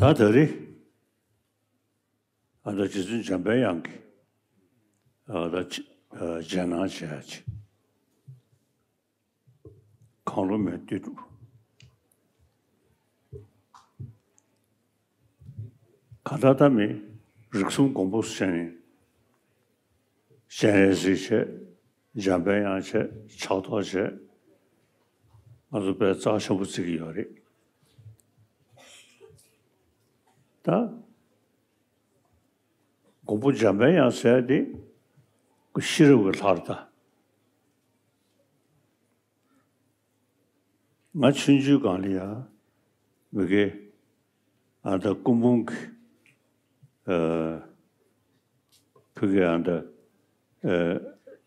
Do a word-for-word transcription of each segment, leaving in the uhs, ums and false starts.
ད་ད་རེས་ཨ་ད་རྗེ་བཙུན་འཇམ་པའི་དབྱངས་ཀྱི་ཨ་ད་ཅི་ཨ་རྗེས་གནང་བྱེད་ཡ་ཅིག་གང་བློ་མེད་དུས་འགྲུབ། གང་ལྟར་ད་མི་རིགས་གསུམ་མགོན་པོ་བྱས་ནས་སྤྱན་རས་གཟིགས་བྱས། འཇམ་པའི་དབྱངས་བྱས། ཕྱག་རྡོར་བྱས། ང་ཚོ་དཔེ་རྩ་ཆེན་པོ་བརྩི་གི་ཡོད་རེད། ད་མགོན་པོ་འཇམ་པའི་དབྱངས་ཟེར་དེ་ཤེས་རབ་ཀྱི་ལྷ་རེད་ད། ང་ཆུང་ཆུང་སྒང་ལ་ཡ་མི་དགེ་ཨ་ད་སྐུ་འབུམ་གྱི་ཨ་ཕ་གི་ཨ་ད་ཨ་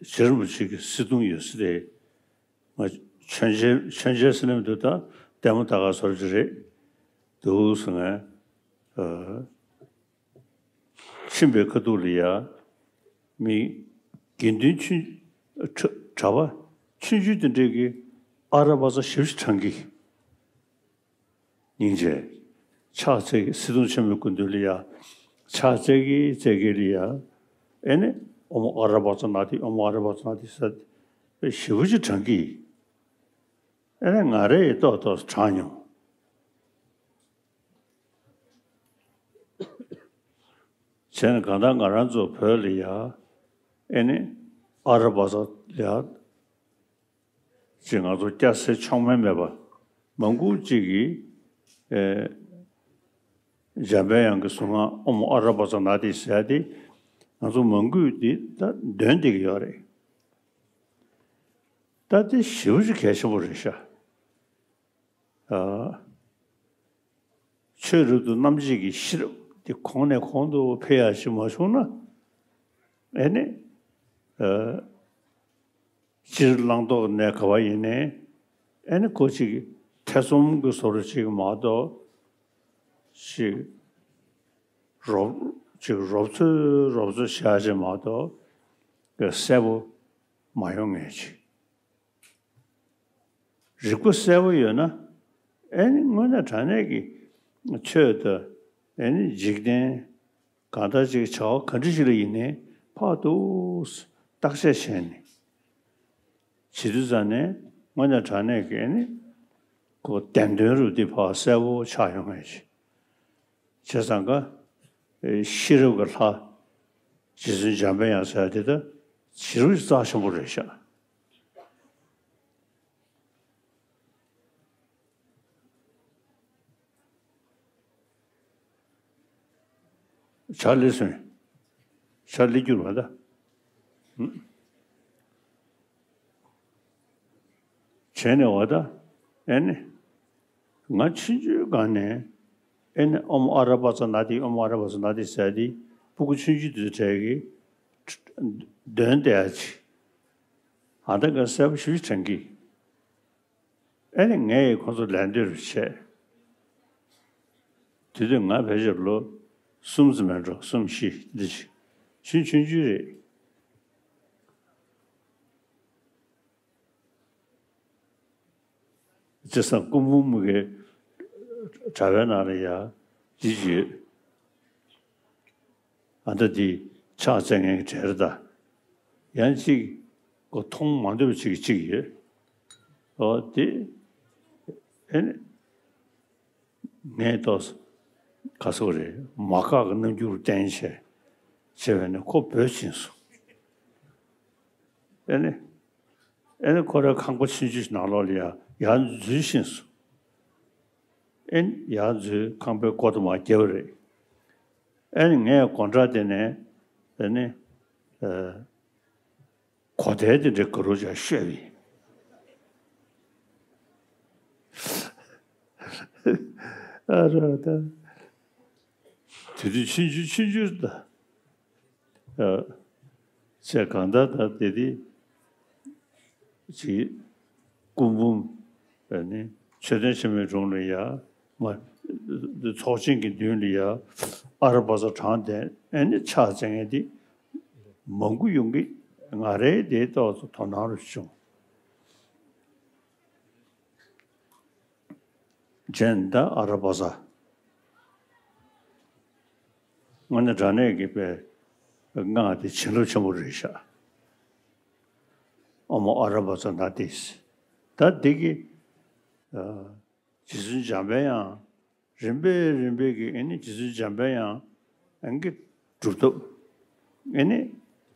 རྗེ་རིན་པོ་ཆེ་གི་གསེར་གདུང་ཡོད་ས་དེ་ང་མཆོད་མཇལ་མཆོད་མཇལ་ཟེར་ནས་མི་འདུག་ད་ལྟད་མོ་ལྟ་ག་བཟོ་འདྲ་ཅིག་རེད་འདུག་ཟེར་ནས་ཨ། ཕྱིན་པའི་ཁ་ཐུག་ལ་ཡ། མི་དགེ་འདུན་ཆུང་གྲྭ་གྲྭ་པ་ཆུང་ཆུང་དེ་འདྲས་ཀྱིས་ཨ་ར་པ་ཙ་ཞེ་པོ་ཅིག་བགྲང་གི། སྙིང་རྗེ། ཕྱག་འཚལ་གྱི་གསེར་གདུང་ཆེན་མོའི་སྐུ་མདུན་ལ་ཡ། ཕྱག་འཚལ་གྱི་འཚལ་གྱི་ལ་ཡ། ཨེ་ནི་ཨོཾ་ཨ་ར་པ་ཙ་ན་དྷཱིཿ་ཨོཾ་ཨ་ར་པ་ཙ་ན་དྷཱིཿ་ཟེར་ཞེ་པོ་ཅིག་བགྲང་གི། ཨེ་ནི་ང་རས་ཏོག་ཏོག་བགྲང་མྱོང་། བྱས་ནས་གང་ལྟར་ང་རང་ཚོ་བོད་ལ་ཡ། ཨེ་ནི་ཨ་ར་པ་ཙ་ལ་ཡ། ཅིག་ང་ཚོ་སྐྱ་སེར་མཆོག་དམན་མེད་པ་མང་པོ་ཅིག་གིས་ཨེ་འཇམ་པའི་དབྱངས་ཀྱི་གཟུངས་སྔགས་ཨོཾ་ཨ་ར་པ་ཙ་ན་དྷཱིཿ་ཟེར་ཡ་དེ་ང་ཚོ་མང་པོས་དེ་ད་འདོན་བསྡད་ཀྱི་ཡོད་རེད། ད་དེ་ཞེ་པོ་ཅིག་གལ་ཆེན་པོ་རེད་ཤག་ཨ། ཆོས་རབ་ཏུ་རྣམ་འབྱེད་ཀྱི་ཤེས་རབ་དེ་གོང་ནས་གོང་དུ་འཕེལ་ཡག་ཞིག་མ་བྱུང་ན། ཨེ་ནི། ཨ། སྤྱིར་བླང་དོར་གནས་ག་བ་ཡིན་ནའི། ཨེ་ནི་ཁོ་ཅིག་ཐེ་ཚོམ་གྱི་བཟོ་འདྲ་ཅིག་མ་གཏོགས། ཅིག་རོབ་ཅིག་རོབ་ཚོད་རོབ་ཚོད་བྱ་ཞིག་མ་གཏོགས། གསལ་པོ་མ་ཡོང་ངེས་ཅིག་རིག་པ་གསལ་པོ་ཡོད་ན། ཨེ་ནི་དངོས་གནས་དྲང་གནས་ཀྱི་ཆོས་དང་། ཨེ་ནི་འཇིག་རྟེན། གང་ལྟར་ཅིག་བྱ་བ་ག་འདྲ་ཞིག་ལ་ཡིན་ནའི་ཕར་འདུག་བརྟག་དཔྱད་བྱས་ནས་བྱེད་དུས་ཙང་ནས་དངོས་གནས་དྲང་གནས་ཀྱི་ཨེ་ནི་ཁོ་བདེན་དོན་རུ་འདི་ཕར་གསལ་པོ་ཆགས་ཡོང་ངེས་ཅིག་བྱས་ཙང་ཀ། ཨེ་ཤེས་རབ་ཀྱི་ལྷ། རྗེ་བཙུན་འཇམ་པའི་དབྱངས་ཟེར་དེ་ད་ཇེ་རུ་རྩ་ཆེན་པོ་རེད་ཤག་ཇ་ལས་སོང་། ཇ་ལས་གྱུར་བ་ད། བྱས་ནས་བ་ད། ཨེ་ནི། ང་ཆུང་ཆུང་སྒང་ནས། ཨེ་ནི་ཨོཾ་ཨ་ར་པ་ཙ་ན་དྷཱིཿ་ཨོཾ་ཨ་ར་པ་ཙ་ན་དྷཱིཿ་ཟེར་དེ་སྤུ་གུ་ཆུང་ཆུང་དེ་ཚོ་གྲས་ཀྱིས་འདོན་བསྡད་ཡ་ཅིག་ཨ་ད་ག་གསལ་པོ་ཞེ་པོ་ཅིག་དྲན་གི། ཨེ་ནི་ངས་ཁོ་ཚོ་ལད་ཟློས་རུ་བྱས། དེ་དུས་ང་ཕལ་ཆེར་ལོ་གསུམ་ཙམ་མིན་འགྲོ་གསུམ་བཞི་འདི་ཅིག་ཆུང་ཆུང་ཆུང་རེད། བྱས་ཙང་སྐུ་འབུམ་གྱི་དྲ་བའི་ནང་ལ་ཡ་འདི་ཅིག་ཡོད། ཨ་ད་འདི་ཕྱག་འཚལ་མཁན་གྱི་གྲལ་རེད་ད། ཡང་གཅིག་ཁོ་མཐོང་མ་འདོད་པ་ཅིག་གཅིག་ཡོད། ཨོ་དེ་ཨེ་ནི་ངས་ཏོག་ག་སོ་རེད་མ་བཀག་གི་རྣམ་འགྱུར་བསྟན་བྱས་བྱས་པས་ནི་ཁོ་འབོད་ཕྱིན་སོང་། ཨེ་ནི། ཨེ་ནི་ཁོ་རའི་ཁང་པ་ཆུང་ཆུང་ཞིག་ནང་ལོགས་ལ་ཡ་ཡར་འཛུལ་ཕྱིན་སོང་། ཨེ་ནི་ཡར་འཛུལ་ཁང་པའི་སྒོ་དེ་མར་བརྒྱབ་པ་རེད། ཨེ་ནི་ངས་སྒོ་འགྲམ་དེ་ནས་ཨེ་ནི་ཨ་གོ་ཐལ་དེ་འདྲའི་ག་རུ་ཅག་ཤོད་པས། ཨ་རོ་ད། དེ་དུས་ཆུང་ཆུང་ཆུང་ཆུང་ད། ཨ། ཅེས་གང་ལྟར་ད་དེ་དེ་ཅིག་སྐུ་འབུམ་ཨ་ནི་མཆོད་རྟེན་ཆེན་མོའི་དྲུང་ལ་ཡ་མ་ཚོགས་ཆེན་གྱི་མདུན་ལ་ཡ་ཨ་ར་པ་ཙ་བགྲངས་ཏེ་ཨ་ནི་ཕྱག་འཚལ་མཁན་དེ་མང་པོ་ཡོང་གི། ང་རའི་དེའི་ཐོག་ཏུ་དོ་སྣང་རུ་བྱུང་། ཅན་ད་ཨ་ར་པ་ཙ། དངོས་གནས་དྲང་གནས་ཀྱི་པའི་སྔགས་དེ་བྱིན་རླབས་ཆེན་པོ་རེད་ཤག་ཨོཾ་ཨ་ར་པ་ཙ་ན་དྷཱིཿ་ད་འདི་གི་རྗེ་བཙུན་འཇམ་པའི་དབྱངས། རིམ་པས་རིམ་པས་ཀྱི་ཨེ་ནི་རྗེ་བཙུན་འཇམ་པའི་དབྱངས་ཨེ་གི་སྒྲུབ་ཐབས། ཨེ་ནི་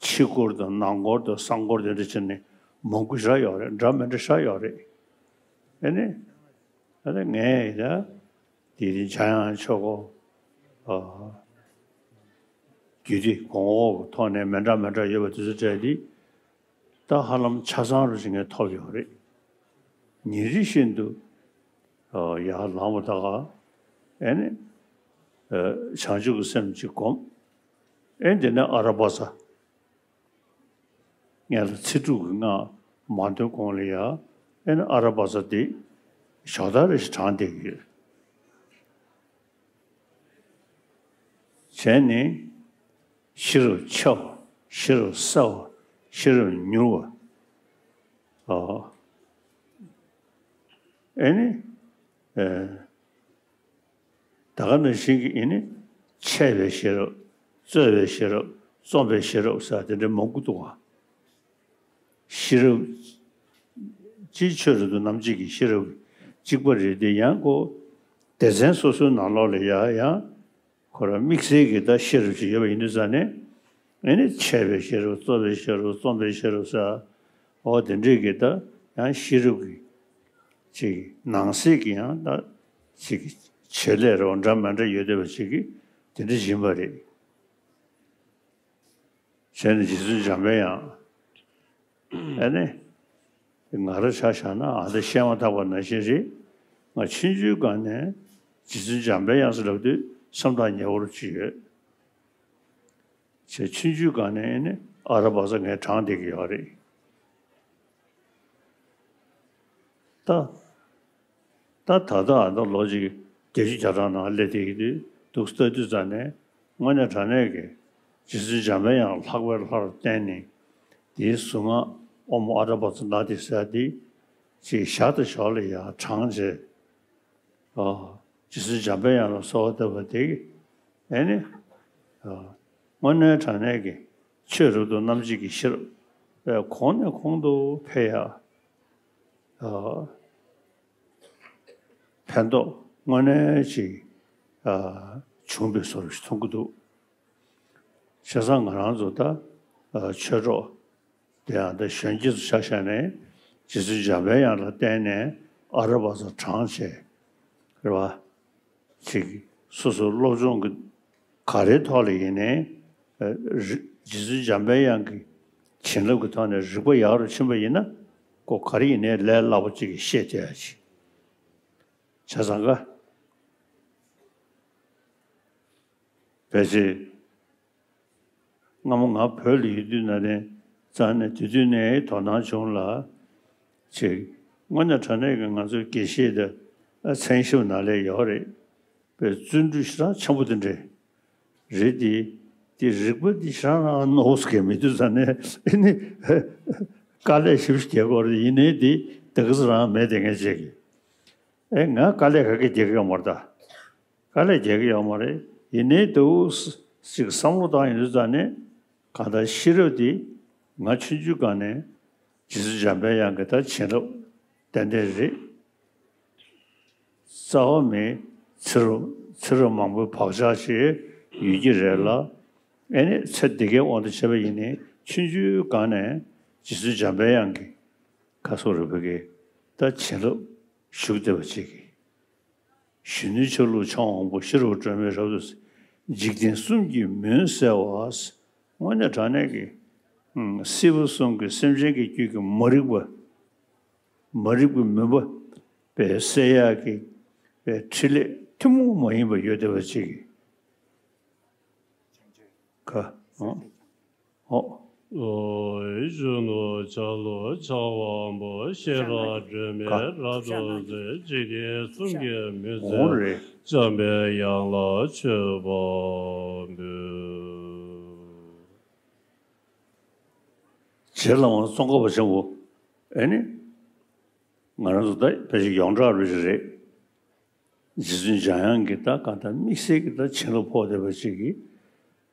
ཕྱི་སྐོར་དང་ནང་སྐོར་དང་གསང་སྐོར་དེ་འདྲ་བྱས་ནས་མང་པོ་ཞེ་དྲག་ཡོད་རེད། འདྲ་མི་འདྲ་ཞེ་དྲག་ཡོད་རེད། ཨེ་ནི་ཨ་ད་ངས་ད་དེ་རིང་འཇམ་དབྱངས་ཆོས་སྐོར་ཨ་རྒྱུད་སྡེ་གོང་འོག་གི་ཐོག་ནས་མི་འདྲ་མི་འདྲ་ཡོད་པ་དེ་ཚོ་སྤྲད་དེ། ད་ཧ་ལམ་ཆ་ཚང་རུ་ཞིག་ངས་ཐོབ་ཡོད་རེད། ཉིན་རེ་བཞིན་དུ་ཡར་ལངས་པ་ད་ག་ཨེ་ནི་བྱང་ཆུབ་ཀྱི་སེམས་ཅིག་སྒོམ། ཨེ་འདི་ནས་ཨ་ར་པ་ཙ་ངས་ལ་ཚེ་སྒྲུབ་ཀྱི་སྔགས་མ་འདོན་གོང་ལ་ཡ་ཨེ་ནི་ཨ་ར་པ་ཙ་འདི་ཞོགས་ད་རེ་ཞིག་བགྲངས་བསྡད་ཀྱི་ཡོད། བྱས་ནས་ཤེས་རབ་ཆེ་བ། ཤེས་རབ་གསལ་བ། ཤེས་རབ་མྱུར་བ། ཨོ། ཨེ་ནི། ཨེ། ད་ག་ནང་བཞིན་གྱི་ཨེ་ནི། འཆད་པའི་ཤེས་རབ། རྩོད་པའི་ཤེས་རབ། རྩོམ་པའི་ཤེས་རབ་ཟེར་དེ་འདྲ་མང་པོ་འདུག་ག་ཤེས་རབ། སྤྱིར་ཆོས་རབ་ཏུ་རྣམ་འབྱེད་ཀྱི་ཤེས་རབ་གཅིག་པ་རེད་དེ་ཡང་ཁོ་སྡེ་ཚན་སོ་སོའི་ནང་ལོགས་ལ་ཡང་ཡང་ཁོ་རང་དམིགས་བསལ་གྱི་ད་ཤེས་རབ་ཅིག་ཡོད་པ་ཡིན་དུས་ཙང་ནས་ཨེ་ནི་འཆད་པའི་ཤེས་རབ། རྩོམ་པའི་ཤེས་རབ། རྩོམ་པའི་ཤེས་རབ་ཟེར། འོ་དེ་འདྲས་ཀྱི་ད་ཡང་ཤེས་རབ་ཀྱི་ཅིག་ནང་གསེས་ཀྱི་ཡང་ད་ཅིག་བྱེད་ལས་རེད་བ། འདྲ་མི་འདྲ་ཡོད་བསྡད་པ་ཅིག་གི་དེ་འདྲ་ཡིན་པ་རེད། བྱས་ནས་རྗེ་བཙུན་འཇམ་པའི་དབྱངས་ཨེ་ནི། ང་རང་ཆ་བཞག་ན་ཨ་ད་བཤད་མ་ཐག་པ་ནང་བཞིན་རེད། ང་ཆུང་ཆུང་སྒང་ནས་རྗེ་བཙུན་འཇམ་པའི་དབྱངས་ཟེར་ལབ་དུས་སེམས་ཐག་ཉེ་བོ་ཅིག་ཡོད། བྱས་ཆུང་ཆུང་སྒང་ནས་ཨེ་ནི་ཨ་ར་པ་ཙ་ངས་བགྲངས་བསྡད་ཀྱི་ཡོད་རེད། ད། ད་ད་ལྟ་ཨ་ད་ལོ་གཅིག་བརྒྱད་ཅུ་གྱ་གྲངས་ནང་སླེབས་བསྡད་ཀྱི་དུས་འདུག་ལྟ་དུས་ཙང་ནས་དངོས་གནས་དྲང་གནས་ཀྱི་རྗེ་བཙུན་འཇམ་པའི་དབྱངས་ལྷག་པའི་ལྷར་བརྟེན་ནས་དེའི་གཟུངས་སྔགས་ཨོཾ་ཨ་ར་པ་ཙ་ན་དྷཱིཿ་ཟེར་དེ་ཅིག་ཞར་དང་ཞོར་ལ་ཡར་བགྲངས་བྱས། ཨ། རྗེ་བཙུན་འཇམ་པའི་དབྱངས་ལ་གསོལ་བ་བཏབ་པ་དེ་ཨེ་ནི། ཨ། དངོས་གནས་དྲང་གནས་ཀྱི་ཆོས་རབ་ཏུ་རྣམ་འབྱེད་ཀྱི་ཤེས་རབ་གོང་ནས་གོང་དུ་འཕེལ་ཡག་ཨ། ཕན་ཐོགས་དངོས་གནས་ཅིག་ཨ། བྱུང་བའི་བཟོ་འདྲ་ཞིག་མཐོང་གི་འདུག་བྱས་ཙང་ང་རང་ཚོ་ད་ཨ། ཆོས་གྲོགས་དེ་ཡང་ད་གཞོན་སྐྱེས་ཚོ་ཆ་བཞག་ནས་རྗེ་བཙུན་འཇམ་པའི་དབྱངས་ལ་བརྟེན་ནས་ཨ་ར་པ་ཙ་བགྲངས་བྱས་རེད་བ། ཅིག་སོ་སོའི་སློབ་སྦྱོང་གི་ག་རེའི་ཐོག་ལ་ཡིན་ནའི་ཨ། རི། རྗེ་བཙུན་འཇམ་པའི་དབྱངས་ཀྱི་བྱིན་རླབས་ཀྱི་ཐོག་ནས་རིག་པ་ཡག་རུ་ཕྱིན་པ་ཡིན་ན་ཁོ་ག་རེ་ཡིན་ནའི་ལས་སླ་པོ་ཅིག་གིས་ཤེས་བསྡད་ཡ་ཅིག་བྱས་ཙང་ཀ་ཕལ་ཆེར། སྔ་མོ་ང་བོད་ལ་ཡོད་དུས་ན་རེ་རྩ་ནས་དེ་དུས་ནས་དོ་སྣང་བྱུང་ལ། ཅིག་དངོས་གནས་དྲང་གནས་ཀྱི་ང་ཚོའི་དགེ་བཤེས་དེ་མཚན་ཞབས་ནང་ལས་ཡོད་རེད། པའི་བརྩོན་འགྲུས་ཞེ་དྲག་ཆེན་པོ་དེ་འདྲས་རེད་དེ། དེ་རིག་པ་འདི་ཞེ་དྲག་རང་རྣོ་བོ་ཟེར་མཁན་མི་འདུག་ས་ནས་ཨེ་ནི་དཀའ་ལས་ཞེ་པོ་ཞིག་རྒྱག་དགོས་རེད། ཡིན་ནའི་དེ་དེ་ག་ཚོད་རང་མེད་དེ་ངས་བྱེད་ཀྱི། ཨེ་ང་དཀའ་ལས་ག་གེ་རྒྱག་གི་ཡོད་མ་རེད་ད། དཀའ་ལས་རྒྱག་གི་ཡོད་མ་རེད། ཡིན་ནའི་འདུག་ཅིག་བསམ་བློ་བཏང་ཡོང་དུས་ཙང་ནས་གང་ལྟར་ཤེས་རབ་འདི་ང་ཆུང་ཆུང་སྒང་ནས་རྗེ་བཙུན་འཇམ་པའི་དབྱངས་ཀྱི་ད་བྱིན་རླབས་ཏན་ཏན་རེད། རྩ་བ་མེད་ཚེ་རབས་ཚེ་རབས་མང་པོའི་བག་ཆགས་ཤིག་ཡོད་ཀྱི་རེད་ལ། ཨེ་ནི་ཚེ་འདི་གའི་དབང་དུ་བྱས་པ་ཡིན་ནའི་ཆུང་ཆུང་སྒང་ནས་རྗེ་བཙུན་འཇམ་པའི་དབྱངས་ཀྱི་ཁ་སོ་རུ་བོད་ཀྱི་ད་བྱིན་རླབས་ཞུགས་བསྡད་པ་ཅིག་གིས། གཞོན་ནུའི་ཆ་ལུགས་འཆང་དབང་པོ། ཤེས་རབ་སྒྲོན་མེ་རབ་ཏུ་གསལ། འཇིག་རྟེན་གསུམ་གྱི་མུན་བསལ་བ། དངོས་གནས་དྲང་གནས་ཀྱི་ཨུམ། སྲིད་པ་གསུམ་གྱི་སེམས་ཅན་གྱི་རྒྱུད་ཀྱི་མ་རིག་པ། མ་རིག་པའི་མུན་པ་པའི་བསལ་ཡག་གི་པའི་ཕྲིན་ལས་ཐུན་མོང་མ་ཡིན་པ་ཡོད་བསྡད་པ་ཅིག་གིས། ཁ། ཨོ། ཨོ། ཨོ། གཞོན་ནུ་ཆ་ལུགས་འཆང་དབང་པོ། ཤེས་རབ་སྒྲོན་མེ་རབ་ཏུ་གསལ། འཇིག་རྟེན་གསུམ་གྱི་མུན་བསལ། འཇམ་པའི་དབྱངས་ལ་མཆོད་པ་འབུལ། རྗེ་བླ་མ་ཙོང་ཁ་པ་ཆེན་པོ་ཨེ་ནི། ང་རང་ཚོ་ད་ཕལ་ཆེར་ཡོངས་གྲགས་རེད་ཅིག་རེད། རྗེ་བཙུན་འཇམ་དབྱངས་ཀྱི་ད་གང་ལྟར་དམིགས་བསལ་གྱི་ད་བྱིན་རླབས་ཕོག་བསྡད་པ་ཅིག་གིས།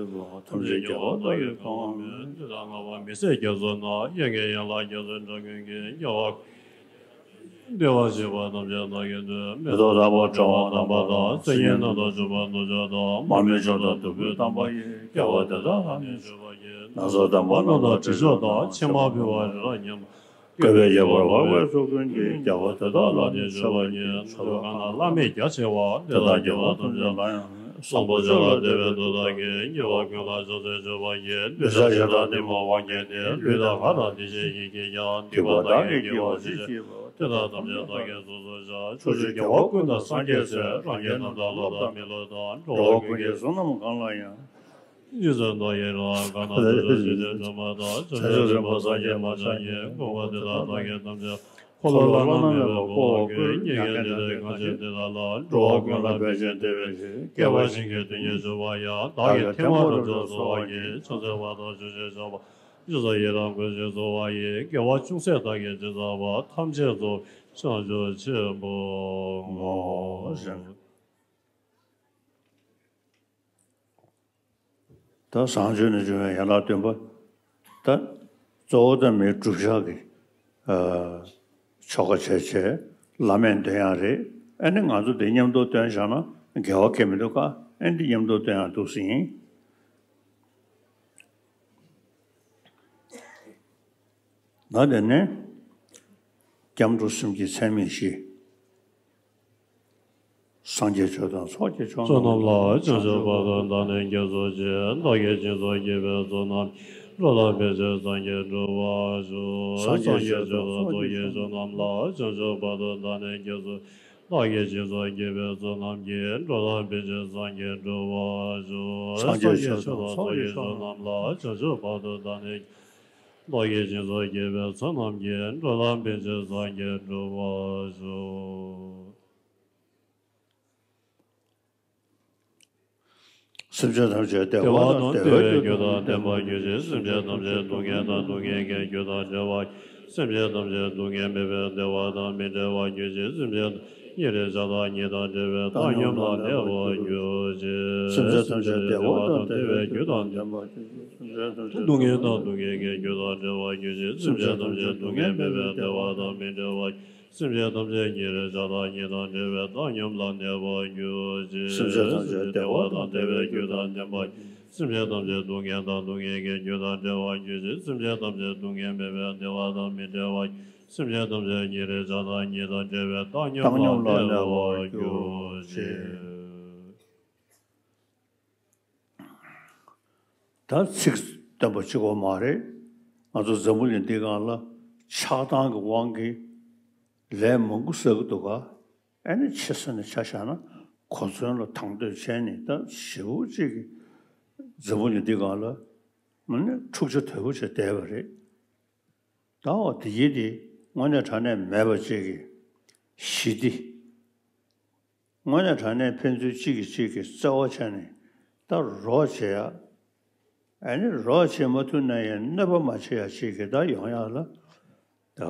ལུས་པོ་ཐམས་ཅད་རྒྱལ་བ་བདག་གིས་གང་བ་མེད། འདི་དག་བསྔགས་པ་མི་ཟད་རྒྱ་མཚོ་ནང་། ཡ་ངའི་ཡན་ལག་རྒྱ་མཚོའི་འགྲམ་ཀུན་གྱི་རྒྱལ་བ། བདེ་བར་གཤེགས་པ་ཐམས་ཅད་བདག་གིས་ཐུལ། མེ་ཏོག་དམ་པ་བཀྲ་བ་དམ་པ་དང་། མཚན་ཉིད་རྣམ་དག་འཇོམས་པ་རྣམ་འཇོམས་དང་། མར་མེ་མཆོག་དང་བདུག་སྤོས་དམ་པ་ཡིས། རྒྱལ་བ་དེ་དག་ལ་ནི་མཆོད་པར་བགྱི། སྣ་ཚོགས་བདེ་བ་རྣམས་དང་དྲི་མཆོག་དང་། ཕྱེ་མར་ཕུལ་བ་རི་རབ་རྙིང་མ། བཀོད་པས་ཡོད་པར་བག་པའི་ཚོགས་ཀུན་གྱིས། རྒྱལ་བ་དེ་དག་ལ་ནི་མཆོད་པར་བགྱི། ཕྱོགས་བཅུ་གང་ན་བླ་མེད་རྒྱ་ཆེ་བ། དེ་དག་རྒྱལ་བ་ཐམས་ཅད་ལ་ཡང་ བཟང་པོ་སྤྱོད་ལ་བདེ་བའི་མཐུ་དང་ཀུན། དགེ་བ་ཀུན་ལ་ཕྱག་འཚལ་མཆོད་པ་ཡིས། འདོད་ཆགས་ཞེ་སྡང་གཏི་མུག་དབང་བསྐྱེད་དེ། ལུས་དང་ངག་དང་བདེ་གཤེགས་ཡིད་ཀྱིས་ཀྱང་། སྡིག་པ་བདག་གིས་བགྱིའོ་ཞེས་བགྱིས་པ། དེ་དག་ཐམས་ཅད་བདག་གིས་སོ་སོར་བཤགས། ཕྱོགས་བཅུའི་རྒྱལ་བ་ཀུན་དང་སངས་རྒྱས་སྲས། རང་གི་རྣམ་ཐར་བློ་དང་མི་སློབ་དང་། འགྲོ་བ་ཀུན་གྱི་བསོད་ནམས་གང་ལ་ཡང་། རྗེ་བཙུན་རྡོ་རྗེ་ལ་གང་དག་ཐུགས་རྗེ་ཆེ་ཆེར་སྤྲུལ་པ་དང་། བྱང་ཆུབ་སེམས་དཔའ་སངས་རྒྱས་མ་ཆགས་ཀྱི། དགོངས་པ་འདི་དག་བདག་གིས་ཐམས་ཅད། འཁོར་ལོ་བླ་ན་མེད་པར་བསྐོར་བ་ཀུན། ཉན་མཁན་དེ་དག་གང་བྱེད་དེ་དག་ལ། འགྲོ་བ་ཀུན་ལ་ཕན་ཕྱིར་བདེ་བའི་ཕྱིར། བསྐལ་པ་བཞིན་གྱི་དུས་ཉིད་སུ་མ་ཡལ། བདག་གི་ཐེག་དམན་རབ་འབྱམས་གསོལ་བ་ཡིས། ཕྱག་འཚལ་བ་དང་བྱང་ཆུབ་སེམས་དཔའ། ཞེས་སོགས་ཡི་དམ་ཀུན་གྱི་གསོལ་བ་ཡིས། དགེ་བ་ཅུང་ཟད་བདག་གིས་ཅི་བསགས་པ། ཐམས་ཅད་རྫོགས་བྱང་ཆུབ་ཆེན་པོའོ། ད་བཟང་སྤྱོད་ནས་བྱུང་བའི་ཡན་ལག་བདུན་པ། ད་གཙོ་བོ་ད་མིའི་བསྒྲུབ་བྱ་གི་ཨ་ཆོ་ག་བྱས་བྱས་བླ་མས་འདོན་ཡག་རེད། ཨ་ནི་ང་ཚོ་དེ་མཉམ་དུ་འདོན་བཞག་ན་འགལ་བ་གང་ཡང་མི་འདུག་ག་ཨ་ནི་འདི་མཉམ་དུ་འདོན་ཡག་འདུག་སེ་ཡིན། ད་དེ་ནས་སྐྱབས་འགྲོ་སེམས་ཀྱི་ཚད་མེད་བཞི། སངས་རྒྱས་ཆོས་དང་ཚོགས་ཀྱི་མཆོག་རྣམས་ལ། བྱང་ཆུབ་བར་དུ་བདག་ནི་སྐྱབས་སུ་མཆི། བདག་གིས་སྦྱིན་སོགས་བགྱིས་པའི་ཚོགས་རྣམས་ཀྱིས། འགྲོ་ལ་ཕན་ཕྱིར་སངས་རྒྱས་འགྲུབ་པར་ཤོག་སངས་རྒྱས་ཆོས་དང་ཚོགས་ཀྱི་མཆོག་རྣམས་ལ། བྱང་ཆུབ་བར་དུ་བདག་ནི་སྐྱབས་སུ། བདག་གིས་སྦྱིན་སོགས་བགྱིས་པའི་ཚོགས་རྣམས་ཀྱིས། འགྲོ་ལ་ཕན་ཕྱིར་སངས་རྒྱས་འགྲུབ་པར་ཤོག་སངས་རྒྱས་ཆོས་དང་ཚོགས་ཀྱི་མཆོག་རྣམས་ལ། བྱང་ཆུབ་བར་དུ་བདག་ནི། བདག་གིས་སྦྱིན་སོགས་བགྱིས་པའི་ཚོགས་རྣམས་ཀྱིས། འགྲོ་ལ་ཕན་ཕྱིར་སངས་རྒྱས་འགྲུབ་པར་ཤོག་སེམས་ཅན་ཐམས་ཅད་བདེ་བ་དང་བདེ་བའི་རྒྱུ་དང་ལྡན་པར་གྱུར་ཅིག་སེམས་ཅན་ཐམས་ཅད་སྡུག་བསྔལ་དང་སྡུག་བསྔལ་གྱི་རྒྱུ་དང་བྲལ་བ། སེམས་ཅན་ཐམས་ཅད་སྡུག་བསྔལ་མེད་པའི་བདེ་བ་དང་མི་འབྲལ་བར་གྱུར་ཅིག་སེམས་ཅན་ཉེ་རིང་ཆགས་སྡང་གཉིས་དང་བྲལ་བའི་བཏང་སྙོམས་ལ་གནས་པར་གྱུར་ཅིག་སེམས་ཅན་ཐམས་ཅད་བདེ་བ་དང་བདེ་བའི་རྒྱུ་དང་ལྡན་པར་གྱུར་ཅིག་སེམས་ཅན་ཐམས་ཅད་སྡུག་བསྔལ་དང་སྡུག་བསྔལ་གྱི་རྒྱུ་དང་བྲལ་བར་གྱུར་ཅིག་སེམས་ཅན་ཐམས་ཅད་སྡུག་བསྔལ་མེད་པའི་བདེ་བ་དང་མི་འབྲལ་བར། སེམས་ཅན་ཐམས་ཅད་ཉེ་རིང་ཆགས་སྡང་གཉིས་དང་བྲལ་བའི་བཏང་སྙོམས་ལ་གནས་པར་གྱུར་ཅིག་སེམས་ཅན་ཐམས་ཅད་བདེ་བ་དང་བདེ་བའི་རྒྱུ་དང་ལྡན་པར། སེམས་ཅན་ཐམས་ཅད་སྡུག་བསྔལ་དང་སྡུག་བསྔལ་གྱི་རྒྱུ་དང་བྲལ་བར་གྱུར་ཅིག་སེམས་ཅན་ཐམས་ཅད་སྡུག་བསྔལ་མེད་པའི་བདེ་བ་དང་མི་འབྲལ་བར། སེམས་ཅན་ཐམས་ཅད་ཉེ་རིང་ཆགས་སྡང་གཉིས་དང་བྲལ་བའི་བཏང་སྙོམས་ལ་གནས་པར་གྱུར་ཅིག་ད་ཚིག་བསྟན་པ་གཅིག་པོ་མ་རེད། ང་ཚོ་འཛམ་བུ་གླིང་འདི་སྒང་ལ་ཆགས་སྡང་གི་དབང་གིས་ལས་མང་པོ་བསགས་ཀྱི་འདུག་ག་ཨ་ནི་ཕྱི་ས་ནས་ཆ་བཞག་ན་གོ་མཚོན་ལ་དང་དོད་བྱས་ནས་ད་ཞེ་པོ་ཅིག་གིས་འཛམ་བུ་གླིང་འདི་སྒང་ལ་ཨ་ནི་འཁྲུག་ཆ་དོད་པོ་བྱས་བསྡད་པ་རེད། ད་འོ་དེ་ཡིན་དེ་དངོས་གནས་དྲང་གནས་མེད་པ་ཅིག་གི་ཞི་བདེ། དངོས་གནས་དྲང་གནས་ཕན་ཚུན་གཅིག་གིས་གཅིག་གི་བརྩེ་བ་བྱས་ནས་ད་རོགས་བྱེད་ཡ། ཨ་ནི་རོགས་བྱེད་མ་ཐུབ་ན་ཡང་གནོད་པ་མ་བྱེད་ཡ་ཅིག་གི་ད་ཡོང་ཡ་ལ། ད་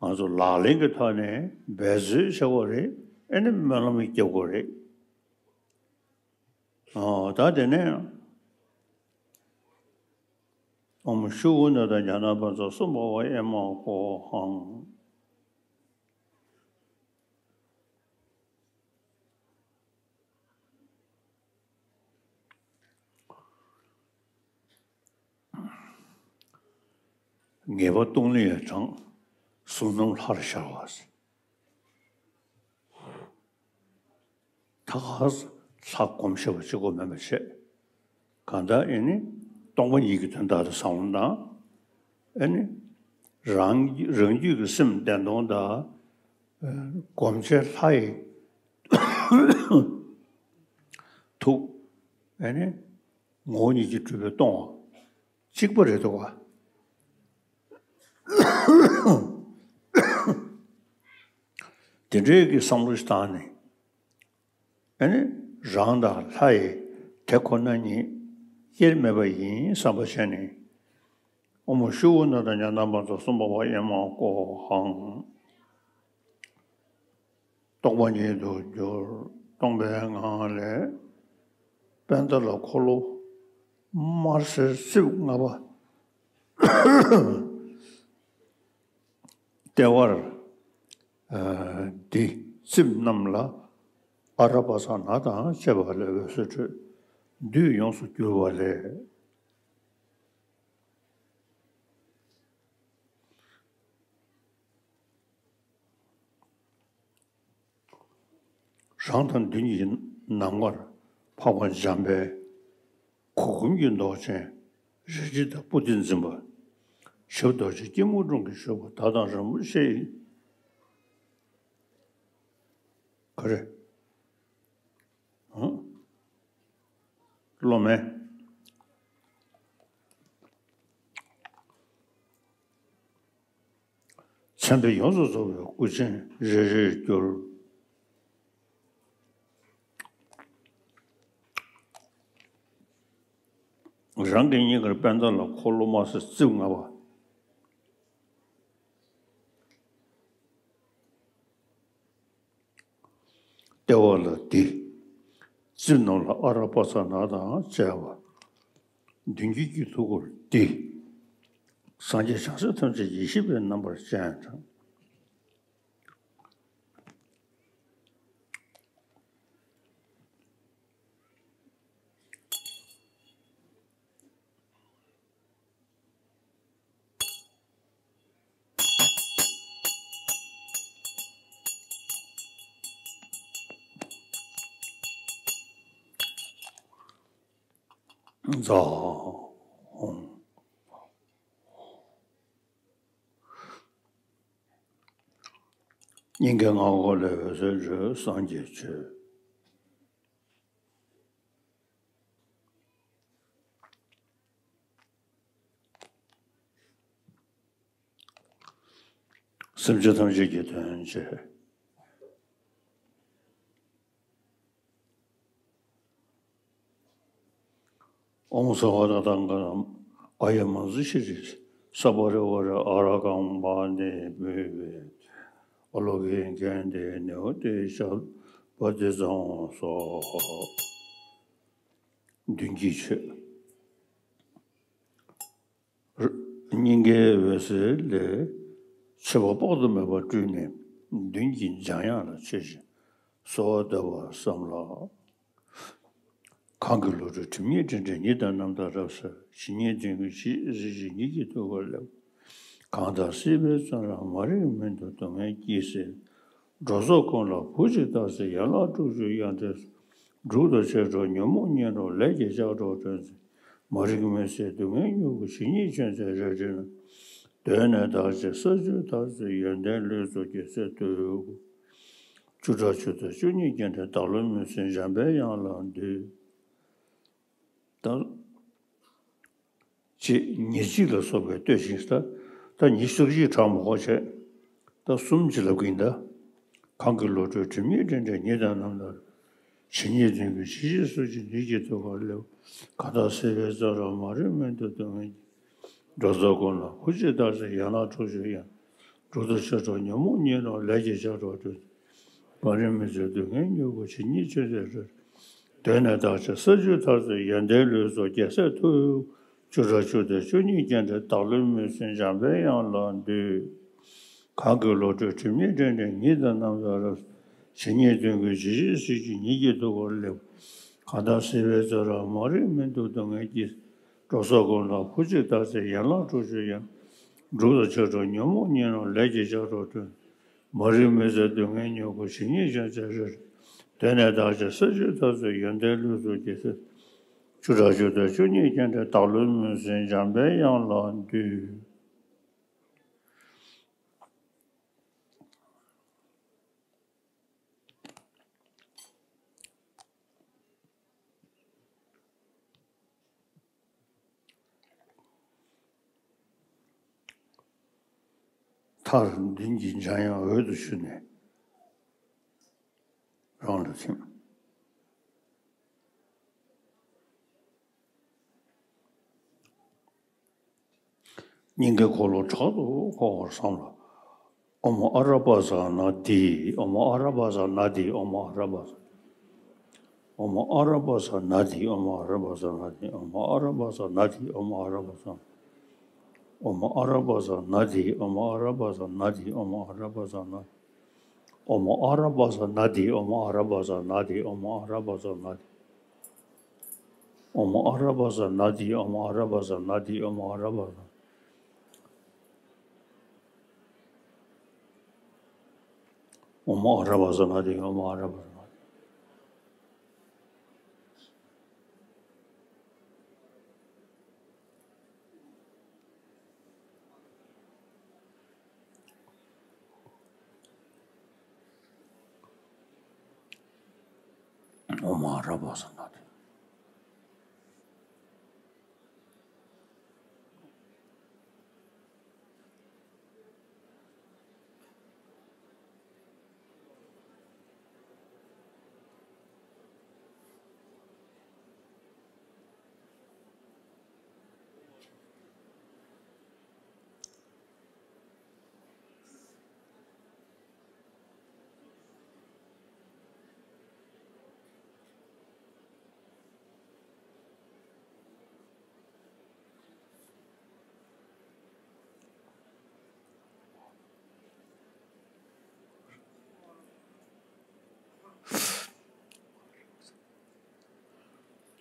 ང་ཚོ་ལག་ལེན་གྱི་ཐོག་ནས་འབད་རྩོལ་བྱེད་དགོས་རེད། ཨ་ནི་སྨོན་ལམ་རྒྱབ་དགོས་རེད། ཨོ་ད་དེ་ནས། ཨོཾ་ཤུ་ཝུ་ན་ད་ཛྙཱ་ན་བཛྲ་སུ་བྷ་ཝ་ཨེ་མ་ཧོ་ཧཾ། ངེས་པ་སྟོང་ཉིད་དྲངས། གཟུགས་རྣམས་ལྷར་ཤར་བ། ད་ག་ས་ལྷ་སྒོམ་ཤེས་པ་གཅིག་པོ་མིན་པ་བྱས། གང་ལྟར་ཨེ་ནི་སྟོང་པ་ཉིད་ཀྱི་དོན་དག་ཏུ་བསམ་བློ་བཏང་། ཨེ་ནི་རང་རང་རྒྱུད་ཀྱི་སེམས་བདེན་སྟོང་དང་། སྒོམ་བྱེད་ལྷ་ཡི་ཐུགས། ཨེ་ནི་ངོ་བོ་ཉིད་ཀྱིས་གྲུབ་པའི་སྟོང་པ་གཅིག་པ་རེད་འདུག་ག་དེ་འདྲའི་གི་བསམ་བློ་ཞིག་བཏང་ནས། ཨེ་ནི་རང་དང་ལྷ་ཡི་དེ་ཁོ་ན་ཉིད་དབྱེར་མེད་པ་ཡིན་བསམ་པ་བྱས་ནས། ཨོཾ་ཤུ་ཝུ་ན་ད་ཛྙཱ་ན་བཛྲ་སུ་བྷ་ཝ་ཨེ་མ་ཧོ་ཧཾ། རྟོག་པ་ཉིད་དུ་གྱུར། སྟོང་པའི་ངང་ལས་པད་ཟླ་ལ་འཁོར་ལོ་དམར་སེར་རྩིབས་ལྔ་པ་ལྟེ་བར་འདི་རྩིབས་རྣམས་ལ་ཨ་ར་པ་ཙ་ན་དང་བཅས་པ་ལས་འོད་ཟེར་འཕྲོས། བདུད་ཡོངས་སུ་གྱུར་པ་ལས། རང་དང་བདུད་གཉིས་ཀྱི་ནམ་མཁར་ འཕགས་པ་འཇམ་དཔལ། གུར་གུམ་གྱི་མདོག་ཅན། རལ་གྲི་དང་སྤུ་གྲི་འཛིན་པ། ཞབས་རྡོ་རྗེ་སྐྱིལ་མོ་ཀྲུང་གིས་བཞུགས་པ་ད་དང་རིན་པོ་ཆེ་ཡི། ག་རེ། ཧང་། སློབ་མས། མཚན་དཔེ་ཡོངས་སུ་རྫོགས་པའི་སྐུ་ཅན་རེ་རེར་གྱུར། རང་གི་སྙིང་གར་པད་ཟླ་ལ་འཁོར་ལོ་དམར་སེར་རྩིབས་ལྔ་པ། ལྟེ་བ་ལ་འདི། རྩིབས་རྣམས་ལ་ཨ་ར་པ་ཙ་ན་དང་བཅས་པ། མདུན་བསྐྱེད་ཀྱི་ཐུགས་ཀར་འདི། སངས་རྒྱས་བྱང་སེམས་ཐམས་ཅད་ཡེ་ཤེས་པའི་རྣམ་པར་སྤྱན་དྲངས། སྙིང་གའི་སྔགས་འཁོར་ལས་འོད་ཟེར་འཕྲོས། སངས་རྒྱས་མཆོད། སེམས་ཅན་ཐམས་ཅད་ཀྱི་དོན་བྱེད། ཨོཾ་སརྦ་ཏ་ཏང་ཀ་ཨཱ་ཡ་མ་ཛུ་ཤྲཱི་ས་པ་རི་ཝཱ་ར་ཨཱ་ར་ཀཾ་པཱ་ཎི་བྷཱུ་ཏེ་ཨ་ལོ་ཀེ་གན་ཏེ་ནེ་ཝ་ཏེ་ཤ་བ་ཏི་ཙཾ་སྭཱ་ཧཱ། མདུན་བསྐྱེད་མཆོད། སྙིང་གའི་འོད་ཟེར་ལས་མཆོད་པ་དཔག་ཏུ་མེད་པ་སྤྲུལ་ནས་མདུན་གྱི་འཇམ་དབྱངས་ལ་མཆོད་ཅིང་གསོལ་བ་འདེབས་པར་བསམ་ལ། གང་གི་བློ་གྲོས་སྒྲིབ་གཉིས་དྲན་དྲན་ཉིད་དང་རྣམ་དག་རབ་གསལ། ཇི་སྙེད་དོན་ཀུན་ཇི་སྙེད་གཟིགས་ཤིང་ཉིད་ཀྱི་ཐུགས་ཀར་སླེབས། གང་དག་སྲིད་པའི་བཙོན་རར་མ་རིག་མུན་དུ་སྡུག་བསྔལ་གྱིས་བསྲེགས། འགྲོ་ཚོགས་ཀུན་ལ་བུ་གཅིག་བདག་སྲིད་ཡན་ལག་དྲུག་ཅུ་ཡང་དེ་སྒྲུབ་ཏུ་ཆེར་སྒྲོགས། ཉོན་མོངས་ཉེ་རབས་ལས་ཀྱི་ལྕགས་སྒྲོག་གྲོལ་མཛད། མ་རིག་མུན་སེལ་སྡུག་བསྔལ་མྱུ་གུ་ཇི་སྙེད་ཆོད་མཛད་རལ་གྲི་རྣམས། གདོད་ནས་དག་བྱེད་ས་བཅུ་དག་བྱེད་ཡོན་ཏན་ལུས་སུ་རྒྱལ་སྲས་ཐུགས། བཅུ་ཕྲག་བཅུ་དང་བཅུ་གཉིས་རྒྱན་སྤྲས་བདག་བློའི་མུན་སེལ་འཇམ་པའི་དབྱངས་ལ་འདུད། ད། ཅེས་ཉེར་གཅིག་ལ་སོགས་པས་བསྟོད་ཅིང་ད། ད་ཉི་ཤུ་རྩ་གཅིག་གྲངས་མ་གོ་བྱས། ད་གསུམ་ཅིག་ལབ་ཀྱིན་ད། གང་གི་བློ་གྲོས་སྒྲིབ་གཉིས་དྲན་དྲན་ཉིད་དང་རྣམ་དག་ཇི་སྙེད་དོན་ཀུན་ཇི་སྙེད་གཟིགས་ཤིང་ཉིད་ཀྱི་ཐུགས་ཀར་སླེབས། གང་དག་སྲིད་པའི་བཙོན་རར་མ་རིག་མུན་དུ་སྡུག་བསྔལ་གྱིས། འགྲོ་ཚོགས་ཀུན་ལ་བུ་གཅིག་བདག་སྲིད་ཡན་ལག་དྲུག་ཅུ་ཡང་། སྒྲུབ་ཏུ་ཆེར་སྒྲོགས། ཉོན་མོངས་ཉེ་རབས་ལས་ཀྱི་ལྕགས་སྒྲོག་གྲོལ། མ་རིག་མུན་སེལ་སྡུག་བསྔལ་མྱུ་གུ་ཇི་སྙེད་ཆོད་མཛད་རལ་གྲི། གདོད་ནས་དག་བྱེད་ས་བཅུ་དག་བྱེད་ཡོན་ཏན་ལུས་སུ་རྒྱལ་སྲས་ཐུགས། བཅུ་ཕྲག་བཅུ་དང་བཅུ་གཉིས་རྒྱན་སྤྲས་བདག་བློའི་མུན་སེལ་འཇམ་པའི་དབྱངས་ལ་འདུད། གང་གི་བློ་གྲོས་སྒྲིབ་གཉིས་དྲན་དྲན་ཉིད་དང་རྣམ་དག་རབ་གསལ། ཇི་སྙེད་དོན་ཀུན་ཇི་སྙེད་གཟིགས་ཤིང་ཉིད་ཀྱི་ཐུགས་ཀར་སླེབས། གང་དག་སྲིད་པའི་བཙོན་རར་མ་རིག་མུན་དུ་སྡུག་བསྔལ་གྱིས། འགྲོ་ཚོགས་ཀུན་ལ་བུ་གཅིག་བདག་སྲིད་ཡན་ལག་དྲུག་ཅུ་ཡང་། སྒྲུབ་ཏུ་ཆེར་སྒྲོགས། ཉོན་མོངས་ཉེ་རབས་ལས་ཀྱི་ལྕགས་སྒྲོག་གྲོལ། མ་རིག་མུན་སེལ་སྡུག་བསྔལ་མྱུ་གུ་ཇི་སྙེད་ཆོད་མཛད་རལ་གྲི། གདོད་ནས་དག་བྱེད་ས་བཅུ་དག་བྱེད་ཡོན་ཏན་ལུས་སུ་རྒྱལ་སྲས། བཅུ་ཕྲག་བཅུ་དང་བཅུ་གཉིས་རྒྱན་སྤྲས་བདག་བློའི་མུན་སེལ་འཇམ་པའི་དབྱངས་ལ་འདུད། མཐར་མདུན་གྱི་འཇམ་དབྱངས་འོད་དུ་ཞུ་ནས་རང་ལ་ཐིམ། སྙིང་གའི་འཁོར་ལོ་དྲག་ཏུ་འཁོར་བར་བསམ་ལ། ཨོཾ་ཨ་ར་པ་ཙ་ན་དྷཱིཿ། ཨོཾ་ཨ་ར་པ་ཙ་ན་དྷཱིཿ། ཨོཾ་ཨ་ར་པ་ཙ། ཨོཾ་ཨ་ར་པ་ཙ་ན་དྷཱིཿ། ཨོཾ་ཨ་ར་པ་ཙ་ན་དྷཱིཿ། ཨོཾ་ཨ་ར་པ་ཙ་ན་དྷཱིཿ། ཨོཾ་ཨ་ར་པ་ཙ། ཨོཾ་ཨ་ར་པ་ཙ་ན་དྷཱིཿ། ཨོཾ་ཨ་ར་པ་ཙ་ན་དྷཱིཿ། ཨོཾ་ཨ་ར་པ་ཙ་ན། ཨོཾ་ཨ་ར་པ་ཙ་ན་དྷཱིཿ། ཨོཾ་ཨ་ར་པ་ཙ་ན་དྷཱིཿ། ཨོཾ་ཨ་ར་པ་ཙ་ན་དྷཱིཿ། ཨོཾ་ཨ་ར་པ་ཙ་ན་དྷཱིཿ། ཨོཾ་ཨ་ར་པ་ཙ་ན་དྷཱིཿ། ཨོཾ་ཨ་ར་པ་ཙ། ཨོཾ་ཨ་ར་པ་ཙ་ན་དྷཱིཿ། ཨོཾ་ཨ་ར་པ་ཙ་ན་དྷཱིཿ། ཨོཾ་ཨ་ར་བ་ས་ན་དྷཱིཿ་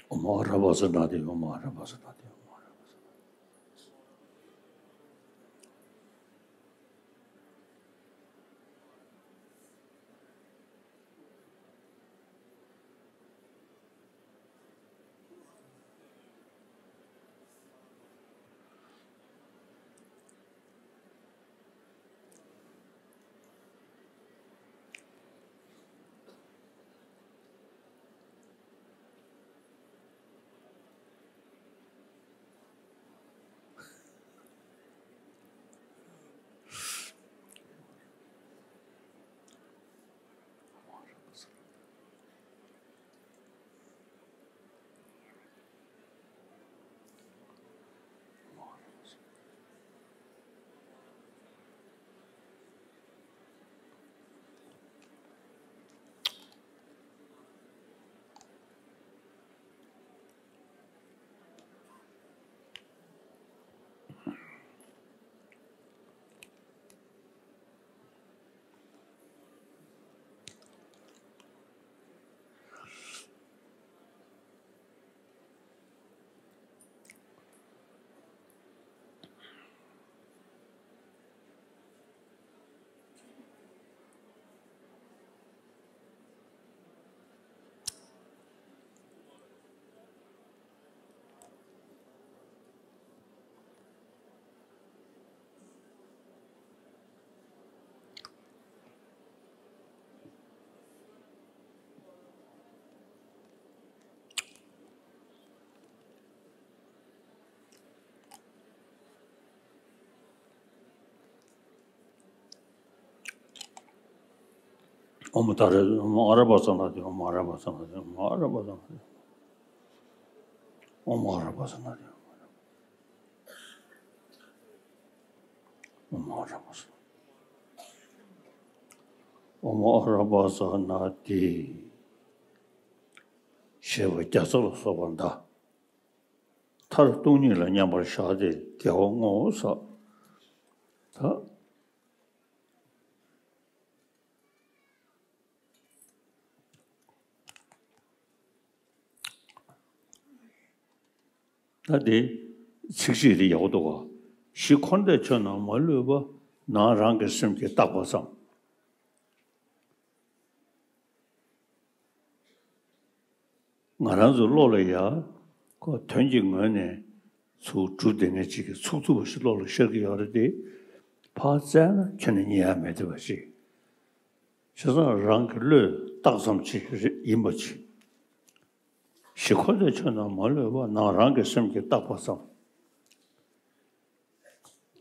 ཨོཾ་ཨ་ར་བ་ས་ན་དྷཱིཿ་ཨོཾ་ཨ་ར་བ་ས་ན་དྷཱིཿ་ཨོཾ་ཨ་ར་བ་ས་ན་དྷཱིཿ་ཨོཾ་ཏཱ་རེ། ཨོཾ་ཨ་ར་བ་ས་ན་དྷཱིཿ་ཨོཾ་ཨ་ར་བ་ས་ན་དྷཱིཿ་ཨོཾ་ཨ་ར་བ་ས་ན་དྷཱིཿ་ཨོཾ་ཨ་ར་བ་ས་ན་དྷཱིཿ་ཨོཾ་ཨ་ར་བ་ས། ཨོཾ་ཨ་ར་བ་ས་ན་དྷཱིཿ་ཞེས་པ་བརྒྱ་རྩ་ལ་སོགས་པ་མཐར་སྟོང་ཉིད་ལ་མཉམ་པར་བཞག་སྟེ་དགེ་བ་བསྔོ་བ་བསགས། ད། ད་དེ་ཚིགས་བཅད་དེ་ཡག་པོ་འདུག་ག་གཞི་འཁོར་འདས་ཆོས་རྣམས་མ་ལུས་པ། ནང་རང་གི་སེམས་ཀྱིས་བརྟགས་པ་ཙམ། ང་རང་ཚོའི་བློ་ལ་ཡ། ཁོ་དོན་གྱི་ངོས་ནས་ཚུར་གྲུབ་བསྡད་མཁན་ཅིག་གི་ཚུགས་ཚུགས་པ་ཞིག་བློ་ལ་ཤར་གྱི་ཡོད་རེད་དེ། ཕར་བཙལ་ན་ཁྱོན་ནས་རྙེད་ཡ་མེད་བསྡད་པ་ཅིག་བྱས་ཙང་རང་གི་བློས་བཏགས་ཙམ་ཅིག་རེད་ཡིན་པ་ཅིག་གཞི་འཁོར་འདས་ཆོས་རྣམས་མ་ལུས་པ། ནང་རང་གི་སེམས་ཀྱིས་བརྟགས་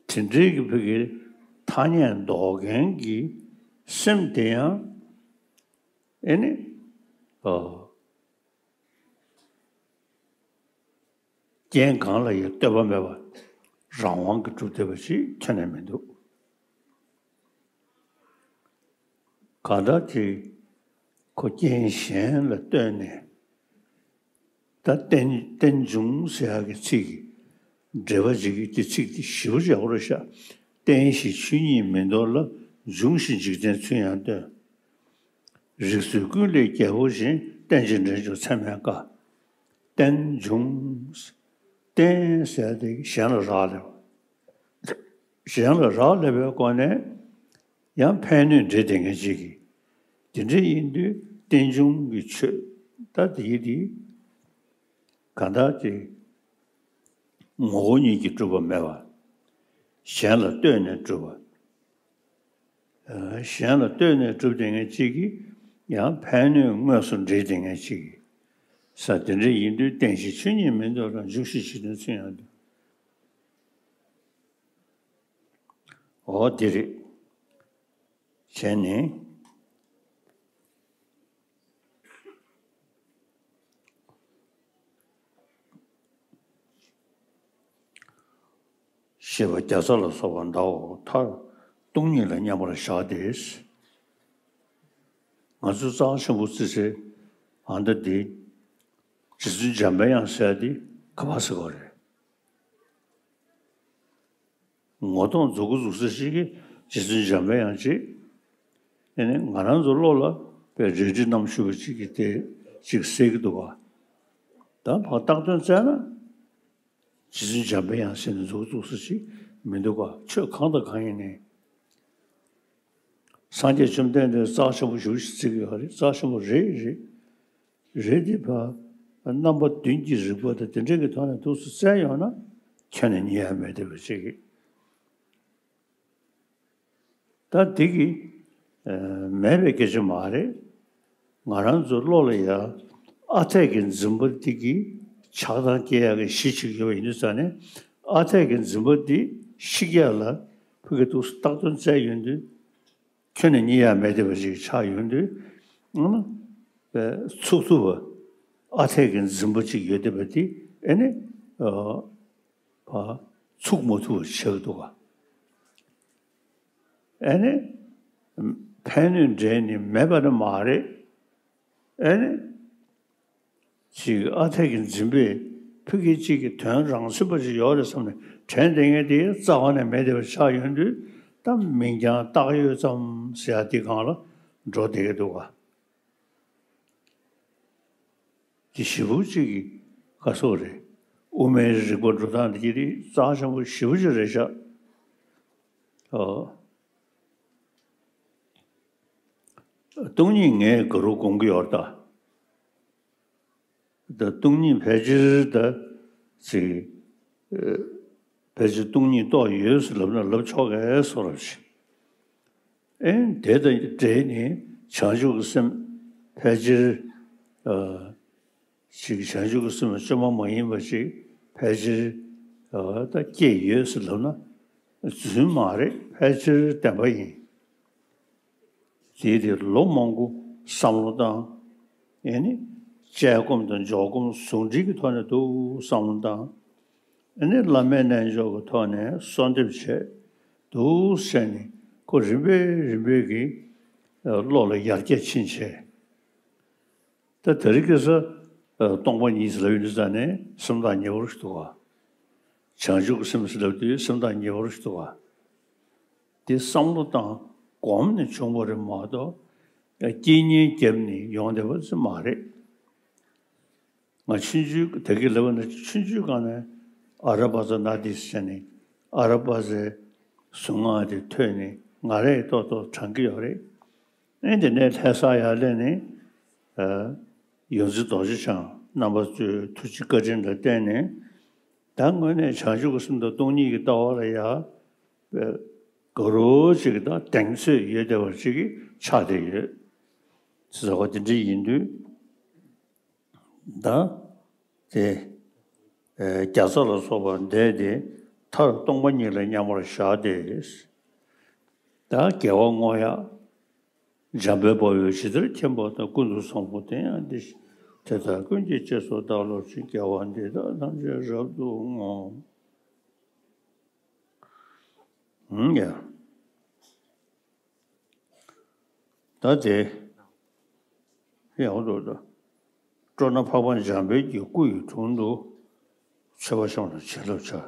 པ་ཙམ། དེ་འདྲའི་གི་བོད་ཀྱི་ཐ་སྙད་འདོགས་མཁན་གྱི་སེམས་དེ་ཡང་ཨེ་ནི་ཨ། རྐྱེན་གང་ལ་ཡང་ལྟོས་པ་མེད་པ་རང་དབང་གིས་གྲུབ་བསྡད་པ་ཞིག་ཁྱོན་ནས་མི་འདུག་གང་ལྟར་དེ་ཁོ་རྐྱེན་གཞན་ལ་ལྟོས་ནས། ད་རྟེན་རྟེན་འབྱུང་ཟེར་ཡག་གི་ཚིག་གི་འགྲེལ་པ་བྱེད་ཀྱི་དེ་ཚིག་དེ་ཞེ་པོ་ཡག་པོ་རེད་ཤག་རྟེན་ཞེས་ཆོས་ཉིད་མིན་འདོར་ལ། འབྱུང་ཞེས་འཇིག་རྟེན་ཚུལ་ཡང་སྟོན། རིགས་ཚོགས་ཀུན་ལས་རྒྱལ་པོ་བཞིན། རྟེན་ཅིང་འབྲེལ་འབྱུང་ཚད་མེད་དཀའ། རྟེན་འབྱུང་། རྟེན་ཟེར་དེ་གཞན་ལ་རག་ལས་པ། གཞན་ལ་རག་ལས་པའི་སྒོ་ནས་ཡང་ཕན་གནོད་འདྲེས་བསྡད་མཁན་ཅིག་གིས། དེ་འདྲ་ཡིན་དུས་རྟེན་འབྱུང་གི་ཆོས་ད་དེ་ཡི་དེ་གང་ལྟར་དེ་ངོ་བོ་ཉིད་ཀྱིས་གྲུབ་པ་མེད་པ། གཞན་ལ་ལྟོས་ནས་གྲུབ་པ། གཞན་ལ་ལྟོས་ནས་གྲུབ་བསྡད་མཁན་གཅིག་གིས་ ཡང་ཕན་གནོད་དངོས་སུ་འབྲེལ་བསྡད་མཁན་ཅིག་ས། དེ་འདྲ་ཡིན་དུས་བསྟན་བཤིག་ཆོས་ཉིད་མི་འདོད་ལ། འཇུག་བཤིག་བཤིག་དོན་ཚུལ་ཡང་འདོད། འོ་དེ་རེད། བྱས་ནས། ཞེས་པ་རྒྱ་མཚོ་ལ་སོགས་པ་འདའོ། མཐར་སྟོང་ཉིད་ལ་མཉམ་པར་བཞག་སྟེ། ང་ཚོས་རྩ་བ་ཆེན་པོ་བརྩི་སའི་ཨ་མདའ་འདི། རྗེ་བཙུན་འཇམ་པའི་དབྱངས་ཟེར་ཡ་འདི་ག་པར་ཟེར་བ་རེད། ངོ་གདོང་མཛུབ་གུ་འཛུགས་ས་ཞིག་གིས་རྗེ་བཙུན་འཇམ་པའི་དབྱངས་ཅིག་ཨེ་ནི་ང་རང་ཚོ་བློ་ལ་དཔེ་རལ་གྲི་བསྣམས་བཞུགས་པ་ཅིག་གིས་དེ་ཅིག་གསལ་གྱི་འདུག་ག་ད་ཕར་བཏགས་དོན་བཙལ་ན། རྗེ་བཙུན་འཇམ་པའི་དབྱངས་ཟེར་ནས་མཛུབ་གུ་འཛུགས་ས་ཅིག་མི་འདུག་ག་ཆོས་གང་དང་གང་ཡིན་ནའི། སངས་རྒྱས་བཅོམ་ལྡན་འདས་རྩ་ཆེན་པོ་ཞེ་པོ་ཅིག་བརྩི་གི་ཡོད་རེད། རྩ་ཆེན་པོ་རེད་རེད། རེད་དེ་ཕར་རྣམ་པ་བདུན་གྱི་རིག་པ་དང་དེ་འདྲ་གི་ཐོག་ནས་འདུག་སེ་བཙལ་ཡོང་ན་ཁྱོན་ནས་རྙེད་ཡ་མེད་བསྡད་པ་ཅིག་གིས། ད་འདི་གི་ཨ་མེད་པའི་སྐད་ཆ་མ་རེད། ང་རང་ཚོ་བློ་ལ་ཡ་ཨ་འཐས་ཀྱི་འཛིན་པ་འདི་གི་ཆགས་སྡང་སྐྱེ་ཡག་གི་གཞི་ཅིག་ཡོད་པ་ཡིན་དུས་ཙང་ནས། ཨ་འཐས་ཀྱི་འཛིན་པ་འདི་བཤིག་ཡག་ལ་ཕ་གི་འདུག་སེ་བཏགས་དོན་བཙལ་ཡོང་དུས། ཁྱོན་ནས་རྙེད་ཡག་མེད་བསྡད་པ་ཞིག་ཆགས་ཡོང་དུས། ཨ་ནི་ཚུགས་ཐུབ་པ། ཨ་འཐས་ཀྱི་འཛིན་པ་ཅིག་ཡོད་བསྡད་པ་འདི་ཨེ་ནི་ཨ་ཕར་ཚུགས་མ་ཐུབ་པ་བྱེད་ཀྱི་འདུག་ག་ཨེ་ནི་ཕན་གནོད་འབྲེལ་ནི་མེད་པ་ནི་མ་རེད། ཨེ་ནི། ཅིག་ཨ་འཐས་ཀྱི་འཛིན་པས་ཕ་གི་གཅིག་གི་དོན་རང་མཚོན་པ་ཅིག་ཡོད་རེད་བསམ་ནས་དྲན་བསྡད་མཁན་དེ་རྩ་བ་ནས་མེད་བསྡད་པ་ཆགས་ཡོང་དུས། ད་མིང་རྐྱང་བཏགས་ཡོད་ཙམ་ཟེར་ཡ་དེ་སྒང་ལ་འགྲོ་བསྡད་ཀྱི་འདུག་ག་དེ་ཞེ་པོ་ཅིག་གི་ག་སོགས་རེད། དབུ་མའི་རིག་པ་འགྲོ་སྟངས་དེ་གི་རྩ་ཆེན་པོ་ཞེ་པོ་ཅིག་རེད་ཤག་ཨོ། སྟོང་ཉིད་ངས་ག་རུ་སྒོམ་གྱི་ཡོད་རེད་ད། ད་སྟོང་ཉིད་ཕལ་ཆེར་ད་ཅིག་ཨ་ཕལ་ཆེར་སྟོང་ཉིད་རྟོགས་ཡོད་ཟེར་ལབ་ན་ལབ་ཆོག་གི་སོ་རབ་ཞིག་ཨེ་དེ་དང་འབྲེལ་ནས་བྱང་ཆུབ་ཀྱི་སེམས་ཕལ་ཆེར་ཨ་ཅིག་བྱང་ཆུབ་ཀྱི་སེམས་བཅོས་མ་མ་ཡིན་པ་ཅིག་ཕལ་ཆེར་ཨ་ད་སྐྱེས་ཡོད་ཟེར་ལབ་ན་རྫུན་མ་རེད། ཕལ་ཆེར་བདེན་པ་ཡིན། དེའི་དེ་ལོ་མང་པོ་བསམ་བློ་བཏང་། ཨེ་ནི། དཔྱད་སྒོམ་དང་འཇོག་སྒོམ་ཟུང་འབྲེལ་གྱི་ཐོག་ནས་འདུག་བསམ་བློ་བཏང་། ཨེ་ནི་བླ་མའི་རྣལ་འབྱོར་གྱི་ཐོག་ནས་གསོལ་འདེབས་བྱས། འདུག་བྱས་ནས་ཁོ་རིམ་པས་རིམ་པས་ཀྱིས་བློ་ལ་ཡར་རྒྱས་ཕྱིན་བྱས། ད་དེ་རིང་ཁ་སང་སྟོང་པ་ཉིད་ཟེར་ལབ་ཡོང་དུས་ཙང་ནས་སེམས་ཐག་ཉེ་བོ་ཞིག་འདུག་ག་བྱང་ཆུབ་ཀྱི་སེམས་ཟེར་ལབ་དུས་སེམས་ཐག་ཉེ་བོ་ཞིག་འདུག་ག་དེ་བསམ་བློ་བཏང་གོམས་ནས་བྱུང་བ་རེད་མ་གཏོགས། རྐྱེན་ངན་བརྒྱབ་ནས་ཡོང་བསྡད་པ་ཙམ་མ་རེད། ང་ཆུང་ཆུང་ད་གིན་ལབ་པ་ན་ཆུང་ཆུང་སྒང་ནས་ཨ་ར་པ་ཙ་ན་དི་ཟེར་ནས་ཨ་ར་པ་ཙའི་གཟུངས་སྔགས་དེ་ཐོས་ནས་ང་རས་ཏོག་ཏོག་བགྲང་གི་ཡོད་རེད། ཨེ་དེ་ནས་ལྷ་ས་ཡར་སླེབས་ནས་ཨ་ཡོངས་འཛིན་རྡོ་རྗེ་འཆང་རྣམ་པ་ཚོའི་ཐུགས་རྗེ་བཀའ་དྲིན་ལ་བརྟེན་ནས། ད་དངོས་གནས་བྱང་ཆུབ་ཀྱི་སེམས་དང་སྟོང་ཉིད་ཀྱི་ལྟ་བ་ལ་ཡ་དགའ་རོགས་ཅིག་དང་གདེང་ཚོད་ཡོད་བསྡད་པ་ཅིག་གི་ཆགས་བསྡད་ཡོད། ཟེར་བ་དེ་འདྲ་ཡིན་དུས། ད་དེ་ཨེ་རྒྱ་མཚོ་ལ་སོགས་པ་འདས་ཏེ་མཐར་སྟོང་པ་ཉིད་ལ་མཉམ་པར་བཞག་སྟེ། ད་དགེ་བ་བསྔོ་ཡག་འཇམ་དཔལ་དཔའ་བོས་ཇི་ལྟར་མཁྱེན་པ་དང་། ཀུན་ཏུ་བཟང་པོ་དེ་ཡང་འདི་ཞིག་དེ་དག་ཀུན་གྱི་རྗེས་སུ་བདག་སློབ་ཅིང་། དགེ་བ་འདི་དག་ཐམས་ཅད་རབ་ཏུ་བསྔོ། ཧུམ་ཡ། ད་དེ་ཡག་པོ་འདུག་ད། སྤྲོ་ན་འཕགས་པ་འཇམ་དཔལ་གྱི་སྐུ་ཡི་དྲུང་དུ་མཆོད་པ་ཤོམ་ལ་བྱིན་རླབས་བྱ།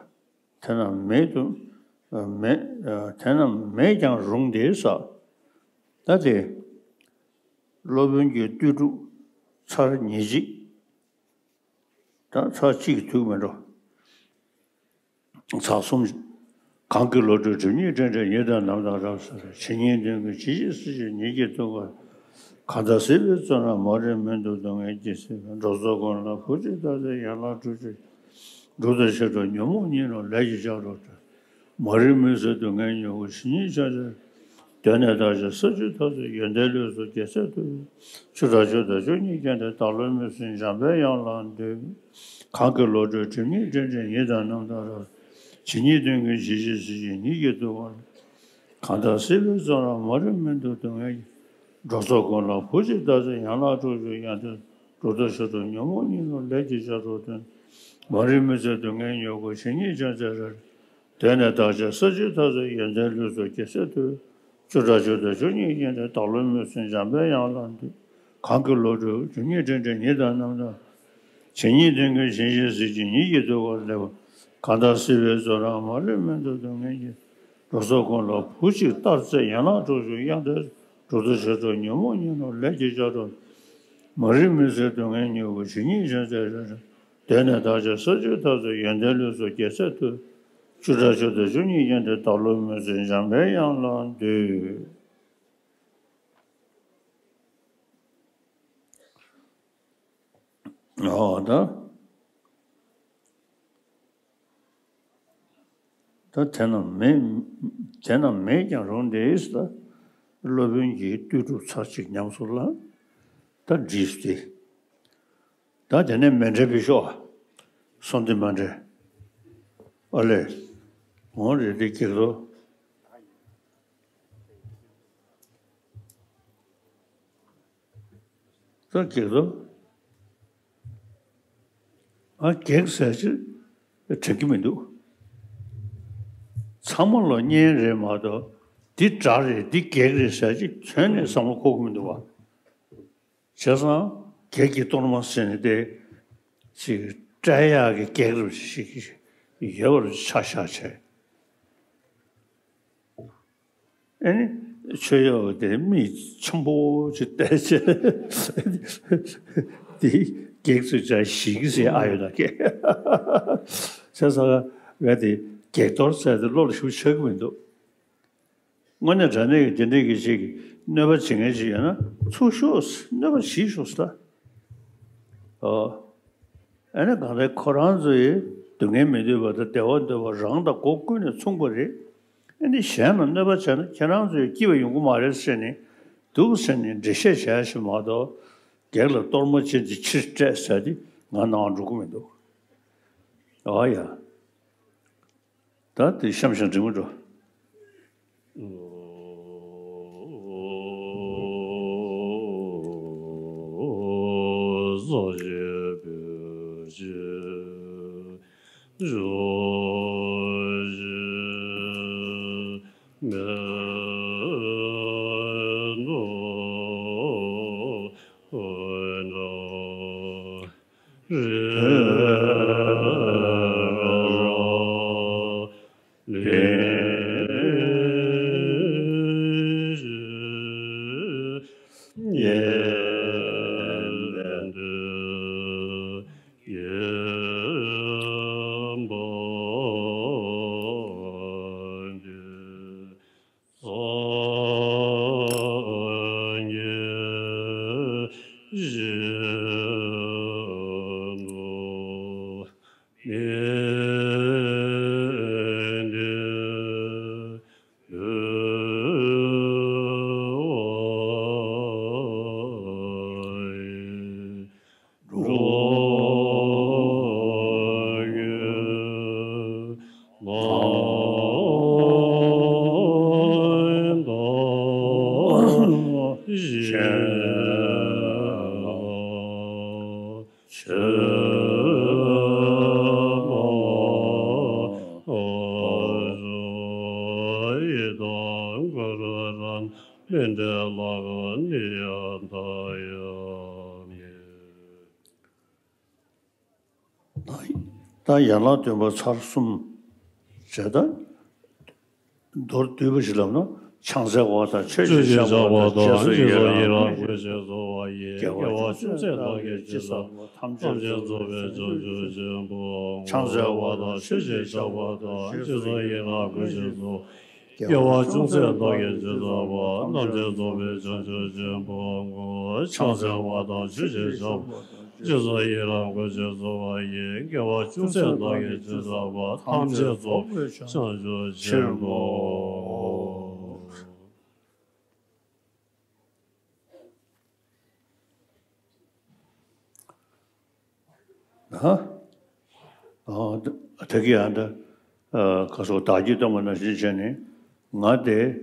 དེ་རྣམས་མེད་དུ་མེད་དེ་རྣམས་མེད་ཀྱང་རུང་སྟེ་ཟེར། ད་དེ་སློབ་དཔོན་གྱི་ལྟོས་གྲུབ་ཚར་ཉེར་གཅིག་ད་ཚར་གཅིག་གི་དུས་མི་འགྲོ། ཚར་གསུམ། གང་གི་བློ་གྲོས་སྒྲིབ་གཉིས་བྲལ་བྲལ། ཡི་དམ་རྣམ་དག་རབ་གསལ་བའི། ཇི་སྙེད་དོན་ཀུན་ཇི་སྙེད་སྲིད་ཞིའི་ཉིད་ཀྱི་སྟོན་ཀ། གང་དག་སྲིད་པའི་བཙོན་རར་མ་རིག་མུན་དུ་སྡུག་བསྔལ་གྱིས་གཟིར་བའི། འགྲོ་ཚོགས་ཀུན་ལ་བུ་གཅིག་ལྟ་སྟེ་ཡན་ལག་དྲུག་ཅུ་སྒྲུབ་དང་བྱེད་འགྲོ། ཉོན་མོངས་གཉིད་ལོག་ལས་ཀྱི་ལྕགས་སྒྲོག་བྲལ། མ་རིག་མུན་སེལ་སྡུག་བསྔལ་མྱུ་གུ་ཇི་སྙེད་ཆགས་ཀྱང་ གདོད་ནས་བདག་ཅག་ས་བཅུའི་མཐའ་རྩེ་ཡོན་ཏན་ལུས་སུ་རྒྱལ་སྲས་ཐུབ། བཅུ་ཕྲག་བཅུ་དང་བཅུ་གཉིས་བརྒྱན་ཏེ་བདག་བློའི་མུན་སེལ་འཇམ་པའི་དབྱངས་ལ་འདུད། གང་གི་བློ་གྲོས་སྒྲིབ་གཉིས་དྲིལ་ཅན་ཡིད་དང་རྣམ་དག་རབ། ཇི་སྙེད་གདུང་བའི་གཞི་ཞེས་གཟི་བརྗིད་ཉིད་ཀྱིས་གཏུགས་པ་ལས། གང་དག་སྲིད་པའི་བཙོན་རར་མ་རིག་མུན་དུ་སྡུག་བསྔལ་གྱི། འགྲོ་ཚོགས་ཀུན་ལ་བུ་གཅིག་བདག་བརྩེ་ཡན་ལག་དྲུག་ཅུ་ཡོན་ཏན་གྲུབ་ཐོབ་ཞབས་ཏོག་ཉོན་མོངས་གཉིད་སློང་ལས་ཀྱི་ལྕགས་སྒྲོག་བཏོན། མ་རིག་མུན་སེལ་སྡུག་བསྔལ་མྱུ་གུ་ཇི་སྙེད་འཇོམས་མཛད་རབ། གདོད་ནས་བདག་ཅག་ས་བཅུའི་མཐའ་རྩེ་ཡོན་ཏན་ལུས་སུ་རྒྱལ་སྲས་ཐུབ། བཅུ་ཕྲག་བཅུ་དང་བཅུ་གཉིས་བརྒྱན་ཏེ་བདག་བློའི་མུན་སེལ་འཇམ་པའི་དབྱངས་ལ་འདུད། གང་གི་བློ་གྲོས་སྒྲིབ་གཉིས་དྲིལ་ཅན་ཡིད་དང་རྣམ་དག་ཇི་སྙེད་གདུང་བའི་གཞི་ཞེས་གཟི་བརྗིད་ཉིད་ཀྱིས་གཏུགས་པ་ལས། གང་དག་སྲིད་པའི་བཙོན་རར་མ་རིག་མུན་དུ་སྡུག་བསྔལ་གྱི། འགྲོ་ཚོགས་ཀུན་ལ་བུ་གཅིག་བདག་བརྩེ་ཡན་ལག་དྲུག་ཅུ་ཡོན་ཏན་གྲུབ་ཐོབ་ཞབས་ཏོག་ཉོན་མོངས་གཉིད་སློང་ལས་ཀྱི་ལྕགས་སྒྲོག་མ་རིག་མུན་སེལ་སྡུག་བསྔལ་མྱུ་གུ་ཇི་སྙེད་འཇོམས་མཛད་རབ། གདོད་ནས་བདག་ཅག་ས་བཅུའི་མཐའ་རྩེ་ཡོན་ཏན་ལུས་སུ་རྒྱལ་སྲས་ཐུབ། བཅུ་ཕྲག་བཅུ་དང་བཅུ་གཉིས་བརྒྱན་ཏེ་བདག་བློའི་མུན་སེལ་འཇམ་པའི་དབྱངས་ལ་འདུད། ཨོ་ད། ད་དེ་རྣམས་མེད། དེ་རྣམས་མེད་ཀྱང་རུང་སྟེ་ད། སློབ་དཔོན་གྱིས་ལྟོས་གྲུབ་ཚར་གཅིག་ཉམས་སུ་བླངས། ད་བྲིས་ཏེ། ད་དེ་ནས་མཎྜལ་ཕུལ་ཤོག་གསུམ་དེ་མཎྜལ། ཨ་ལས། འོང་རེད་དེ་ཀྱེ་རོ། ད་བགེགས་དོ། ཨ་བགེགས་ཟེར་ཅིག་དྲན་གྱི་མི་འདུག་ཚང་མ་ལོ་གཉན་རེད་མ་གཏོགས་འདི་དགྲ་རེད་འདི་བགེགས་རེད་ཟེར་ཅིག་ཁྱོན་ནས་བསམ་བློ་འཁོར་གྱི་མི་འདུག་བ། བྱས་ཙང་བགེགས་ཀྱི་གཏོར་མ་ཟེར་ནས་དེ་ཅིག་སྤྲད་ཡག་གི་བགེགས་རུ་ཞིག་ཡོད་པར་ཆ་བཞག་བྱས། ཨ་ནི་མཆོད་གཡོག་དེ་མི་ཆེན་པོ་ཅིག་བལྟས་བྱས། དེ་བགེགས་ཚུལ་བྱ་ཞིག་ཟེར་ཨ་ཡོད་ན་སྐད། བྱས་ཙང་ང་དེ་བགེགས་གཏོར་ཟེར་དེ་བློ་ལ་ཞུགས་ཆགས་ཀྱི་མི་འདུག་དངོས་གནས་དྲང་གནས་ཀྱི་དེ་འདྲའི་གི་ཞིག་གནོད་པ་བྱེད་མཁན་ཞིག་ཡོད་ན་ཚུར་ཤོག་གནོད་པ་བྱེད་ཤོག་ཟེར། ཨོ། ཨ་ནི་གང་ལྟར་ཁོ་རང་ཚོ་ཡི་སྡུག་བསྔལ་མི་འདོད་པ་དང་བདེ་བ་འདོད་པ་རང་དང་སྒོ་ཀུན་ནས་མཚུངས་པ་རེད། ཨ་ནི་གཞན་ལ་གནོད་པ་བྱས་ན་ཁྱེད་རང་ཚོ་ཡི་སྐྱིད་པ་ཡོང་གི་མ་རེད་ཟེར་ནས་འདུག་ཟེར་ནས་འགྲེལ་བཤད་བྱས་ཞིག་མ་གཏོགས་བགེགས་ལ་གཏོར་མ་ཅན་དེ་ཕྱིར་སྤྲད་ཟེར་དེ་ང་ནང་འགྲོ་གི་མི་འདུག་ཨ་ཡ། ད་དེ་གཤམ་གཤམ་འགྲིག་མི་འགྲོ། ད་ཡན་ལག་བདུན་པ་ཚར་གསུམ་བྱས་ད། མདོར་བསྡུས་པ་ཞིག་ལབ་ན་ཕྱག་འཚལ་བ་དང་མཆོད་ཅིང་བཤགས་པ་དང་རྗེས་སུ་ཡི་རང་བསྐུལ་ཞིང་གསོལ་བ་ཡིས། དགེ་བ་ཅུང་ཟད་བདག་གིས་ཅི་བསགས་པ་ཐམས་ཅད་རྫོགས་པའི་བྱང་ཆུབ་ཆེན་པོའི་ངོ་བོ། ཕྱག་འཚལ་བ་དང་མཆོད་ཅིང་བཤགས་པ་དང་རྗེས་སུ་ཡི་རང་བསྐུལ་ཞིང་གསོལ། དགེ་བ་ཅུང་ཟད་བདག་གིས་ཅི་བསགས་པ་ཐམས་ཅད་རྫོགས་པའི་བྱང་ཆུབ་ཆེན་པོའི་ངོ་བོ། ཕྱག་འཚལ་བ་དང་མཆོད་ཅིང་བཤགས་པ་རྗེས་སུ་ཡི་རང་བསྐུལ་ཞིང་གསོལ་བ་ཡིས། དགེ་བ་ཅུང་ཟད་བདག་གིས་ཅི་བསགས་པ་ཐམས་ཅད་རྫོགས་པའི་བྱང་ཆུབ་ཆེན་པོའི་ངོ་བོ། ད་ཨ་ད་གི་ཨ་ད་ཨ་ཁ་སོགས་བདག་གིས་སྟོན་པ་ནང་བཞིན་བྱས་ནས་ང་དེ་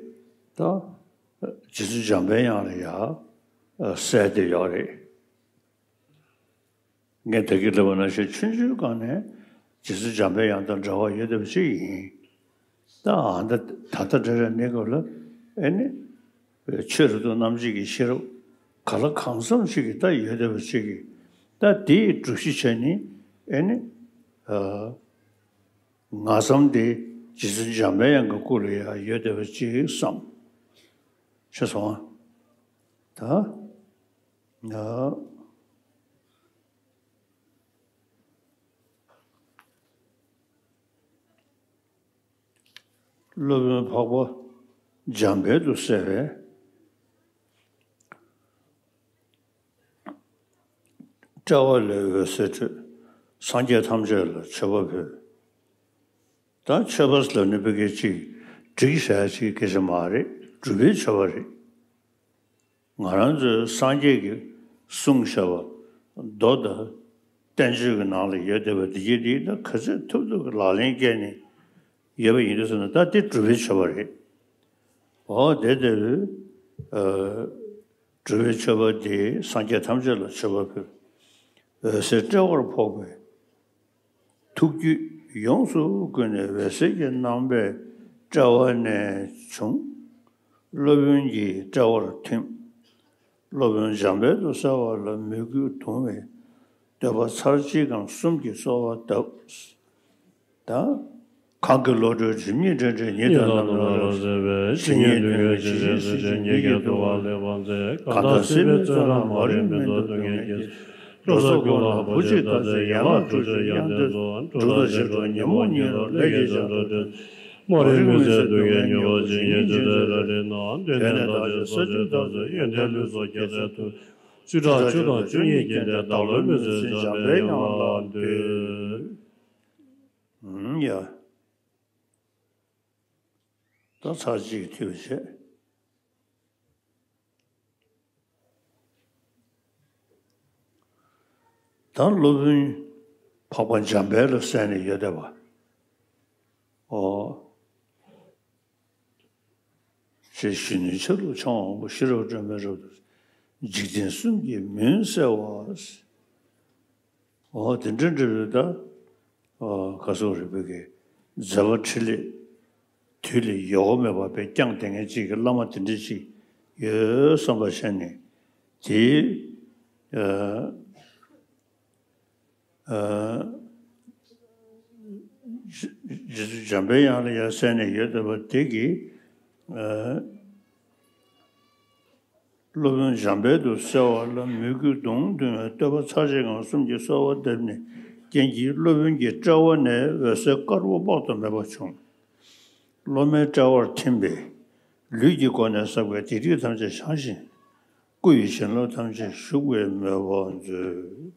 ད་རྗེ་བཙུན་འཇམ་པའི་དབྱངས་ལ་ཡ་ཨ་གསལ་བསྡད་ཡོད་རེད། ངས་ད་གི་ལབ་པ་ནང་བཞིན་ཆུང་ཆུང་སྒང་ནས་རྗེ་བཙུན་འཇམ་པའི་དབྱངས་དང་འབྲེལ་བ་ཡོད་བསྡད་པ་ཅིག་ཡིན། ད་ཨ་ད་ད་ལྟ་འདྲ་རེད་གནས་སྐབས་ལ་ཨེ་ནི་ཆོས་རབ་ཏུ་རྣམ་འབྱེད་ཀྱི་ཤེས་རབ་ག་ལ་གང་འཚམ་ཞིག་གི་ད་ཡོད་བསྡད་པ་ཅིག་གིས་ད་དེའི་སྒྲུབ་གཞི་བྱས་ནི་ཨེ་ནི་ཨ་ང་བསམ་དེ་རྗེ་བཙུན་འཇམ་པའི་དབྱངས་ཀྱི་སྐུ་ལ་ཡང་ཡོད་བསྡད་པ་ཅིག་བསམ། ཤེས་སོང་ཨ། ད་ཨ། སློབ་དཔོན་འཕགས་པ་འཇམ་དཔལ་དུ་གསལ་བས། དཔྲལ་བ་ལས་འོད་ཟེར་འཕྲོས། སངས་རྒྱས་ཐམས་ཅད་ལ་མཆོད་པ་ཕུལ། ད་མཆོད་པ་ལབ་ནི་བོད་སྐད་ཅིག་བསྒྲིགས་བྱ་ཡ་ཅིག་སྐད་ཆ་མ་རེད། སྒྲུབ་པའི་མཆོད་པ་རེད། ང་རང་ཚོའི་སངས་རྒྱས་ཀྱིས་གསུངས་བཞག་པ་མདོ་དང་བསྟན་བཅོས་ཀྱི་ནང་ལ་ཡོད་བསྡད་པ་འདི་གྱད་འདི་ད་ག་ཚོད་ཐུབ་ཐུབ་ཀྱི་ལག་ལེན་བཀལ་ནས་ཡོད་པ་ཡིན་དུས་ཙམ་ན་ད་དེ་སྒྲུབ་པའི་མཆོད་པ་རེད། འོ་དེ་ལྟ་བུའི་ཨ་སྒྲུབ་པའི་མཆོད་པ་འདི་སངས་རྒྱས་ཐམས་ཅད་ལ་མཆོད་པ་ཕུལ། འོད་ཟེར་དཔྲལ་བར་ཕོག་པས། ཐུགས་རྒྱུད་ཡོངས་སུ་ཀུན་ནས་འོད་ཟེར་གྱི་རྣམ་པས་དཔྲལ་བ་ནས་བྱུང་། སློབ་དཔོན་གྱི་དཔྲལ་བར་ཐིམ། སློབ་དཔོན་འཇམ་དཔལ་དུ་གསལ་བ་ལ་མོས་གུས་གདུང་བས་བསྟོད་པ་ཚར་གཅིག་གམ་གསུམ་གྱིས་གསོལ་བ་བཏབ། ད་གང་གི་བློ་གྲོས་སྒྲིབ་གཉིས་འདྲེན་འདྲེན་ཉིད་དང་རྣམ་སྣང་རབ་གསལ་བའི་ཇི་སྙེད་དུ་ཡོད་ཇི་སྙེད་སུ་ཇི་སྙེད་ཀྱི་ཐུབ་པ་ལེགས་པར་མཛད། གང་དག་སྲིད་པའི་བཙོན་རར་མ་རིག་མུན་དུ་སྡུག་བསྔལ་གྱིས། འགྲོ་ས་ཀུན་ལ་བུ་གཅིག་ལྟ་ཚེ་ཡན་ལག་དྲུག་ཅུ་དབྱངས་ལྡན་སོགས། གྲུབ་རྟགས་ཕྱིར་འགྲོ་ཉོན་མོངས་ཉིད་ལ་ལས་ཀྱི་བྱ་བྲལ་དོན། མ་རིག་མུན་སེལ་སྡུག་བསྔལ་མྱུར་བ་ཇི་སྙེད་ཅི་མཛད་རབ་བསྒྲལ་ན། དོན་གནས་བདག་གཅིག་ས་བཅུ་ཐབས་ཟད་ཡོན་ཏན་ལུས་སྲོག་རྒྱལ་སྲས་ཐུགས། བཅུ་ཕྲག་བཅུ་དང་བཅུ་གཉིས་བརྒྱན་ཏེ་བདག་བློའི་མུན་སེལ་འཇམ་པའི་དབྱངས་ལ་འདུད། ཡ། ད་ཚར་གཅིག་ཐུབ་བྱས། ད་སློབ་དཔོན་འཕགས་པ་འཇམ་དཔལ་ལ་གསན་ནས་ཡོད་བསྡད་པ། ཨོ། ཞེས་ཞུས་ནས་ཆ་ལུགས་འཆང་དབང་པོ་ཤེས་རབ་སྒྲོན་མེ་རབ་ཏུ་འཇིག་རྟེན་གསུམ་གྱི་མུན་སེལ་བ། ཨོ་དེ་འདྲ་འདྲ་བའི་ད་ཨོ་ག་སོགས་རིག་པའི་གི་མཛད་པ་འཕྲིན་ལས་དུས་ལས་ཡོལ་བ་མེད་པ་དཔེ་བསྐྱངས་དེ་ངན་ཅིག་གི་བླ་མ་དེ་འདྲ་ཅིག་ཡོད་བསམ་པ་བྱས་ནས་དེའི་ཨ། ཨ། རྗེ་བཙུན་འཇམ་པའི་དབྱངས་ལ་ཡང་གསན་ནས་ཡོད་བསྡད་པ་དེ་གིས་ཨ། སློབ་དཔོན་འཇམ་དཔལ་དུ་གསལ་བ་ལ་མོས་གུས་གདུང་གདུང་བའི་བསྟོད་པ་ཚར་གཅིག་གམ་གསུམ་གྱིས་གསོལ་བ་འདེབས་ནས་རྐྱེན་གྱིས་སློབ་དཔོན་གྱི་དཔྲལ་བ་ནས་འོད་ཟེར་དཀར་པོ་དཔག་ཏུ་མེད་པ་བྱུང་། སློབ་མའི་དཔྲལ་བར་ཐིམ་པས་ལུས་ཀྱི་སྒོ་ནས་བསགས་པའི་སྡིག་སྒྲིབ་ཐམས་ཅད་བྱང་ཞིང་། སྐུ་ཡི་བྱིན་རླབས་ཐམས་ཅད་ཞུགས་པའི་མོས་པ་མཛོད།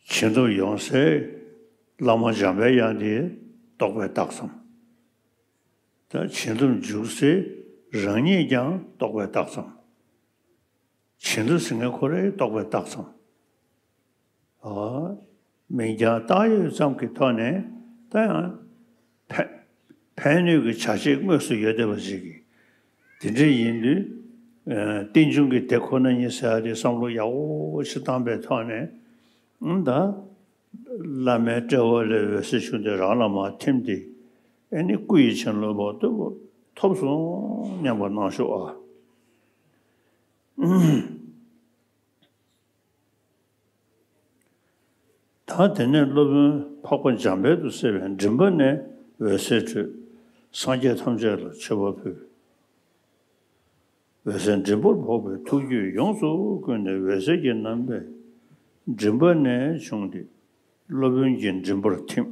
བྱིན་རླབས་ཡོང་སའི་བླ་མ་འཇམ་པའི་དབྱངས་འདི་རྟོགས་པའི་རྟགས་ཙམ། ད་བྱིན་རླབས་འཇུག་སའི་རང་ཉིད་ཀྱང་རྟོགས་པའི་རྟགས་ཙམ། བྱིན་རླབས་ཟེར་མཁན་ཁོ་རང་རྟོགས་པའི་རྟགས་ཙམ། ཨ། མིང་རྐྱང་བཏགས་ཡོད་ཙམ་གྱི་ཐོག་ནས་ད་ཡང་ཕན་ཕན་གནོད་ཀྱི་བྱ་བྱེད་དངོས་སུ་ཡོད་བསྡད་པ་ཞིག་གིས་དེ་འདྲ་ཡིན་དུས་ཨ། རྟེན་འབྱུང་གི་དེ་ཁོ་ན་ཉིད་ཟེར་ཡ་དེ་བསམ་བློ་ཡག་པོ་ཞིག་བཏང་པའི་ཐོག་ནས་ཨང་ད་བླ་མའི་དཔྲལ་བ་ལས་འོད་ཟེར་བྱུང་སྟེ་རང་ལ་མར་ཐིམ་སྟེ་ཨ་ནི་སྐུ་ཡི་བྱིན་རླབས་བར་དུ་ཐོབ་སོང་སྙམ་པ་གནང་ཤོག་ཨ། ད་དེ་ནས་སློབ་དཔོན་འཕགས་པ་འཇམ་དཔལ་དུ་གསལ་བའི་མགྲིན་པ་ནས་འོད་ཟེར་འཕྲོས། སངས་རྒྱས་ཐམས་ཅད་ལ་མཆོད་པ་ཕུལ། འོད་ཟེར་མགྲིན་པར་ཕོག་པས་ཐུགས་རྒྱུད་ཡོངས་སུ་ཀུན་ནས་འོད་ཟེར་གྱི་རྣམ་པས་མགྲིན་པ་ནས་བྱུང་སྟེ་སློབ་དཔོན་གྱི་མགྲིན་པར་ཐིམ།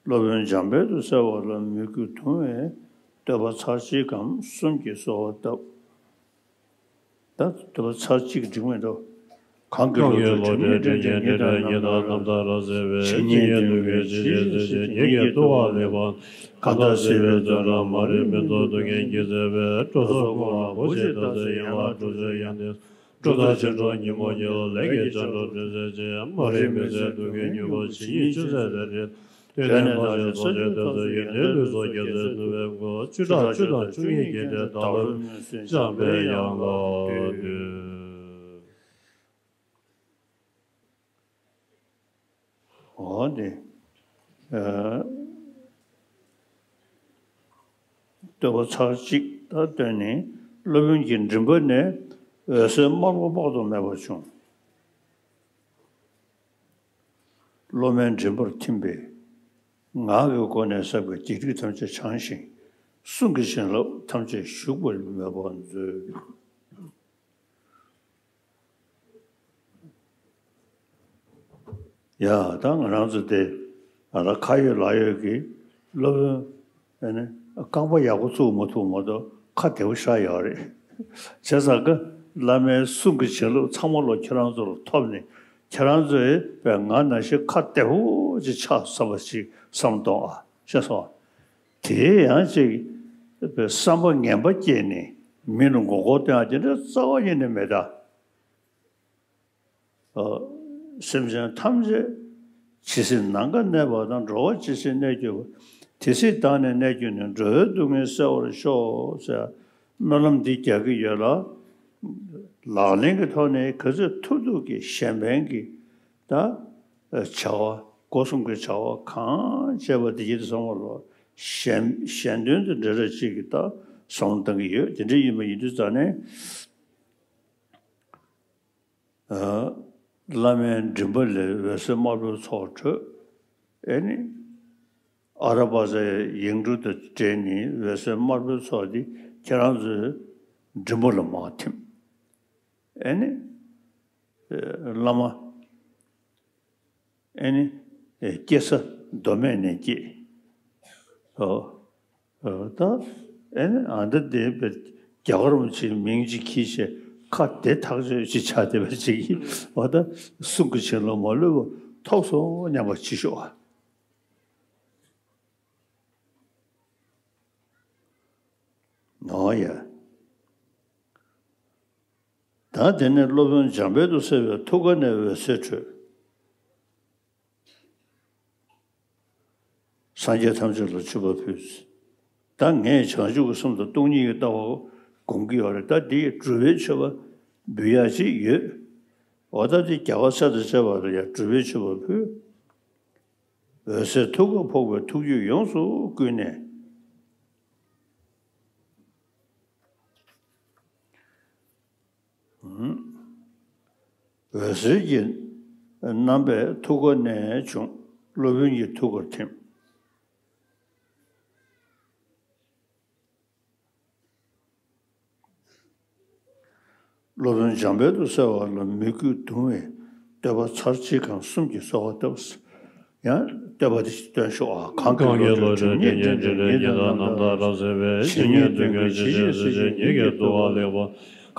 སློབ་དཔོན་འཇམ་དཔལ་དུ་གསལ་བ་ལ་མོས་གུས་གདུང་བས་བསྟོད་པ་ཚར་གཅིག་གམ་གསུམ་གྱིས་གསོལ་བ་བཏབ། ད་བསྟོད་པ་ཚར་གཅིག་འགྲིག་མེད་འགྲོ། གང་གི་བློ་གྲོས་དྲན་ཉིད་དྲན་ཉིད་དྲན་ཉིད་དང་རྣམ་དག་རྣམ་དག་རབ་གསལ་བའི། ཇི་སྙེད་དུས་ཀྱི་ཇི་སྙེད་ཇི་སྙེད་ཉིད་ཀྱི་ཐུགས་ཀར་སླེབས་པ། གང་དག་སྲིད་པའི་བཙོན་རར་མ་རིག་མུན་འཐོམས་སྡུག་བསྔལ་གྱིས་གཙེས་པའི། འགྲོ་ཚོགས་ཀུན་ལ་བུ་གཅིག་བལྟ་ཚེ། ཡན་ལག་དྲུག་ཅུ་ཡོན་ཏན་གྲུབ་མཐའ་ཆོས་གྲོགས་ཉིན་མོ་ཉིད་ལ། ལས་ཀྱི་ཆར་སྒྲོག་འདྲེན་མཛད་ཅིང་། མ་རིག་མུན་སེལ་སྡུག་བསྔལ་མྱུར་བ། ཇི་སྙེད་ཆུད་ཟོས་པའི་རིགས། དོན་ལས་ཐམས་ཅད་རྫོགས་བྱེད་ཐོབ་ཚེ། ཡོན་ཏན་ལུས་སྲོག་རྒྱལ་སྲས་ནུས་པའི་མགོན། བཅུ་ཕྲག་བཅུ་དང་བཅུ་གཉིས་བརྒྱན་ཏེ། བདག་བློའི་མུན་སེལ་འཇམ་པའི་དབྱངས་ལ་འདུད། འོ་དེ། ཨ། བསྟོད་པ་ཚར་གཅིག་ད་བཏོན་ནས། སློབ་དཔོན་གྱི་མགྲིན་པ་ནས་འོད་ཟེར་དམར་པོ་དཔག་ཏུ་མེད་པ་བྱུང་། སློབ་མའི་མགྲིན་པར་ཐིམ་པས། ངག་གི་སྒོ་ནས་བསགས་པའི་སྡིག་སྒྲིབ་ཐམས་ཅད་བྱང་ཞིང་། གསུང་གི་བྱིན་རླབས་ཐམས་ཅད་ཞུགས་པར་མོས་པ་མཛོད། ཡ། ད་ང་རང་ཚོ་དེ་ང་ལ་ཁ་ཡོད་ལག་ཡོད་ཀྱི་སློབ་དཔོན་ཨ་ནི་རྐང་པ་ཡག་པོ་བཙུགས་མ་ཐུབ་མ་གཏོགས་ཁ་བདེ་པོ་ཤར་ཡོད་རེད། བྱས་ཙང་ཀ་བླ་མའི་གསུང་གི་བྱིན་རླབས་ཚང་མ་ལོ་ཁྱེད་རང་ཚོ་ལ་ཐོབ་ནས། ཁྱེད་རང་ཚོས་པའི་ང་ནང་བཞིན་ཁ་བདེ་པོ་ཅིག་ཆགས་བསམ་པ་ཅིག་བསམ་གཏོང་ཨ། ཤེས་སོང་། དེ་ཡང་ཅིག་པའི་བསམ་པ་ངན་པ་སྐྱེས་ནས་མི་ལ་མགོ་སྐོར་སྟོན་ཨ། དེ་འདྲ་རྩ་བ་ཉིད་ནས་མེད་ད། ཨ། སེམས་ཅན་ཐམས་ཅད་ཇི་སྲིད་ནམ་མཁའ་གནས་པ་དང་། འགྲོ་བ་ཇི་སྲིད་གནས་གྱུར་པ། དེ་སྲིད་བདག་ནི་གནས་གྱུར་ནས། འགྲོ་བའི་སྡུག་བསྔལ་སེལ་བར་ཤོག་ཟེར་སྨོན་ལམ་འདི་རྒྱག་གི་ཡོད་ལ། ལག་ལེན་གྱི་ཐོག་ནས་ག་ཚོད་ཐུབ་ཐུབ་ཀྱིས་གཞན་ཕན་གྱི་ད་བྱ་བ། སྒོ་གསུམ་གྱི་བྱ་བ་གང་བྱས་པ་དེ་ཡིད་དུ་སོང་བ་ལ་གཞན་གཞན་དོན་དུ་འབྲེལ་བ་ཅིག་གི་ད་བསམ་བློ་གཏང་གི་ཡོད། དེ་འདྲ་ཡིན་པ་ཡིན་དུས་ཙང་ནས། ཨ། བླ་མའི་མགྲིན་པ་ལས་འོད་ཟེར་དམར་པོའི་ཚོགས་འཕྲོས། ཨེ་ནི། ཨ་ར་པ་ཙའི་ཡིག་འབྲུ་དང་འབྲེལ་ནས་འོད་ཟེར་དམར་པོའི་ཚོགས་འདི་ཁྱེད་རང་ཚོའི་མགྲིན་པ་ལ་མར་ཐིམ། ཨེ་ནི། ཨེ། བླ་མ། ཨེ་ནི། ཨེ། སྐྱེ་ས་མདོ་སྨད་ནས་སྐྱེས། ཨོ། ཨོ། ད་ཨེ་ནི་ཨ་འདི་དེ་བས་རྒྱ་གར་མ་ཆེ་མིང་ཅིག་གིས་བྱས་ཁ་བདེ་ཐག་ཆོད་ཅིག་ཆགས་བསྡད་པ་ཅིག་གིས། འོ་ད་གསུང་གི་བྱིན་རླབས་མ་ལུས་པ་ཐོབ་སོང་སྙམ་པ་ཅིག་ཤོག་ཨ། ཨོ་ཡ། ད་དེ་ནས་སློབ་དཔོན་འཇམ་དཔལ་དུ་གསལ་བའི་ཐུགས་ཀ་ནས་འོད་ཟེར་འཕྲོས། སངས་རྒྱས་ཐམས་ཅད་ལ་མཆོད་པ་ཕུལ། ད་ངས་བྱང་ཆུབ་ཀྱི་སེམས་དང་སྟོང་ཉིད་ཀྱི་ལྟ་བ་སྒོམ་གྱི་ཡོད་རེད། ད་འདི་སྒྲུབ་པའི་མཆོད་པ་འབུལ་ཡག་ཅིག་ཡོད། འོ་ད་འདི་རྒྱལ་བ་སྲས་དང་བཅས་པ་ལ་ཡང་སྒྲུབ་པའི་མཆོད་པ་ཕུལ། འོད་ཟེར་ཐུགས་ཀར་ཕོག་པས་ཐུགས་རྒྱུད་ཡོངས་སུ་བསྐུལ་ནས། འོད་ཟེར་གྱི་རྣམ་པས་ཐུགས་ཀ་ནས་བྱུང་། སློབ་དཔོན་གྱི་ཐུགས་ཀར་ཐིམ། སློབ་དཔོན་འཇམ་དཔལ་དུ་གསལ་བ་ལ་མོས་གུས་གདུང་བས་བསྟོད་པ་ཚར་གཅིག་གམ་གསུམ་གྱིས་གསོལ་བ་བཏབ། ཡང་བསྟོད་པ་དེ་ཞིག་བཏོན་ཤོག་ཨ། གང་གི་བློ་གྲོས་དྲན་ཉིད་དྲན་ཉིད་དང་རྣམ་དག་རབ་གསལ་བའི། ཇི་སྙེད་དུས་ཀྱི་ཇི་སྙེད་ཇི་སྙེད་ཉིད་ཀྱི་ཐུགས་ཀར་སླེབས་པ།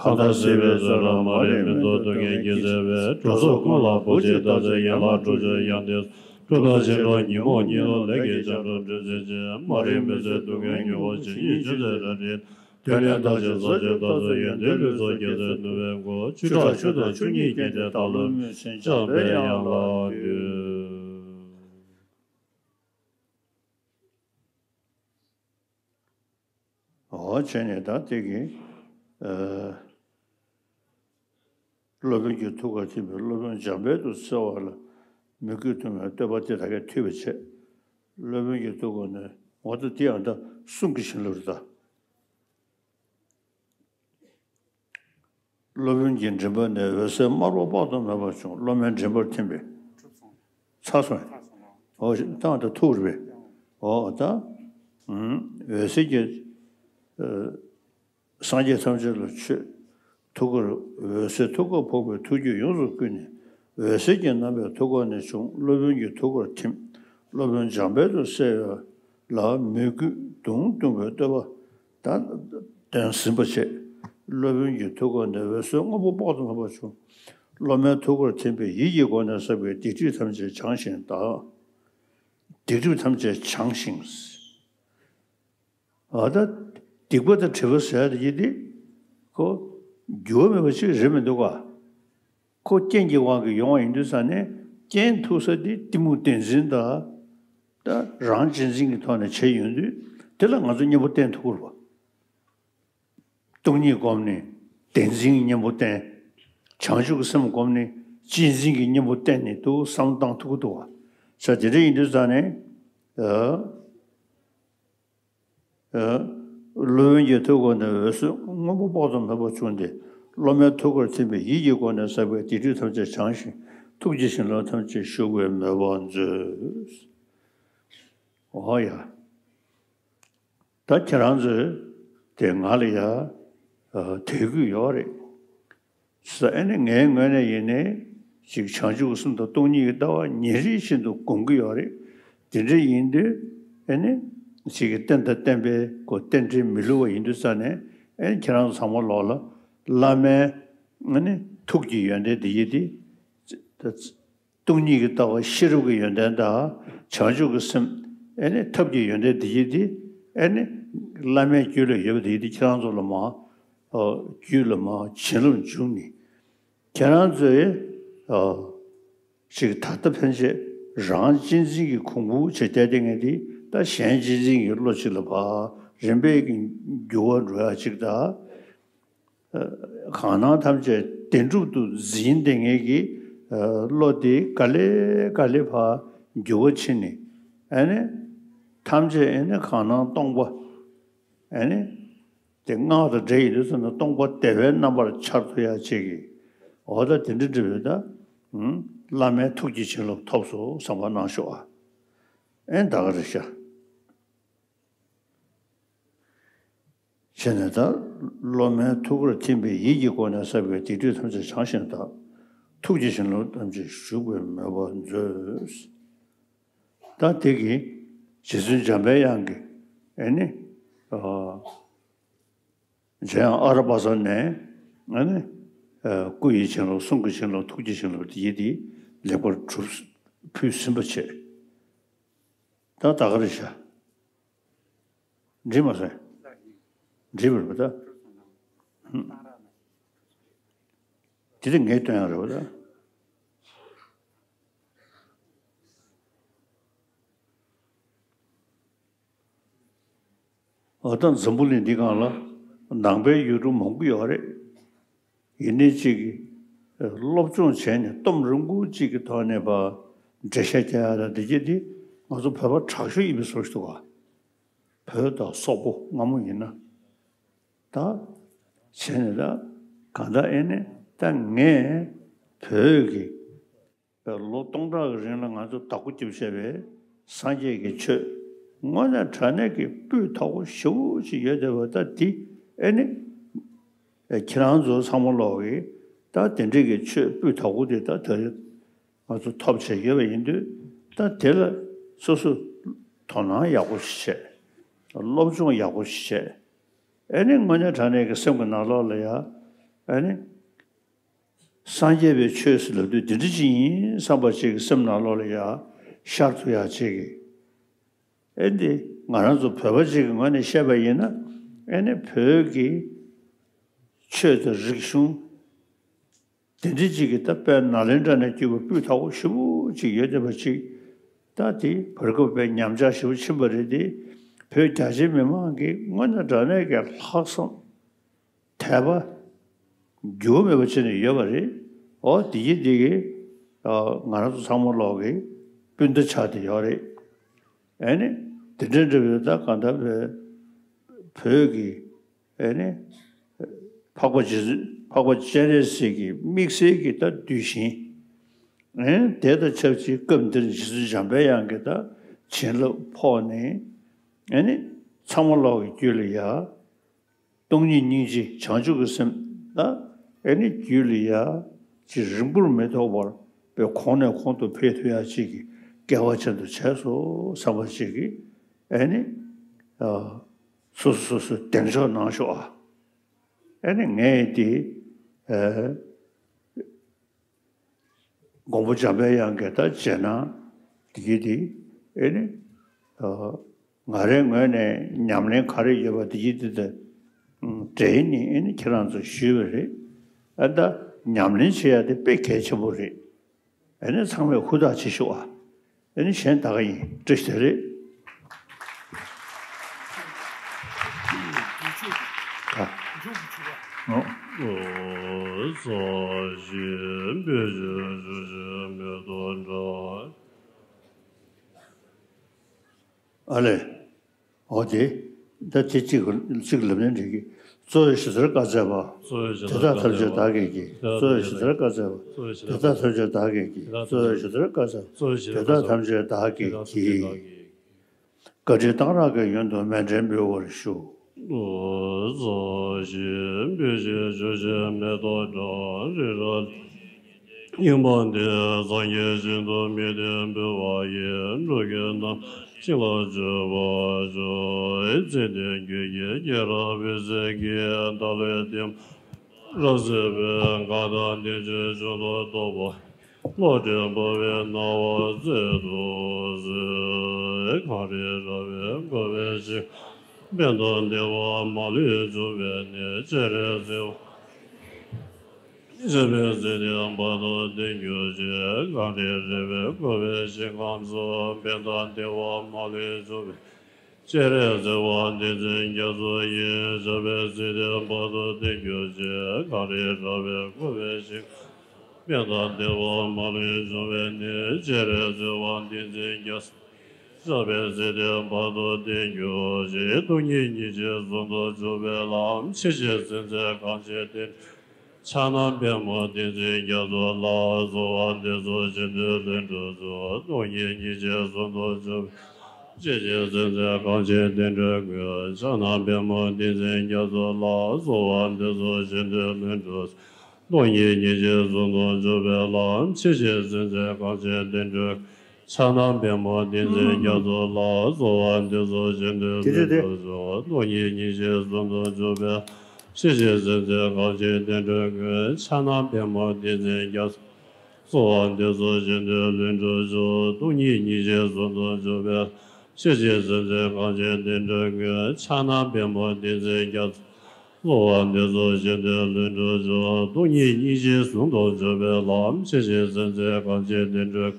གང་དག་སྲིད་པའི་བཙོན་རར་མ་རིག་མུན་འཐོམས་སྡུག་བསྔལ་གྱིས་གཙེས་པའི། འགྲོ་ཚོགས་ཀུན་ལ་བུ་གཅིག་བལྟ་ཚེ། ཡན་ལག་དྲུག་ཅུ་ཡོན་ཏན་གྲུབ་མཐའ་ཆོས་གྲོགས་ཉིན་མོ་ཉིད་ལ། ལས་ཀྱི་ཆར་སྒྲོག་འདྲེན་མཛད་ཅིང་། མ་རིག་མུན་སེལ་སྡུག་བསྔལ་མྱུར་བ། ཇི་སྙེད་ཆུད་ཟོས་པའི་རིགས། དོན་ལས་ཐམས་ཅད་རྫོགས་བྱེད་ཐོབ་ཚེ། ཡོན་ཏན་ལུས་སྲོག་རྒྱལ་སྲས་ནུས་པའི་མགོན། བཅུ་ཕྲག་བཅུ་དང་བཅུ་གཉིས་བརྒྱན་ཏེ། བདག་བློའི་མུན་སེལ་འཇམ་པའི་དབྱངས་ལ་འདུད། འོ་བྱས་ནས་ད་དེ་གི། ཨ། སློབ་དཔོན་གྱི་ཐུགས་ཀར་ཐིམ་པས་སློབ་དཔོན་འཇམ་དཔལ་དུ་གསལ་བ་ལ་མོས་གུས་གདུང་བས་བསྟོད་པ་དེ་དག་གིས་ཐུབ་པ་བྱས། སློབ་དཔོན་གྱི་ཐུགས་ཀ་ནས་འོ་ད་དེ་ཡང་ད་གསུང་གི་བྱིན་རླབས་རེད་ད། སློབ་དཔོན་གྱི་མགྲིན་པ་ནས་འོད་ཟེར་དམར་པོ་དཔག་ཏུ་མེད་པ་བྱུང་། སློབ་མའི་མགྲིན་པར་ཐིམ་པས། ཚར་སོང་། ཨོ་ད་ད་ཐུགས་རེད་པས། ཨོ་ད། འོད་ཟེར་གྱི། སངས་རྒྱས་ཐམས་ཅད་ལ་མཆོད། ཐུགས་ཀར་འོད་ཟེར་ཐུགས་ཀར་ཕོག་པས་ཐུགས་རྒྱུད་ཡོངས་སུ་བསྐུལ་ནས། འོད་ཟེར་གྱི་རྣམ་པས་ཐུགས་ཀ་ནས་བྱུང་། སློབ་དཔོན་གྱི་ཐུགས་ཀར་ཐིམ། སློབ་དཔོན་འཇམ་དཔལ་དུ་གསལ་བ་ལ་མོས་གུས་གདུང་གདུང་བས་བསྟོད་པ་ད་འདོན་ཟིན་པ་བྱས། སློབ་དཔོན་གྱི་ཐུགས་ཀ་ནས་འོད་ཟེར་སྔོན་པོ་དཔག་ཏུ་མེད་པ་བྱུང་། སློབ་མའི་ཐུགས་ཀར་ཐིམ་པས་ཡིད་ཀྱི་སྒོ་ནས་བསགས་པའི་སྡིག་སྒྲིབ་ཐམས་ཅད་བྱང་ཞིང་དག། སྡིག་སྒྲིབ་ཐམས་ཅད་བྱང་ཞིང་། ཨ་ད། སྡིག་པ་དང་སྒྲིབ་པ་ཟེར་ཡ་དེ་ཡིན་ཏེ། ཁོ། འགྱུར་བ་མེད་པ་ཅིག་རེད་མི་འདུག་ག་ཁོ་རྐྱེན་གྱི་དབང་གིས་ཡོང་བ་ཡིན་དུས་ཙང་ནས་རྐྱེན་ཐུག་ས་དེ་གཏི་མུག་བདེན་འཛིན་དང་། ད་རང་གཅེས་འཛིན་གྱི་ཐོག་ནས་བྱས་ཡོང་དུས་དེ་ལ་ང་ཚོ་གཉེན་པོ་བསྟེན་ཐུབ་ཀྱི་རེད་པ། སྟོང་ཉིད་བསྒོམས་ནས་བདེན་འཛིན་གྱི་གཉེན་པོ་བསྟེན། བྱང་ཆུབ་ཀྱི་སེམས་བསྒོམས་ནས་གཅེས་འཛིན་གྱི་གཉེན་པོ་བསྟེན་ནས་འདུག་བསམ་བློ་བཏང་ཐུབ་ཀྱི་འདུག་ག་ས་དེ་འདྲ་ཡིན་དུས་ཙང་ནས། ཨ། ཨ། སློབ་དཔོན་གྱི་ཐུགས་ཀ་ནས་འོད་ཟེར་སྔོན་པོ་དཔག་ཏུ་མེད་པ་བྱུང་སྟེ། སློབ་མའི་ཐུགས་ཀར་ཐིམ་པས་ཡིད་ཀྱི་སྒོ་ནས་བསགས་པའི་སྡིག་སྒྲིབ་ཐམས་ཅད་བྱང་ཞིང་། ཐུགས་ཀྱི་བྱིན་རླབས་ཐམས་ཅད་ཞུགས་པའི་མོས་པ་མཛོད། འོ་ཡ། ད་ཁྱེད་རང་ཚོས་དེ་ང་ལ་ཡ། ཨ། དད་གུས་ཡོད་རེད། ས་ཨེ་ནི་ངའི་ངོས་ནས་ཡིན་ནའི་ཅིག་བྱང་ཆུབ་ཀྱི་སེམས་དང་སྟོང་ཉིད་ཀྱི་ལྟ་བ་ཉིན་རེ་བཞིན་དུ་སྒོམ་གྱི་ཡོད་རེད། དེ་འདྲ་ཡིན་དུས་ཨེ་ནི་ཅིག་གི་རྟེན་དང་བརྟེན་པའི་སྒོ་རྟེན་འབྲེལ་མི་བསླུ་བ་ཡིན་དུས་ཙང་ནས། ཨེ་ནི་ཁྱེད་རང་ཚོ་ཚང་མ་ལོག་ལ་བླ་མའི་ཨེ་ནི་ཐུགས་ཀྱི་ཡོན་ཏན་འདི་ཡིན་ཏེ། སྟོང་ཉིད་ཀྱི་ལྟ་བ་ཤེས་རབ་ཀྱི་ཡོན་ཏན་དང་བྱང་ཆུབ་ཀྱི་སེམས། ཨེ་ནི་ཐབས་ཀྱི་ཡོན་ཏན་འདི་ཡིན་ཏེ། ཨེ་ནི་བླ་མའི་རྒྱུད་ལ་ཡོད་པ་འདི་ཡིན་ཏེ་ཁྱེད་རང་ཚོ་ལ་མ། ཨ། རྒྱུད་ལ་མ་བྱིན་རླབས་འཇུག་ནི། ཁྱེད་རང་ཚོས། ཨ། ཅིག་ད་ལྟ་ཕན་ཆད་རང་གཅེས་འཛིན་གྱི་གོང་བུ་བྱས་བསྡད་དེ་ངས་འདི་ད་གཞན་གཅེས་འཛིན་གྱི་བློ་ཅིག་ལ་བ་རིམ་པས་ཀྱི་འགྱུར་བ་འགྲོ་ཡ་ཅིག་དང་། ཨ། གང་སྣང་ཐམས་ཅད་བདེན་གྲུབ་ཏུ་འཛིན་བསྡད་མཁན་གྱི། ཨ། བློ་དེ་ག་ལེ་ག་ལེ་བ་འགྱུར་བ་ཕྱིན་ནས། ཨ་ནི། ཐམས་ཅད་ཨ་ནི་གང་སྣང་སྟོང་པ། ཨ་ནི། དེ་སྔགས་དང་འདྲ་ཡིན་དུས་ཙམ་ན་སྟོང་པ་བདེ་བའི་རྣམ་པར་འཆར་ཐུབ་ཡ་ཅིག་གི། འོ་ད་དེ་འདྲ་འདྲ་བོའི་ད། ཨུམ། བླ་མའི་ཐུགས་ཀྱི་བྱིན་རླབས་ཐོབ་སོང་བསམ་པ་གནང་ཤོག་ཨ། ཨེ་ད་ག་རེད་ཤག་བྱས་ནས་ད། སློབ་མའི་ཐུགས་ཀར་ཐིམ་པས་ཡིད་ཀྱི་སྒོ་ནས་བསགས་པའི་སྡིག་སྒྲིབ་ཐམས་ཅད་བྱང་ཞིང་དག། ཐུགས་ཀྱི་བྱིན་རླབས་ཐམས་ཅད་ཞུགས་པའི་མོས་པ་མཛོད། ད་དེ་གི་རྗེ་བཙུན་འཇམ་པའི་དབྱངས་ཀྱི་ཨེ་ནི། ཨ། འཇམ་དབྱངས་ཨ་ར་པ་ཙ་ནས་ཨེ་ནི། ཨ། སྐུ་ཡི་བྱིན་རླབས་གསུང་གི་བྱིན་རླབས་ཐུགས་ཀྱི་བྱིན་རླབས་དེ་ཡི་དེ་ལེགས་པར་གྲུབ་ཕུལ་ཟིན་པ་བྱས། ད་ད་ག་རེ་བྱ། འགྲིག་མ་སོང་། འགྲིག་པ་རེད་པ་ད། ཧུམ། དེ་དེ་ངས་སྟོན་ཡག་རེད་པ་ད། འོ་ད་འཛམ་བུ་གླིང་འདི་སྒང་ལ་ནང་པའི་ཡུལ་གྲུ་མང་པོ་ཡོད་རེད། ཡིན་ནའི་གཅིག་གིས་སློབ་སྦྱོང་བྱས་ནས་གཏོང་རིང་པོ་གཅིག་གི་ཐོག་ནས་པ་འགྲེལ་བཤད་རྒྱག་ཡ་ལ་འདི་གྱད་འདི་ང་ཚོ་བོད་པ་དྲག་ཤོས་ཡིན་པའི་བཟོ་ཞིག་འདུག་ག་བོད་དང་སོག་པོ་སྔ་མོ་ཡིན་ན། ད་བྱས་ནས་ད་གང་ལྟར་ཨེ་ནས་ད་ངས་བོད་ཀྱི་ལོ་སྟོང་ཕྲག་གི་རིང་ལ་ང་ཚོ་བདག་པོ་རྒྱབ་བྱས་པའི་སངས་རྒྱས་ཀྱི་ཆོས་དངོས་གནས་དྲང་གནས་ཀྱི་སྤུས་དག་པོ་ཞེ་པོ་ཅིག་ཡོད་བསྡད་པ་ད་འདི་ཨེ་ནི། ཁྱེད་རང་ཚོ་ཚང་མ་ལོག་གིས་ད་དེ་འདྲས་ཀྱི་ཆོས་སྤུས་དག་པོ་དེ་ད་ད་རེས་ང་ཚོ་ཐོབ་བྱས་ཡོད་པ་ཡིན་དུས། ད་དེ་ལ་སོ་སོ་དོ་སྣང་ཡག་པོ་ཞིག་བྱས། སློབ་སྦྱོང་ཡག་པོ་ཞིག་བྱས། ཨེ་ནི་དངོས་གནས་དྲང་གནས་ཀྱི་སེམས་ཀྱི་ནང་ལོགས་ལ་ཡ། ཨེ་ནི། སངས་རྒྱས་པའི་ཆོས་ཟེར་ལབ་དུས་འདི་འདྲ་ཅིག་ཡིན་བསམ་པ་ཅིག་གི་སེམས་ནང་ལོགས་ལ་ཡ་ཤར་ཐུབ་ཡག་ཅིག་གི། ཨེ་འདི་ང་རང་ཚོ་བོད་པ་ཅིག་གི་ངོས་ནས་བཤད་པ་ཡིན་ན། ཨེ་ནི་བོད་ཀྱི་ཆོས་དང་རིག་གཞུང་དེ་འདྲ་ཅིག་གི་ད་དཔེ་ནཱ་ལེནྡྲ་ནས་བརྒྱུད་པ་སྤུས་དག་པོ་ཞེ་པོ་ཅིག་ཡོད་བསྡད་པ་ཅིག་ད་དེ་བར་སྐབས་དཔེ་ཉམས་ཆག་ཞེ་པོ་ཕྱིན་པ་རེད་དེ། བོད་རྒྱ་ཆེ་མི་མང་གི་དངོས་གནས་དྲང་གནས་ཀྱི་ལྷག་བསམ་དད་པ་འགྱུར་བ་མེད་པ་བྱས་ནས་ཡོད་པ་རེད། འོ་དེ་གི་དེ་གི་ཨ་ང་རང་ཚོ་ཚང་མ་ལོག་གི་སྤུན་ཟླ་ཆགས་བསྡད་ཡོད་རེད། ཨེ་ནི་དེ་འདྲ་འདྲ་བའི་ད་གང་ལྟར་བོད་བོད་ཀྱི་ཨེ་ནི་འཕགས་པ་རྗེ་བཙུན་འཕགས་པ་སྤྱན་རས་གཟིགས་ཀྱི་དམིགས་བསལ་གྱི་ད་གདུལ་ཞིང་། ཨེ་ནི་དེ་དང་ཆབས་ཅིག་སྐབས་འདིར་རྗེ་བཙུན་འཇམ་པའི་དབྱངས་ཀྱི་ད་བྱིན་རླབས་ཕོག་ནས། ཨེ་ནི་ཚང་མ་ལོག་གི་རྒྱུད་ལ་ཡ། སྟོང་ཉིད་སྙིང་རྗེ་བྱང་ཆུབ་ཀྱི་སེམས་ལ་ཨེ་ནི་རྒྱུད་ལ་ཡ་ཅིག་རིང་པོར་མི་ཐོགས་པར་པའི་གོང་ནས་གོང་དུ་འཕེལ་ཐུབ་ཡ་ཅིག་གི་སྐལ་བ་ཅན་དུ་བྱས་སོ་བསམ་པ་ཅིག་གི་ཨེ་ནི་ཨ་སོ་སོ་སོ་སོ་གདེང་འཇོག་གནང་ཤོག་ཨ། ཨེ་ནི་ངས་དེ་ཨ་ མགོན་པོ་འཇམ་པའི་དབྱངས་ཀྱིས་ད་རྗེས་གནང་འདི་གི་འདི་ཨེ་ནི། ཨ། ང་རའི་ངོས་ནས་ཉམས་ལེན་ག་རེ་ཡོད་པ་འདི་གི་འདི་ད་འགྲེལ་ནི་ཨེ་ནི་ཁྱེད་རང་ཚོ་ཞུས་པ་རེད། ཨ། ད་ཉམས་ལེན་བྱེད་ཡ་དེ་དཔེ་གལ་ཆེན་པོ་རེད། ཨེ་ནི་ཚང་མས་ཧུར་ཐག་བྱེད་ཤོག་ཨ། ཨེ་ནི་གཞན་ད་ག་ཡིན། བཀྲ་ཤིས་བདེ་ལེགས། ཨ། ཨོ། ཨ་ལས། འོ་དེ། ད་དེ་གཅིག་གཅིག་ལབ་ན་འགྲིག་གི། གཙོ་བོའི་ཞི་དུལ་བཀའ་སྩལ་པ། དེ་དག་ཐམས་ཅད་བདག་གིས་བགྱི། གཙོ་བོའི་ཞི་དུལ་བཀའ་སྩལ་པ། དེ་དག་ཐམས་ཅད་བདག་གིས་བགྱི། གཙོ་བོའི་ཞི་དུལ་བཀའ་སྩལ་པ། དེ་དག་ཐམས་ཅད་བདག་གིས་བགྱི། བཀའ་དྲིན་གཏང་རག་གི་ཡོན་དུ་མཎྜལ་འབུལ་བར་ཞུ། ཨོ། ཞིང་བུ་ཞིང་ཆུ་ཞིང་མེ་ཏོག་བཀྲ་རི་ར། སྙིགས་མ་འདི་སངས་རྒྱས་ཞིང་དུ་དམིགས་ཏེ་འབུལ་བ་ཡིས། འགྲོ་ཀུན་རྣམས་ཞིང་ལ་སྤྱོད་པར་ཤོག། ཚེ་འདིའི་རྒྱུད་ཀྱི་སྐྱེས་རབས་འོད་ཟེར་གྱིས། བདག་བློའི་གཏིང་རབ་གསལ་བའི་མཁའ་ལྟར་བདེ་སྤྱོད་འབྱུང་དུ་གཏོགས་པ། བློ་གྲོས་འཕོ་བའི་སྣང་བ་སྩལ་དུ་གསོལ། གངས་རི་ར་བས་བསྐོར་བའི་ཞིང་ཁམས། ཕན་དང་བདེ་བ་མ་ལུས་འབྱུང་བའི་གནས། སྤྱན་རས་གཟིགས་དབང་ཞབས་པད་སྲིད་མཐའི་བར་དུ་བརྟན་གྱུར་ཅིག། གངས་རི་ར་བས་བསྐོར་བའི་ཞིང་ཁམས་སུ། ཕན་དང་བདེ་བ་མ་ལུས་འབྱུང་བའི། སྤྱན་རས་གཟིགས་དབང་བསྟན་འཛིན་རྒྱ་མཚོ་ཡི། ཞབས་པད་སྲིད་མཐའི་བར་དུ་བརྟན་གྱུར་ཅིག། གངས་རི་ར་བས་བསྐོར་བའི་ཞིང་ཁམས། ཕན་དང་བདེ་བ་མ་ལུས་འབྱུང་བའི་གནས། སྤྱན་རས་གཟིགས་དབང་བསྟན་འཛིན་རྒྱ་མཚོ། ཞབས་པད་སྲིད་མཐའི་བར་དུ་བརྟན་གྱུར་ཅིག། སྟོང་ཉིད་སྙིང་རྗེ་ཟུང་དུ་འཇུག་པའི་ལམ། ཕྱིན་ཆད་སེམས་ཅན་གང་ཞིག་བདེ་འགྲོ། ཕྱག་ན་པདྨོ་བསྟན་འཛིན་རྒྱ་མཚོ་ལ། གསོལ་བ་འདེབས་སོ་བཞེད་དོན་ལྷུན་གྲུབ་སྩོལ། སྟོང་ཉིད་སྙིང་རྗེ་ཟུང་དུ་འཇུག་པའི། ཕྱིན་ཆད་སེམས་ཅན་གང་ཞིག་བདེ་འགྲོའི་མགོན། ཕྱག་ན་པདྨོ་བསྟན་འཛིན་རྒྱ་མཚོ་ལ། གསོལ་བ་འདེབས་སོ་བཞེད་དོན་ལྷུན་གྲུབ་སྩོལ། སྟོང་ཉིད་སྙིང་རྗེ་ཟུང་དུ་འཇུག་པའི་ལམ། ཕྱིན་ཆད་སེམས་ཅན་གང་ཞིག་བདེ་འགྲོའི། ཕྱག་ན་པདྨོ་བསྟན་འཛིན་རྒྱ་མཚོ་ལ། གསོལ་བ་འདེབས་སོ་བཞེད་དོན་ལྷུན་གྲུབ་སྩོལ། སྟོང་ཉིད་སྙིང་རྗེ་ཟུང་དུ་འཇུག་པའི། ཕྱིན་ཆད་སེམས་ཅན་གང་ཞིག་བདེ་འགྲོའི་མགོན། ཕྱག་ན་པདྨོ་བསྟན་འཛིན་རྒྱ་མཚོ། གསོལ་བ་འདེབས་སོ་བཞེད་དོན་ལྷུན་གྲུབ་སྩོལ། སྟོང་ཉིད་སྙིང་རྗེ་ཟུང་དུ་འཇུག་པའི། ཕྱིན་ཆད་སེམས་ཅན་གང་ཞིག་བདེ་འགྲོའི་མགོན། ཕྱག་ན་པདྨོ་བསྟན་འཛིན་རྒྱ་མཚོ། གསོལ་བ་འདེབས་སོ་བཞེད་དོན་ལྷུན་གྲུབ་སྩོལ། སྟོང་ཉིད་སྙིང་རྗེ་ཟུང་དུ་འཇུག་པའི་ལམ། ཕྱིན་ཆད་སེམས་ཅན་གང་ཞིག་བདེ་འགྲོའི།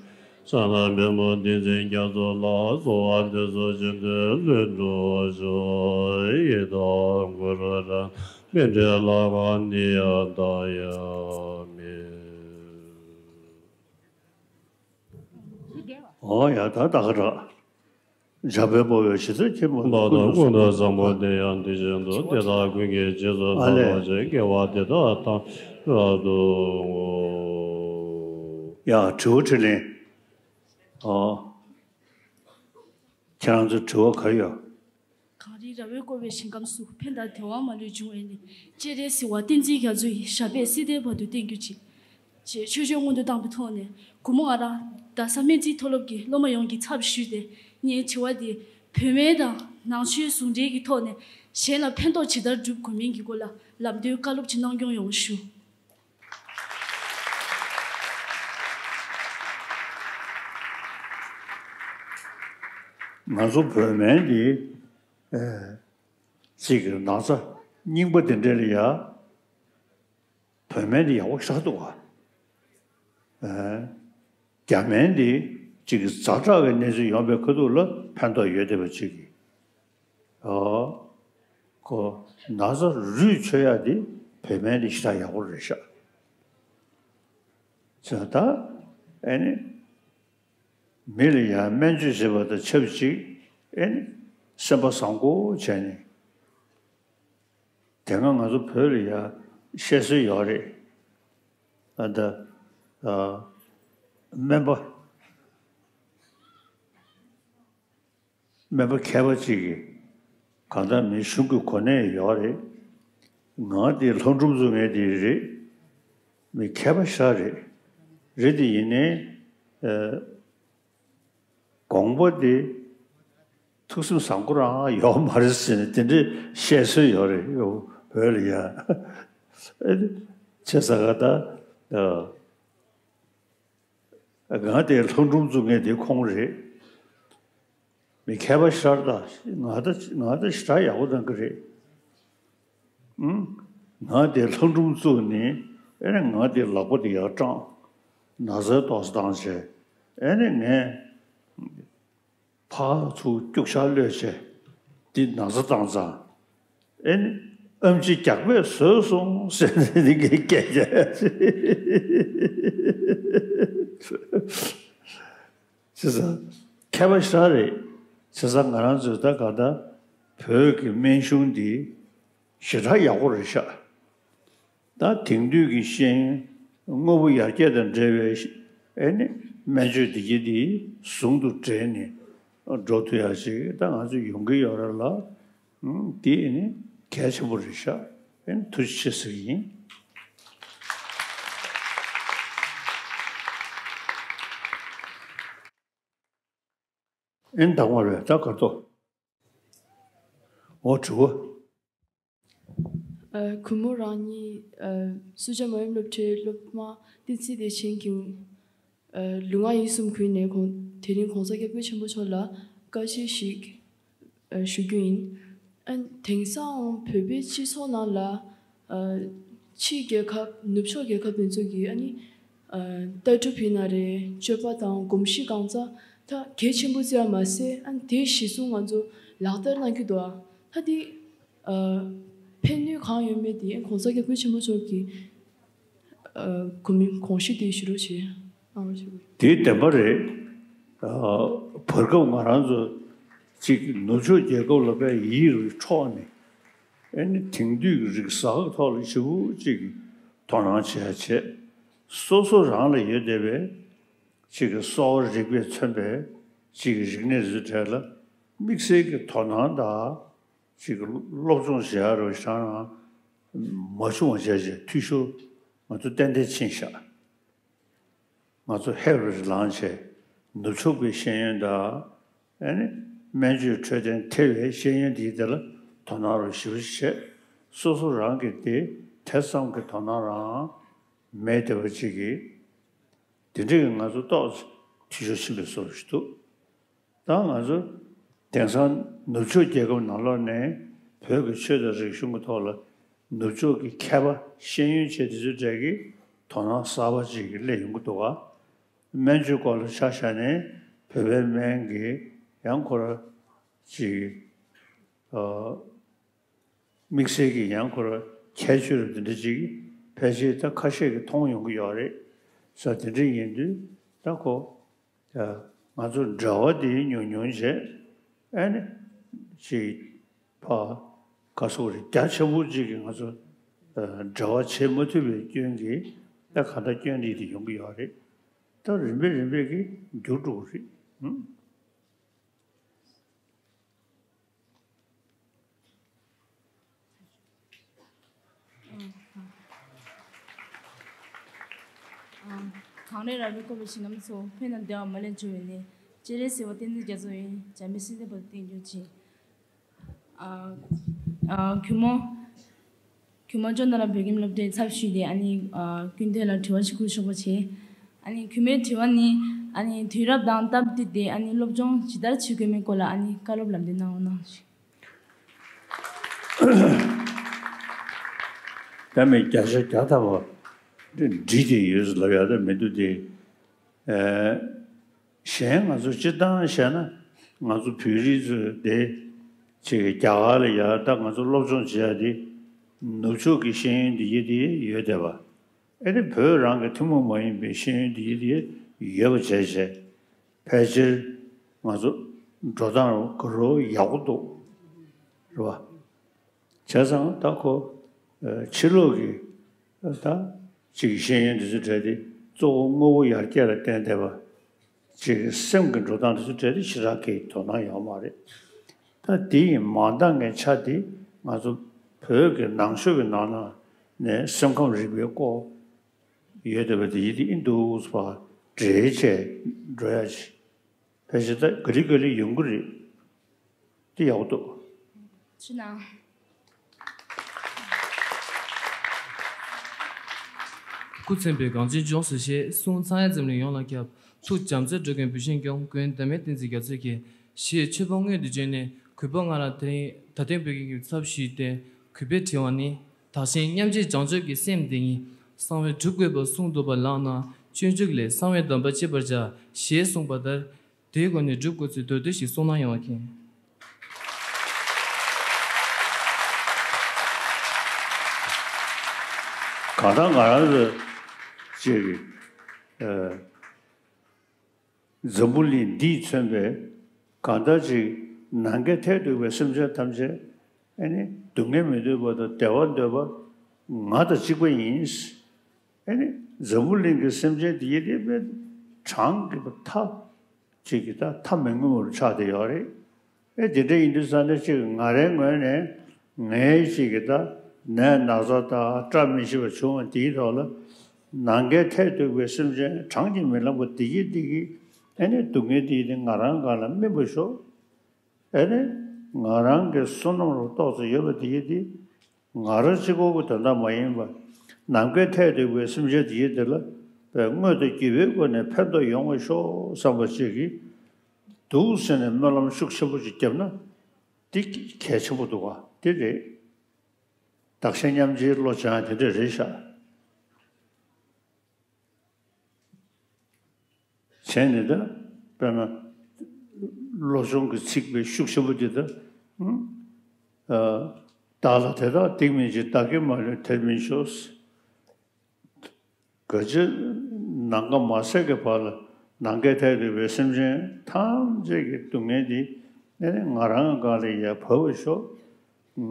ཕྱག་ན་པདྨོ་བསྟན་འཛིན་རྒྱ་མཚོ་ལ། གསོལ་བ་འདེབས་སོ་བཞེད་དོན་ལྷུན་གྲུབ་སྩོལ། ཡི་དམ་གུ་རུ་རཏྣ་སྨིན་གྲོལ་ལྷ་ཁང་ནི་ཡང་དག་ཡང་མིན། འོ་ཡ། ད་ད་ག་ར། འཇམ་དཔལ་དཔའ་བོས་ཇི་ལྟར་མཁྱེན་པ་ཀུན་ཏུ་བཟང་པོ་དེ་ཡང་དེ་བཞིན་དུ་དེ་དག་ཀུན་གྱི་རྗེས་སུ་བདག་སློབ་ཅིང་། དགེ་བ་འདི་དག་ཐམས་ཅད་རབ་ཏུ་བསྔོ། ཡ། དྲི་བ་དྲིས་ལན། ཨོ། ཁྱེད་རང་ཚོ་དྲི་བ་ག་རེ་ཡོད། གངས་རི་ར་བས་བསྐོར་བའི་ཞིང་ཁམས་སུ། ཕན་དང་བདེ་བ་མ་ལུས་འབྱུང་བའི་གནས། སྤྱན་རས་གཟིགས་དབང་བསྟན་འཛིན་རྒྱ་མཚོ་ཡི། ཞབས་པད་སྲིད་མཐའི་བར་དུ་བརྟན་གྱུར་ཅིག། ཅེས་ཆོས་སྤྱོད་སྔོན་དུ་བཏང་བའི་ཐོག་ནས། གུས་མོ་ང་རང་རྡ་ས་སྨན་རྩིས་མཐོ་སློབ་ཀྱི་སློབ་མ་ཡོངས་ཀྱི་ཚབ་ཞུས་ཏེ། ངའི་དྲི་བ་འདི་བོད་སྨན་དང་ནང་ཆོས་ཟུང་འབྲེལ་གྱི་ཐོག་ནས་གཞན་ལ་ཕན་ཐོགས་ཇི་ལྟར་སྒྲུབ་དགོས་མིན་གྱི་སྐོར་ལ་ལམ་སྟོན་བཀའ་སློབ་ཅིག་གནང་སྐྱོང་ཡོང་བ་ཞུ། ང་ཚོ་བོད་སྨན་འདི། ཨེ། གཅིག་གི་ན་ཚ་རྙིང་པ་དེ་འདྲ་ལ་ཡ། བོད་སྨན་འདི་ཡག་པོ་ཞེ་དྲག་འདུག་ག། ཨེ། རྒྱ་སྨན་འདི་གཅིག་གི་ཛ་དྲག་གི་གནས་ཚུལ་ཡོང་པའི་ཁ་ཐུག་ལ་ཕན་ཐོགས་ཡོད་བསྡད་པ་གཅིག་གི། ཨོ། ཁོ་ན་ཚ་རུས་ཆོད་ཡག་འདི་བོད་སྨན་འདི་ཞེ་དྲག་ཡག་པོ་རེད་ཤག། བྱས་ཙང་ད་ཨེ་ནི། མི་ལ་ཡང་སྨན་བཅོས་བྱེད་པ་དང་ཆབས་ཅིག་ཨེ་ནི་སེམས་པ་བཟང་པོ་བྱས་ནས། དེ་སྔ་ང་ཚོ་བོད་ལ་ཡང་བཤད་སྲོལ་ཡོད་རེད། ཨ་ད། ཨ། སྨན་པ། སྨན་པ་མཁས་པ་ཅིག་གིས། གང་ལྟར་མི་གཞུང་གི་གོ་གནས་ཡོད་རེད། ང་དེ་ལྷོ་འབྲུག་ཚོ་ངས་དེ་རེད། མི་མཁས་པ་ཞེ་དྲག་རེད། རེད་དེ་ཡིན་ནའི། ཨ། དགོངས་པ་དེ་ཐུགས་སེམས་བཟང་པོ་རང་ཡོད་མ་རེད་ཟེར་ནས་དེ་འདྲའི་བཤད་སྲོལ་ཡོད་རེད། བོད་ལ་ཡ། ཨ་ནི་བྱས་ཙང་ད། ཨ། ང་དེ་ལྷོ་འབྲུམ་བཙུགས་མཁན་དེ་ཁོང་རེད། མི་མཁས་པ་ཤར་ད། ང་ད་ང་ད་ཞེ་དྲག་ཡག་པོ་གནང་གི་རེད། ཨང་། ང་དེ་ལྷོ་འབྲུམ་བཙུགས་ནི། ཨེ་ནི་ང་དེ་ལག་པ་དེ་ཡར་སྐྲངས། ན་ཚའི་ཏོག་ཙམ་བཏང་བྱས། ཨེ་ནི་ངས་ཕར་ཚུར་སྐྱུག་བཞག་གློད་བྱས། འདི་ན་ཚ་བཏང་ཙང་། ཨེ་ནི་ཨམ་ཆི་རྒྱགས་པས་བཟོས་སོང་ཟེར་ནས་འདི་གའི་སྐད་ཆ། བྱས་ཙང་མཁས་པ་ཞེ་དྲག་རེད། བྱས་ཙང་ང་རང་ཚོས་ད་ག་ད་བོད་ཀྱི་སྨན་གཞུང་འདི་ཞེ་དྲག་ཡག་པོ་རེད་ཤག་ད་དེང་དུས་ཀྱི་ཤེས་ཡོན་དངོས་པོ་ཡར་རྒྱས་དང་འབྲེལ་བའི་ཨེ་ནི་སྨན་བཅོས་འདི་གྱད་འདི་ཟུང་དུ་འབྲེལ་ནས་འགྲོ་ཐུབ་ཡག་ཅིག་ད་ང་ཚོ་ཡོང་གི་ཡོད་རེད་ལ། ཨང་། འདི་ཨེ་ནི་གལ་ཆེན་པོ་རེད་ཤག་ཨེ་ནི་ཐུགས་རྗེ་ཆེ་ཟེར་གྱི་ཡིན། ཨེ་ནི་དང་པོ་རེད། ད་གར་ཐོག་འོ་དྲི་བ། ཨ། གུས་མོ་རང་ཉིད། ཨ། སུ་ཇཱ་མ་ཡུམ་སློབ་གྲྭའི་སློབ་མ་བསྟན་འཛིན་བདེ་ཆེན་གྱི། ཨ། ལུས་ངག་ཡིད་གསུམ་ཀུན་ནས་གོང་། དེ་རིང་གོང་ས་སྐྱབས་མགོན་ཆེན་པོ་མཆོག་ལ་བཀའ་ཆད་ཞིག་ཨ། ཞུ་རྒྱུ་ཡིན། ཨ། དེང་སང་བོད་པའི་སྤྱི་ཚོགས་ནང་ལ། ཨ། ཕྱིའི་རྒྱལ་ཁབ། ནུབ་ཕྱོགས་རྒྱལ་ཁབ་དེ་ཚོ་གིས་ཨ་ནི། ཨ། ལྟ་གྲུབ་ཡིན་ན་རེད། སྤྱོད་པ་དང་གོམས་གཤིས་གང་ཚང་ད་གལ་ཆེན་པོ་བརྩི་བ་མ་ཟད། ཨ། དེ་གཞི་བཟུང་ང་ཚོ་ལག་བསྟར་གནང་གི་འདུག་ཨ། ད་དེ། ཨ། ཕན་ནུས་གང་ཡོད་མེད་དེ་གོང་ས་སྐྱབས་མགོན་ཆེན་པོ་མཆོག་གི། ཨ། གོ་མིང་དགོངས་གཞི་དེ་ཞུ་རོགས་བྱེད། གནང་རོགས་བྱེད། དེ་བདེན་པ་རེད། ཨ། བར་སྐབས་ང་རང་ཚོ་གཅིག་ནུབ་ཕྱོགས་རྒྱལ་ཁབ་ལ་དཔེ་ཡིད་རུ་འཕྲོག་ནས། ཨེ་ནི་དེང་དུས་ཀྱི་རིག་གསར་གྱི་ཐོག་ལ་ཞེ་པོ་ཅིག་དོ་སྣང་བྱེད་ཡ་བྱས། སོ་སོ་རང་ལ་ཡོད་བསྡད་པའི་ཅིག་གི་གསོ་བ་རིག་པས་མཚོན་པའི་ཅིག་གི་རིག་གནས་རེ་གྲས་ལ་དམིགས་བསལ་གྱི་དོ་སྣང་དང་། ཅིག་གི་སློབ་སྦྱོང་བྱེད་ཡ་རུ་ཤང་མ་བྱུང་བ་བྱས་བྱས་འཐུས་ཤོར་ང་ཚོ་ཏན་ཏན་ཕྱིན་ཤག་ང་ཚོ་ཧེ་རུ་ལངས་བྱས་ནུབ་ཕྱོགས་པའི་ཤེས་ཡོན་དང་། ཨ་ནི་སྨན་བཅོས་འཕྲོད་བསྟེན་ཐེ་བའི་ཤེས་ཡོན་འདིའི་དེ་ལ་དོ་སྣང་རུ་ཞེ་པོ་ཅིག་བྱས། སོ་སོ་རང་གི་དེ་དེ་ཙམ་གྱི་དོ་སྣང་རང་མེད་བསྡད་པ་ཅིག་གིས། དེ་འདྲ་གི་ང་ཚོ་ཏོག་ཙམ་འཐུས་ཤོར་ཕྱིན་པའི་བཟོ་འདྲ་ཞིག་འདུག་ད་ང་ཚོ་དེང་སང་ནུབ་ཕྱོགས་རྒྱལ་ཁབ་ནང་ལོགས་ནས་བོད་ཀྱི་ཆོས་དང་རིག་གཞུང་གི་ཐོག་ལ་ནུབ་ཕྱོགས་ཀྱི་མཁས་པ་ཤེས་ཡོན་ཆེ་དེ་ཚོའི་གྲས་ཀྱིས་དོ་སྣང་གསར་པ་ཅིག་སླེབས་ཡོང་གི་འདུག་ག་སྨན་བཅོས་སྐོར་ལ་ཆ་བཞག་ནས་བོད་པའི་སྨན་གྱི་ཡང་ཁོ་ར་ཅིག་ཨ། དམིགས་བསལ་གྱི་ཡང་ཁོ་ར་ཁྱད་ཆོས་རུ་དེ་འདྲ་ཅིག་ཕལ་ཆེར་ད་ཁ་ཤས་ཀྱིས་མཐོང་ཡོང་གི་ཡོད་རེད། ས་དེ་འདྲ་ཡིན་དུས་ད་ཁོ་ང་ཚོ་འབྲེལ་བ་དེ་ཉུང་ཉུང་བྱས། ཨ་ནི་ཅིག་ཕ་ག་སོགས་རེད། རྒྱ་ཆེན་པོ་ཅིག་གིས་ང་ཚོ་འབྲེལ་བ་བྱེད་མ་ཐུབ་པའི་སྐྱོན་གྱིས་ད་ག་འདྲ་སྐྱོན་འདི་དེ་ཡོང་གི་ཡོད་རེད། ད་རིམ་པས་རིམ་པས་ཀྱིས་འགྱུར་འགྲོ་གི་རེད། གངས་རི་ར་བའི་བཀོད་པའི་ཞིང་ཁམས་སུ། ཕན་དང་བདེ་བ་མ་ལུས་འབྱུང་བའི་གནས། སྤྱན་རས་གཟིགས་དབང་བསྟན་འཛིན་རྒྱ་མཚོ་ཡི། འཇམ་དཔལ་སྲིད་མཐའི་བར་དུ་བརྟན་གྱུར་ཅིག་ཨ། ཨ། གུས་མོ། གུས་མོ་ཅོ་ན་ར་བོད་ཁྱིམ་སློབ་གྲྭའི་ཚབ་ཞུས་ཏེ། ཨ་ནི་ཨ། སྐུ་མདུན་ལ་དྲི་བ་ཞིག་བསྐུར་ཆོག་པ་བྱས། ཨ་ནི་གུས་མོའི་དྲི་བ་ནི། ཨ་ནི་དུས་རབས་དང་སྟབས་བསྟུན་ཏེ་ཨ་ནི་སློབ་སྦྱོང་ཇི་ལྟར་བྱེད་དགོས་མིན་སྐོར་ལ་ཨ་ནི་བཀའ་སློབ་ལམ་སྟོན་གནང་རོགས་གནང་ཞུ། ད་མི་བརྒྱ་ཆ་བརྒྱ་ཐམ་པ་འགྲིག་གི་ཡོད་ལབ་ཡ་ད་མི་འདུག་སྟེ། ཨ། གཞན་ང་ཚོ་སྤྱིར་བཏང་བཤད་ན་ང་ཚོ་བོད་རིགས་ཚོ་དེ་ཅིག་རྒྱ་གར་ལ་ཡ་ད་ང་ཚོ་སློབ་སྦྱོང་བྱེད་ཡ་དེ་ནུབ་ཕྱོགས་ཀྱི་ཤེས་ཡོན་འདི་ཡི་དེ་ཡོད་བསྡད་པ། ཨེ་ནི་བོད་རང་གི་ཐུན་མོང་མ་ཡིན་པའི་ཤེས་ཡོན་འདི་ཡི་དེ་ཡོད་པ་བྱས་བྱས། ཕལ་ཆེར་ང་ཚོ་འགྲོ་སྟངས་ག་རུ་ཡག་པོ་འདུག་རེད་བ། བྱས་ཙང་ད་ཁོ་ཕྱི་ལོགས་ཀྱི་ད་ཅིག་ཤེས་ཡོན་འདི་ཚོ་གྲས་དེ་གཙོ་བོ་དངོས་པོ་ཡར་རྒྱས་ལ་བརྟེན་བསྡད་པ། ཅིག་སེམས་ཀྱི་འགྲོ་སྟངས་དེ་ཚོ་གྲས་དེ་ཞེ་དྲག་གི་དོ་སྣང་ཡོད་མ་རེད། ད་དེ་ཡི་མ་འདང་གི་ཆ་དེ་ང་ཚོ་བོད་ཀྱི་ནང་ཆོས་ཀྱི་ནང་ན་ནས་སེམས་ཁམས་རིག་པའི་སྐོར་ཡོད་བསྡད་པ་དེ་ཡི་དེ་ཨིན་འདུག་ཟེར་བ་འགྲེལ་བྱས་འགྲོ་ཡ་ཅིག་ཕལ་ཆེར་ད་ག་ལེ་ག་ལེ་ཡོང་གི་རེད། དེ་ཡག་པོ་འདུག་ཕྱི་ནང་། སྐུ་ཚེ་འཕེལ། གངས་ཅན་ལྗོངས་སུ་གཤེགས། གསུང་ཚངས་དབྱངས་འཛམ་གླིང་ཡོངས་ལ་ཁྱབ། ཐུགས་བྱམས་བརྩེས་འགྲོ་ཀུན་བུ་ཤིང་སྐྱོང་། མགོན་དམ་པའི་བསྟན་འཛིན་རྒྱ་མཚོ་ཡི། ཞེས་མཆོད་པ་སྔོན་དུ་བརྗོད་ནས་གུས་པ་ང་རང་དེ་རིང་ད་ཐེངས་བོད་ཀྱི་ཚབ་ཞུས་ཏེ་གུས་པས་དྲི་བ་ནི། བདག་གཞན་མཉམ་བརྗེའི་བྱང་ཆུབ་ཀྱི་སེམས་དེ་ཉིད་གསང་བས་སྒྲུབ་དགོས་པར་གསུངས་འདུག་པ་ལགས་ན། སྤྱོད་འཇུག་ལས་གསང་བའི་སྡོམ་པ་བཅད་པར་བྱ། ཞེས་གསུངས་པ་ལྟར། དེའི་སྒོ་ནས་སྒྲུབ་དགོས་ཚུལ་མདོར་བསྡུས་ཤིག་གསུངས་གནང་ཡོང་བ་མཁྱེན། གང་ལྟར་ང་རང་ཚོ་ཅིག་གི་ཨ། འཛམ་བུ་གླིང་འདིས་མཚོན་པའི་གང་ལྟར་ཅིག་ནམ་མཁའི་མཐས་གཏུགས་པའི་སེམས་ཅན་ཐམས་ཅད་ཨ་ནི་སྡུག་བསྔལ་མི་འདོད་པ་དང་བདེ་བ་འདོད་པ་ང་དང་གཅིག་པ་ཡིན། ཨ་ནི་འཛམ་བུ་གླིང་གི་སེམས་ཅན་འདི་ཡི་དེ་དཔེ་གྲངས་ཀྱི་མཐའ་ཅིག་གི་ད་མཐའ་མི་མངོན་པར་ཆགས་བསྡད་ཡོད་རེད། ཨེ་དེ་འདྲ་ཡིན་དུས་ཙང་ནས་ཅིག་ང་རའི་ངོས་ནས་ངའི་ཅིག་གི་ད་ནད་ན་ཚ་དང་བཀྲ་མི་ཤིས་པ་བྱུང་བ་དེའི་ཐོག་ལ་ནམ་མཁའི་མཐས་གཏུགས་པའི་སེམས་ཅན་གྲངས་ཀྱིས་མི་ལངས་པ་དེ་ཡི་དེ་གི་ཨེ་ནི་སྡུག་བསྔལ་དེ་ཡི་དེ་ང་རང་སྒང་ལ་སྨིན་པ་ཤོག་ཨེ་ནི་ང་རང་གི་བསོད་ནམས་ལ་གཏོགས་ཚོད་ཡོད་པ་དེ་ཡི་དེ། ང་རང་གཅིག་པོ་གི་དོན་དག་མ་ཡིན་པར་ནམ་མཁའི་མཐས་གཏུགས་པའི་སེམས་ཅན་དེ་ཡི་དེ་ལ་དངོས་དང་བརྒྱུད་པའི་སྒོ་ནས་ཕན་ཐོགས་ཡོང་བ་ཤོག་བསམ་པ་ཅིག་གིས་འདུག་ཟེར་ནས་སྨོན་ལམ་ཤུགས་ཆེན་པོ་ཅིག་བརྒྱབ་ན་འདི་གལ་ཆེན་པོ་འདུག་ག་དེ་རེད། བདག་གཞན་མཉམ་བརྗེའི་བློ་སྦྱང་ཡ་དེ་འདྲ་རེད་ཤག་བྱས་ནས་ད་དཔེར་ན་བློ་སྦྱོང་གི་ཚིག་དཔེ་ཤུགས་ཆེན་པོ་འདི་ད་ཨ་བདག་ལ་དེ་དག་སྡིག་མིན་བྱེད། བདག་གིས་མ་ལུས་དེར་མི་འཇོག་ག་ཅི་ནམ་མཁའ་མ་ཟད་ཀྱི་བར་ལ་ནམ་མཁའི་མཐས་གཏུགས་པའི་སེམས་ཅན་ཐམས་ཅད་ཀྱི་སྡུག་བསྔལ་འདི་ཨ་ནི་ང་རང་སྒང་ལ་ཡར་བབས་པར་ཤོག་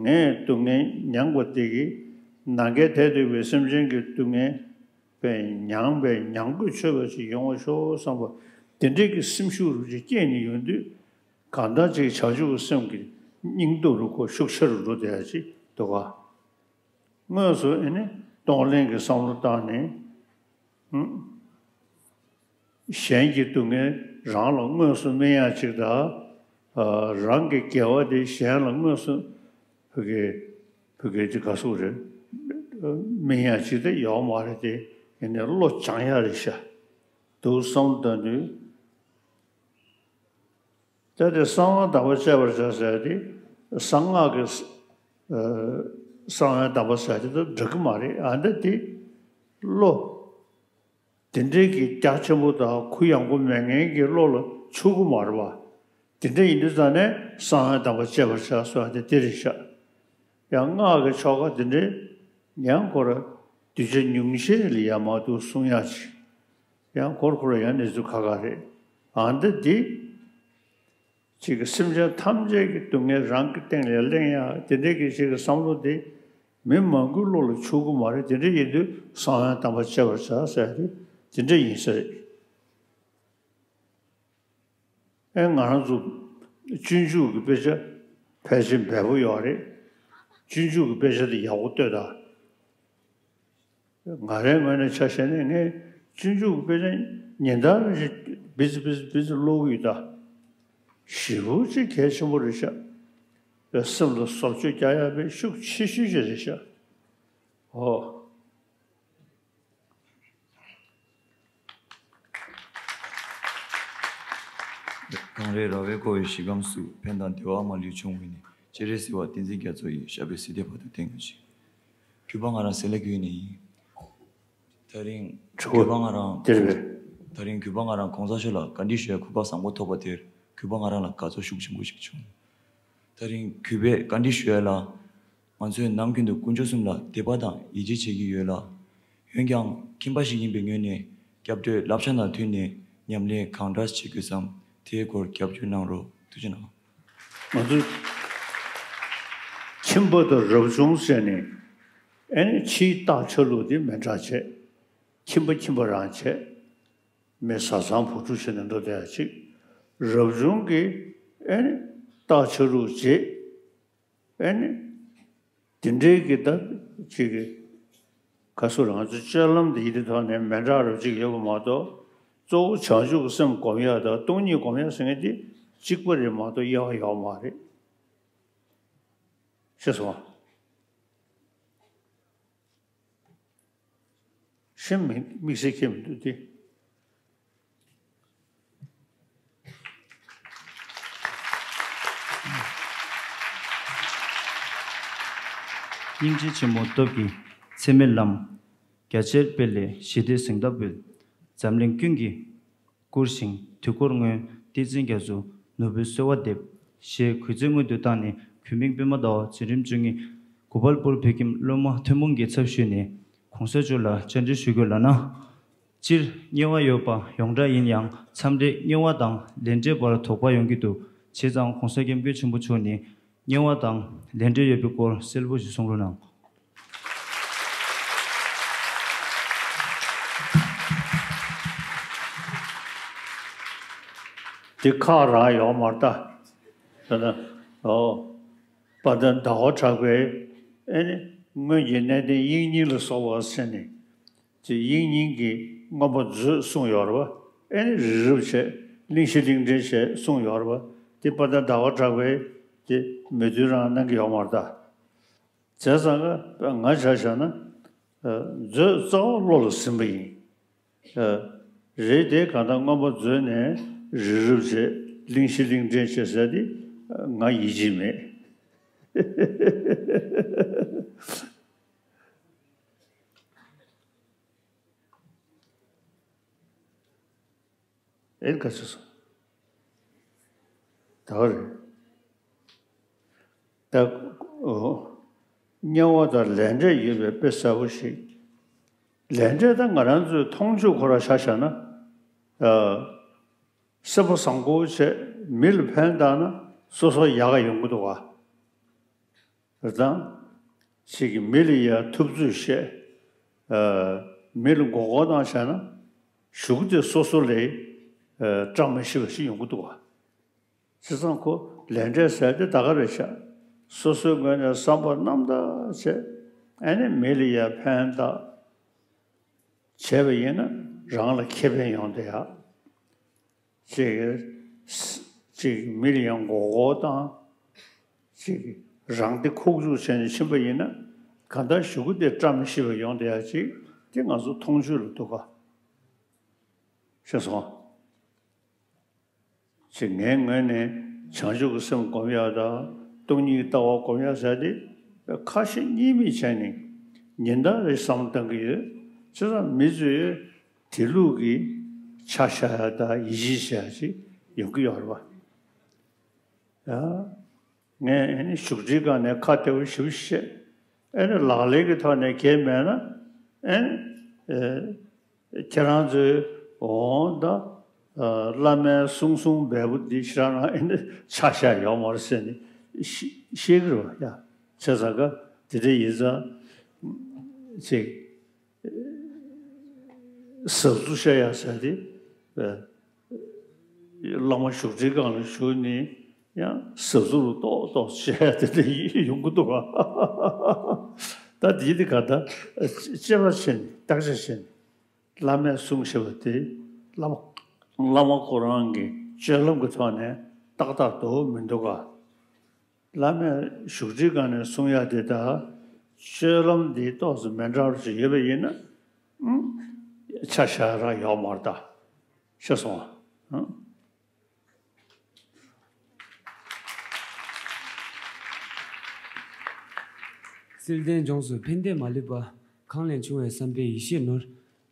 ངས་སྡུག་བསྔལ་མྱངས་པ་དེ་གིས་ནམ་མཁའི་མཐས་གཏུགས་པའི་སེམས་ཅན་གྱི་སྡུག་བསྔལ་པའི་མྱང་བའི་མྱང་དགོས་ཆོད་པ་ཞིག་ཡོང་བ་ཤོག་བསམ་པ་དེ་འདྲའི་གི་སེམས་ཤུགས་རུ་ཅིག་སྐྱེས་ནས་ཡོང་དུས་གང་ལྟར་ཅིག་བྱང་ཆུབ་ཀྱི་སེམས་ཀྱི་སྙིང་སྟོབས་རུ་ཁོ་ཤུགས་ཆེ་རུ་འགྲོ་བསྡད་ཡ་ཅིག་འདུག་ག་དངོས་སུ་ཨེ་ནི་གཏོང་ལེན་གྱི་བསམ་བློ་བཏང་ནས། གཞན་གྱི་སྡུག་བསྔལ་རང་ལ་དངོས་སུ་སྨིན་ཡ་ཅིག་དང་། རང་གི་དགེ་བ་དེ་གཞན་ལ་དངོས་སུ་བུ་གའི་བུ་གའི་དེ་ག་སུ་རེད། སྨིན་ཡ་ཅིག་དེ་ཡོག་མ་རེད་དེ་ཡིན་ནའི་བློ་སྦྱང་ཡ་རེད་ཤག་འདུག་བསམ་བཏང་དུས། ད་དེ་གསང་བའི་སྡོམ་པ་བཅད་པར་བྱ་ཟེར་ཏེ་གསང་སྔགས་ཀྱི་གསང་བའི་སྡོམ་པ་ཟེར་ཏེ་ད་འགྲིག་གི་མ་རེད། ཨ་འདི་དེ་བློ་དེ་འདྲའི་གི་རྒྱ་ཆེན་པོ་དང་གུ་ཡངས་པོ་མེད་མཁན་གྱི་བློ་ལ་ཆུག་གི་མ་རེད་པ། དེ་འདྲ་ཡིན་དུས་ཙང་ནས་གསང་བའི་སྡོམ་པ་བཅད་པར་བྱ་ཟེར་ཏེ་དེ་རེད་ཤག་ཡང་སྔགས་ཀྱི་ཆོ་ག་དེ་འདྲའི་ཡང་ཁོ་ར་གདུལ་བྱ་ཉུང་ཤས་ལ་ཡང་མ་གཏོགས་གསུང་ཡ་ཅིག་ཡང་ཁོར་ཁོ་ར་ཡང་གནས་ཚུལ་ཁག་ཁག་རེད། ཨ་འདི་འདི་ཅིག་གི་སེམས་ཅན་ཐམས་ཅད་ཀྱི་སྡུག་བསྔལ་རང་གི་སྟེང་ལ་གླེང་ཡ་དེ་འདྲའི་གི་ཅིག་གི་བསམ་བློ་དེ་མི་མང་པོའི་བློ་ལ་ཆུག་གི་མ་རེད། དེ་འདྲ་ཡིན་དུས་གསང་བའི་སྡོམ་པ་བཅད་པར་བྱ་ཟེར་ཏེ་དེ་འདྲ་ཡིན་ས་རེད། ཨེ་ང་རང་ཚོ་སྤྱོད་འཇུག་གི་དཔེ་ཆ་ཕལ་ཆེར་འབེལ་པོ་ཡོད་རེད། སྤྱོད་འཇུག་གི་དཔེ་ཆ་དེ་ཡག་པོ་ལྟོས་དང་། ང་རའི་ངོས་ནས་ཆ་བཞག་ན་ངས་སྤྱོད་འཇུག་གི་དཔེ་ཆ་ཉིན་ལྟར་རེ་བཞིན་བི་ཙི་བི་ཙི་བི་ཙི་ཀློག་གི་ཡོད་ད། ཞེ་པོ་ཅིག་གལ་ཆེན་པོ་རེད་ཤག་པའི་སེམས་ལ་བཟོ་བཅོས་རྒྱག་ཡག་པའི་ཤུགས་ཆེ་ཤོས་ཅིག་རེད་ཤག་ཨོ། གངས་རིའི་ར་བས་བསྐོར་བའི་ཞིང་ཁམས་སུ། ཕན་དང་བདེ་བ་མ་ལུས་འབྱུང་བའི་གནས། སྤྱན་རས་གཟིགས་དབང་བསྟན་འཛིན་རྒྱ་མཚོ་ཡི། ཞབས་པད་སྲིད་མཐའི་བར་དུ་བརྟན་གྱུར་ཅིག་གུས་པ་ང་རང་སེ་ལ་ཀུའི་ནས་ཡིན། ད་རིང་གུས་པ་ང་རང་དེ་རེད། ད་རིང་གུས་པ་ང་རང་གོང་ས་མཆོག་ལ་བཀའ་འདྲི་ཞུ་བའི་གོ་སྐབས་བཟང་པོ་ཐོབ་པ་དེར་གུས་པ་ང་རང་ལ་དགའ་ཚོར་ཤུགས་ཆེན་པོ་ཞིག་བྱུང་། ད་རིང་གུས་པས་བཀའ་འདྲི་ཞུ་ཡ་ལ། ང་ཚོས་ནམ་རྒྱུན་དུ་དཀོན་མཆོག་གསུམ་ལ་དད་པ་དང་ཡིད་ཆེས་བྱེད་ཀྱི་ཡོད་ལ། འོན་ཀྱང་ཁྱིམ་པ་ཞིག་ཡིན་པའི་ངོས་ནས་སྐྱབས་འགྲོའི་བསླབ་བྱ་དང་མཐུན་ནས་ཉམས་ལེན་གང་འདྲ་བྱེད་དགོས་སམ། དེའི་སྐོར་རྒྱབ་སྐྱོར་གནང་རོགས། ཐུགས་རྗེ་གནང་། ང་ཚོ་ཁྱིམ་པ་དང་རབ་བྱུང་ཟེར་ནས་ཨེ་ནི་ཕྱིའི་རྟགས་ཆ་ལུགས་དེ་མི་འདྲ་བྱས། ཁྱིམ་པ་ཁྱིམ་པ་རང་བྱས། མི་བཟའ་ཚང་བུ་ཕྲུག་བྱས་ནས་འགྲོ་བསྡད་ཡ་ཅིག་རབ་བྱུང་གི་ཨེ་ནི་རྟགས་ཆ་ལུགས་བྱས། ཨེ་ནི། དེ་འདྲའི་གི་ད་ཅིག་གི་ག་སུ་རང་ཚོའི་སྤྱོད་ལམ་དེ་ཡི་དེ་ཐོག་ནས་མི་འདྲ་རུ་ཅིག་ཡོད་པ་མ་གཏོགས། གཙོ་བོ་བྱང་ཆུབ་ཀྱི་སེམས་སྒོམ་ཡ་དང་སྟོང་ཉིད་སྒོམ་ཡ་ཟེར་མཁན་དེ་གཅིག་པ་རེད་མ་གཏོགས་དབྱེ་བ་ཡོད་མ་རེད། ཤེས་སོང་ཨ། ཤེས་མི་དམིགས་བསལ་ཁྱད་མི་འདུག་སྟེ། སྙིང་རྗེ་ཆེན་མོའི་སྟོབས་ཀྱིས་འཚེ་མེད་ལམ། རྒྱ་ཆེར་སྤེལ་ལས་ཞི་བདེའི་གཟེངས་རྟགས་འབུལ། འཛམ་གླིང་ཀུན་གྱིས་བཀུར་ཞིང་དུས་འཁོར་མངོན། བསྟན་འཛིན་རྒྱ་མཚོ་ནོར་བུའི་གསོལ་བ་འདེབས། ཞེས་གུས་བརྩི་སྔོན་དུ་བཏང་ནས་གུས་མིང་པདྨ་ཟླ་བ་འཛིན་རིམ་བཅུ་གཉིས། གོ་པལ་པུར་བོད་ཁྱིམ་སློབ་མ་ཐུན་མོང་གི་ཚབ་ཞུས་ནས་གོང་ས་མཆོག་ལ་བཅར་འདྲི་ཞུ་དགོས་ལབ་ན། སྤྱིར་དམྱལ་བ་ཡོད་པ་ཡོངས་གྲགས་ཡིན་ཡང་མཚམས་རེ་དམྱལ་བ་དང་ལས་འབྲས་བར་དོགས་པ་ཡོང་གི་འདུག་བྱས་ཙང་གོང་ས་སྐྱབས་མགོན་ཆེན་པོ་མཆོག་ནས་དམྱལ་བ་དང་ལས་འབྲས་ཡོད་པའི་སྐོར་གསལ་པོ་ཞིག་གསུང་རོགས་གནང་། དེ་ཁག་རང་ཡོད་མ་རེད་ད། ད་ལྟ་ཨོ། དཔལ་ལྡན་ཟླ་བ་གྲགས་པས་ཨེ་ནི་སྔོན་གྱི་གནས་བརྟན་དབྱིག་གཉེན་ལ་སོགས་པ་ཟེར་ནས། དེ་དབྱིག་གཉེན་གྱི་མངོན་པ་མཛོད་གསུངས་ཡོད་རེད་པ། ཨེ་ནི་རི་རབ་བྱས་གླིང་བཞི་གླིང་ཕྲན་བྱས་གསུངས་ཡོད་རེད་པ། དེ་དཔལ་ལྡན་ཟླ་བ་གྲགས་པས་དེ་མོས་མཐུན་རང་གནང་གི་ཡོད་མ་རེད་ད། བྱས་ཙང་ང་ཆ་བཞག་ན་མཛོད་རྩ་བ་བློ་ལ་ཟིན་པ་ཡིན། རེད་དེ་གང་ལྟར་མངོན་པ་མཛོད་ནས་རི་རབ་བྱས་གླིང་བཞི་གླིང་ཕྲན་བྱས་ཟེར་དེ་ང་ཡིད་ཆེས་མེད། ཨེ་ག་ཚོད་སོང་། ད་རེད། ད་ཨོ། དམྱལ་བ་དང་ལས་འབྲས་ཡོད་པའི་དཔེ་གསལ་པོ་ཞིག་ལས་འབྲས་ད་ང་རང་ཚོའི་མཐོང་ཆོས་ཁོ་རང་ཆ་བཞག་ན། ཨ། སེམས་པ་བཟང་པོ་བྱས་མི་ལ་ཕན་བཏགས་ན་སོ་སོ་ཡག་ག་ཡོང་གི་འདུག་ག་རེད་དང་། ཅིག་གིས་མི་ལ་ཡ་ཐུབ་ཚོད་བཤད། ཨ། མི་ལ་མགོ་སྐོར་བཏང་བྱས་ན་གཞུག་དེ་སོ་སོ་ལ་ཨ། བཀྲ་མི་ཤིས་པ་ཞིག་ཡོང་གི་འདུག་ག་བྱས་ཙང་ཁོ་ལས་འབྲས་ཟེར་དེ་ད་ག་རེད་ཤག་སོ་སོའི་ངོས་ནས་བསམ་པ་རྣམ་དག་བྱས་ཨ་ནི་མི་ལ་ཡ་ཕན་བཏགས་བྱས་པ་ཡིན་ན་རང་ལ་ཁེ་ཕན་ཡོང་བསྡད་ཡག་ཅིག་ཅིག་མི་ལ་ཡང་མགོ་སྐོར་བཏང་། ཅིག་རང་དེ་ཁུག་ཀྱོག་བྱས་ནས་ཕྱིན་པ་ཡིན་ན་གང་ལྟར་གཞུག་གུ་དེ་བཀྲ་མི་ཤིས་པ་ཡོང་བསྡད་ཡག་ཅིག་དེ་ང་ཚོ་མཐོང་ཆོས་ལ་འདུག་ག་ཤེས་སོང་། ཅིག་ངའི་ངོས་ནས་བྱང་ཆུབ་ཀྱི་སེམས་སྒོམ་ཡག་དང་སྟོང་ཉིད་ཀྱི་ལྟ་བ་སྒོམ་ཡག་ཟེར་དེ་ཁ་ཞེ་གཉིས་མེད་བྱས་ནས་ཉིན་ལྟར་རེ་བསམ་བློ་གཏང་གི་ཡོད། བྱས་ཙང་མི་ཚོས་དེ་ལུགས་ཀྱི་ཆ་བཞག་ཡག་དང་ཡིད་ཆེས་བྱེད་ཡག་ཅིག་ཡོང་གི་ཡོད་རེད་པ། ཡ། ངས་ཨེ་ནི་བཞུགས་ཁྲིའི་སྒང་ནས་ཁ་བདེ་པོ་ཞེ་པོ་བཤད། ཨེ་ནི་ལག་ལེན་གྱི་ཐོག་ནས་འགན་མེད་ན་ཨེ་ནི་ཨེ། ཁྱེད་རང་ཚོའི་འོང་ད་བླ་མའི་གསུང་གསུང་འབེལ་པོ་འདི་ཞེ་དྲག་ཨེ་ནི་ཆ་བཞག་ཡོད་མ་རེད་ཟེར་ནས་ཤི་ཤེས་ཀྱི་རེད་པ་ཡ། བྱས་ཙང་ཀ་དེ་འདྲ་ཡིན་ཙང་ཅིག་གཟབ་གཟབ་བྱེད་ཡག་ཟེར་དེ། བླ་མ་བཞུགས་ཁྲིའི་སྒང་ལ་བཞུགས་ནས་ཡང་གཟབ་གཟབ་ཏོག་ཏོག་བྱེད་ཡག་དེ་འདྲ་ཡོང་གི་འདུག་ག་ད་འདི་དེ་ག་ད་དཔྱད་པ་བྱས་ནས་བརྟག་དཔྱད་བྱས་ནས་བླ་མས་གསུངས་བཞག་པ་དེ་བླ་མ་བླ་མ་ཁོ་རང་གི་སྤྱོད་ལམ་གྱི་ཐོག་ནས་ཏག་ཏག་འདུག་མི་འདུག་ག་བླ་མས་བཞུགས་ཁྲིའི་སྒང་ནས་གསུང་ཡག་དེ་དང་སྤྱོད་ལམ་འདི་ཏོག་ཙམ་མི་འདྲ་བ་ཞིག་ཡོད་པ་ཡིན་ན་ཨང་ཆ་བཞག་རག་ཡོད་མ་རེད་ད། ཤེས་སོང་ཨ། བསིལ་ལྡན་ལྗོངས་སུ་ཕན་བདེ་མ་ལུས་པ། གངས་ལས་བྱུང་བའི་བསམ་པའི་ཡེ་ཤེས་ནོར།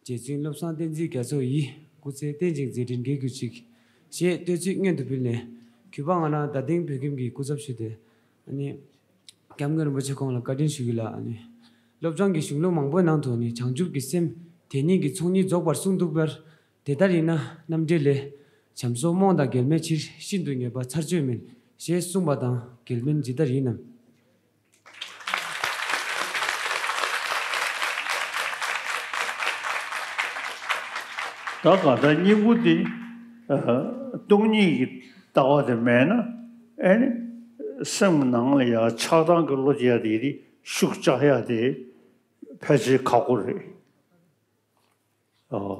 རྗེ་བཙུན་བློ་བཟང་བསྟན་འཛིན་རྒྱ་མཚོ་ཡི། སྐུ་ཚེ་བརྟན་ཅིང་མཛད་འཕྲིན་རྒྱས་གྱུར་ཅིག་ཞེས་བསྟོད་ཚིག་སྔོན་དུ་ཕུལ་ནས། གུས་པ་ང་རང་རྡ་སྟེང་བོད་ཁྱིམ་གྱི་སྐུ་ཚབ་ཞུས་ཏེ། ཨ་ནི། སྐྱབས་མགོན་རིན་པོ་ཆེ་ཁོང་ལ་བཀའ་དྲིན་ཞུ་གི་ལ་ཨ་ནི། སློབ་སྦྱོང་གི་གཞུང་ལུགས་མང་པོའི་ནང་དུ་ནི་བྱང་ཆུབ་ཀྱི་སེམས་དེ་ཉིད་ཀྱི་ཚོགས་གཉིས་རྫོགས་པར་གསུངས་འདུག་པར། དེ་ལྟར་ཡིན་ན་རྣམ་འགྲེལ་ལས། བྱམས་སོགས་རྨོངས་དང་འགལ་མེད་ཕྱིར། ཤིན་ཏུ་ངེས་པ་ཚར་གཅོད་མིན། ཞེས་གསུངས་པ་དང་འགལ་མིན་ཇི་ལྟར་ཡིན་ནམ། ད་ག་ད་སྙིང་པོ་འདི་སྟོང་ཉིད་ཀྱི་ལྟ་བ་དེ་མེད་ན་ཨེ་ནི་སེམས་ནང་ལ་ཡང་ཆགས་སྡང་གི་བློ་སྐྱེ་ཡ་དེ་ཡི་ཤུགས་བཅག་ཡ་དེ་ཕལ་ཆེར་ཁག་པོ་རེད། ཨོ།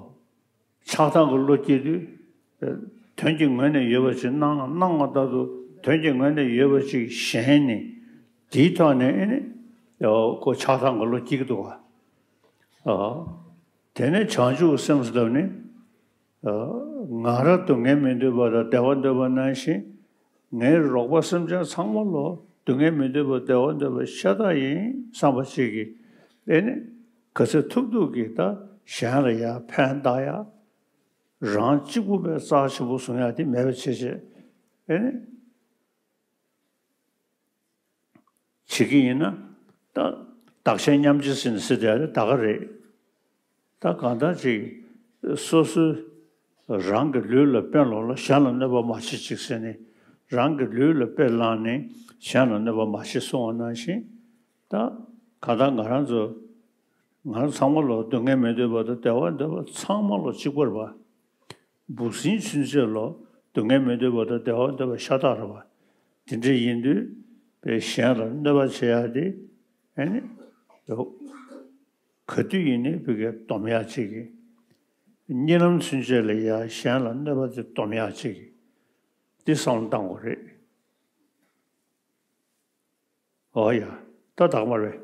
ཆགས་སྡང་གི་བློ་སྐྱེས་དུས། དོན་གྱི་ངོས་ནས་ཡོད་པ་ཞིག་སྣང་སྣང་བ་ལྟར་དུ་དོན་གྱི་ངོས་ནས་ཡོད་པ་ཞིག་ཞེན་ནས། དེའི་ཐོག་ནས་ཨེ་ནི། ཨོ། ཁོ་ཆགས་སྡང་གི་བློ་སྐྱེ་གི་འདུག་ག་ཨོ། དེ་ནས་བྱང་ཆུབ་སེམས་ལབ་ནི། ཨོ། ང་རབ་ཏུ་ངལ་མི་འདོད་པ་དང་བདེ་བ་འདོད་པ་ནང་བཞིན། ངའི་རོགས་པ་སེམས་ཅན་ཚང་མ་ལོ་ སྡུག་བསྔལ་མི་འདོད་པ་བདེ་བ་འདོད་པ་ཤ་སྟག་ཡིན་བསམ་པ་ཅིག་གིས། ཨེ་ནི་ག་ཚོད་ཐུབ་ཐུབ་ཀྱིས་ད་གཞན་ལ་ཡང་ཕན་བཏགས་ཡ། རང་གཅིག་པུ་པའི་རྩ་ཆེན་པོ་བཟུང་ཡ་དེ་མེད་པ་བྱེད་བྱེད། ཨེ་ནི། བྱེད་ཀྱི་ཡིན་ན། ད་བདག་གཞན་མཉམ་བརྗེ་ཟེར་ནས་ཟེར་བསྡད་ཡ་དེ་ད་ག་རེད། ད་གང་ལྟར་ཅིག་སོ་སོའི་རང་གི་ལུས་ལ་དཔེ་ལོངས་ལ་གཞན་ལ་གནོད་པ་མ་བྱེད་ཅིག་ཟེར་ནས། རང་གི་ལུས་ལ་དཔེ་བླངས་ནས་གཞན་ལ་གནོད་པ་མ་བྱེད་གསུངས་པ་ནང་བཞིན། ད་གང་ལྟར་ང་རང་ཚོ་ང་རང་ཚང་མ་ལོ་སྡུག་བསྔལ་མི་འདོད་པ་དང་བདེ་བ་འདོད་པ་ཚང་མ་ལོ་གཅིག་པ་རེད་པ། འབུ་སྲིན་ཚུན་ཆད་ལོ་སྡུག་བསྔལ་མི་འདོད་པ་དང་བདེ་བ་འདོད་པ་ཤ་སྟག་རེད་པ། དེ་འདྲ་ཡིན་དུས་པའི་གཞན་ལ་གནོད་པ་བྱེད་ཡ་དེ། ཨ་ནི་ག་དུས་ཡིན་ནའི་བོད་སྐད་སྡོམ་ཡག་ཅིག་གིས། གཉིད་ལམ་ཚུན་ཆད་ལ་ཡ་གཞན་ལ་གནོད་པ་དེ་སྡོམ་ཡག་ཅིག་གིས་འདི་བསམ་བློ་བཏང་དགོས་རེད། ཨོ་ཡ། ད་དག་མ་རེད།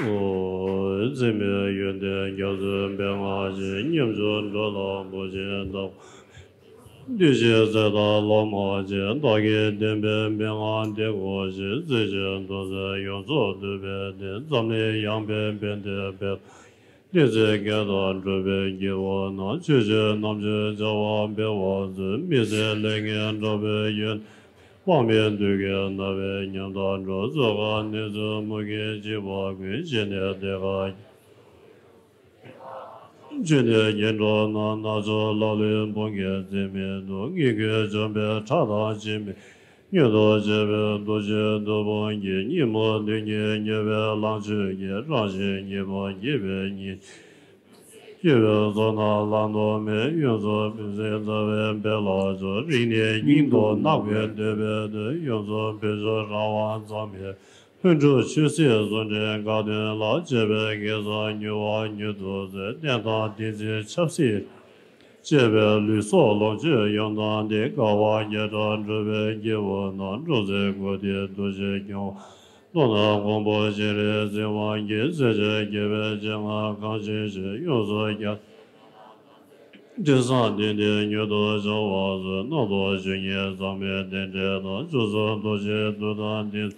འོ། འཛིན་མེད་ཡོན་ཏན་རྒྱ་མཚོའི་མན་ངག་ཅན། ཉམ་ཆུང་འགྲོ་ལ་བུ་ཆེན་བདག་པོ་མེད། བདུད་བཞིའི་རྩལ་དང་ལོ་མ་ཅན། བདག་གིས་བསྟན་པའི་མན་ངག་འདི་གོ་ཞིང་། རྩེ་ཆེན་རྡོ་རྗེ་ཡོངས་རྫོགས་འདུས་པའི་གདེང་། འཛམ་གླིང་ཡངས་པའི་བན་དེ་བས། བསྟན་འཛིན་བརྒྱད་དང་འགྲོ་བའི་སྐྱེ་བོ་རྣམས། ཆོས་ཀྱི་རྣམ་དཔྱོད་བྱ་བར་འཕེལ་བར་མཛོད། མི་ཟད་ལས་ངན་དགྲ་བོའི་ཡོན་ཏན། དཔག་མེད་བདུད་ཀྱིས་མནར་བའི་ཉམ་ཐག་སྒྲོལ། བཙོན་ཁང་ནད་མཚོན་མུ་གེས་འཇིགས་པ་ཀུན། ཕྱི་ནས་བདེ་ཁ་བཅུ་ནས་སྙན་སྒྲོག་གནང་། ནག་ཕྱོགས་ལག་ལེན་དཔུང་གིས་འཛིན་མི་ནུས། ངན་སྐུལ་འཇོམས་པའི་ཁྲག་དང་འཆི་མེད། མྱུར་དུ་བྱེད་པའི་རྡོ་རྗེ་རྡོར་དཔུང་གིས། ཉིན་མོ་སྡུག་བསྔལ་མྱོས་པའི་ལང་ཚོ་གིས། རང་བཞིན་གཉིས་པོ་འགྱེད་པའི་ཉིན། སྐྱེ་བོའི་ཚོགས་རྣམས་བླང་དོར་མེད། ཡོངས་སུ་བུད་ཚེ་རྩ་བའི་བེ་ལ་སྦྱོར། རིང་ནས་སྙིང་དུ་བརྣག་པའི་འདོད་པའི་གནས། ཡོངས་སུ་བུད་ཚུལ་རང་དབང་ཙམ་ཡིན། ལྷུན་གྲུབ་ཆོས་སྲིད་ཟུང་འབྲེལ་དགའ་སྟོན་ལ། སྤྱད་པས་དགེ་རྩ་མྱུར་བ་མྱུར་དུ་སྩོལ། བསྟན་དང་བསྟན་འཛིན་ཆབ་སྲིད་སྤྱད་པས། ལུས་སྲོག་ལོངས་སྤྱོད་ཡོན་ཏན་འདི། དགའ་བ་བརྒྱ་ཕྲག་བསྒྲུབས་པའི་སྐྱེས་བུ་རྣམས། འབྲོག་རྩེ་དགོན་དེར་འདུ་ཤེས་སྐྱོང་བ། མདོར་ན་མགོན་པོ་སྤྱན་རས་གཟིགས་དབང་གིས། སྲས་ཆེན་བརྒྱད་པའི་སྤྱན་སྔར་གངས་ཅན་ཞིང་ཡོངས་སུ་རྒྱ། དྲིན་བསམ་གཏན་བདེ་མྱུར་དུ་འབྱུང་བར་ཤོག། རྣམ་རྟོག་ཆོས་ཉིད་གཙང་མའི་རྟེན་འབྲེལ་དང་། སྤྱོད་གསུམ་རྡོ་རྗེའི་མཐུ་དང་ལྡན།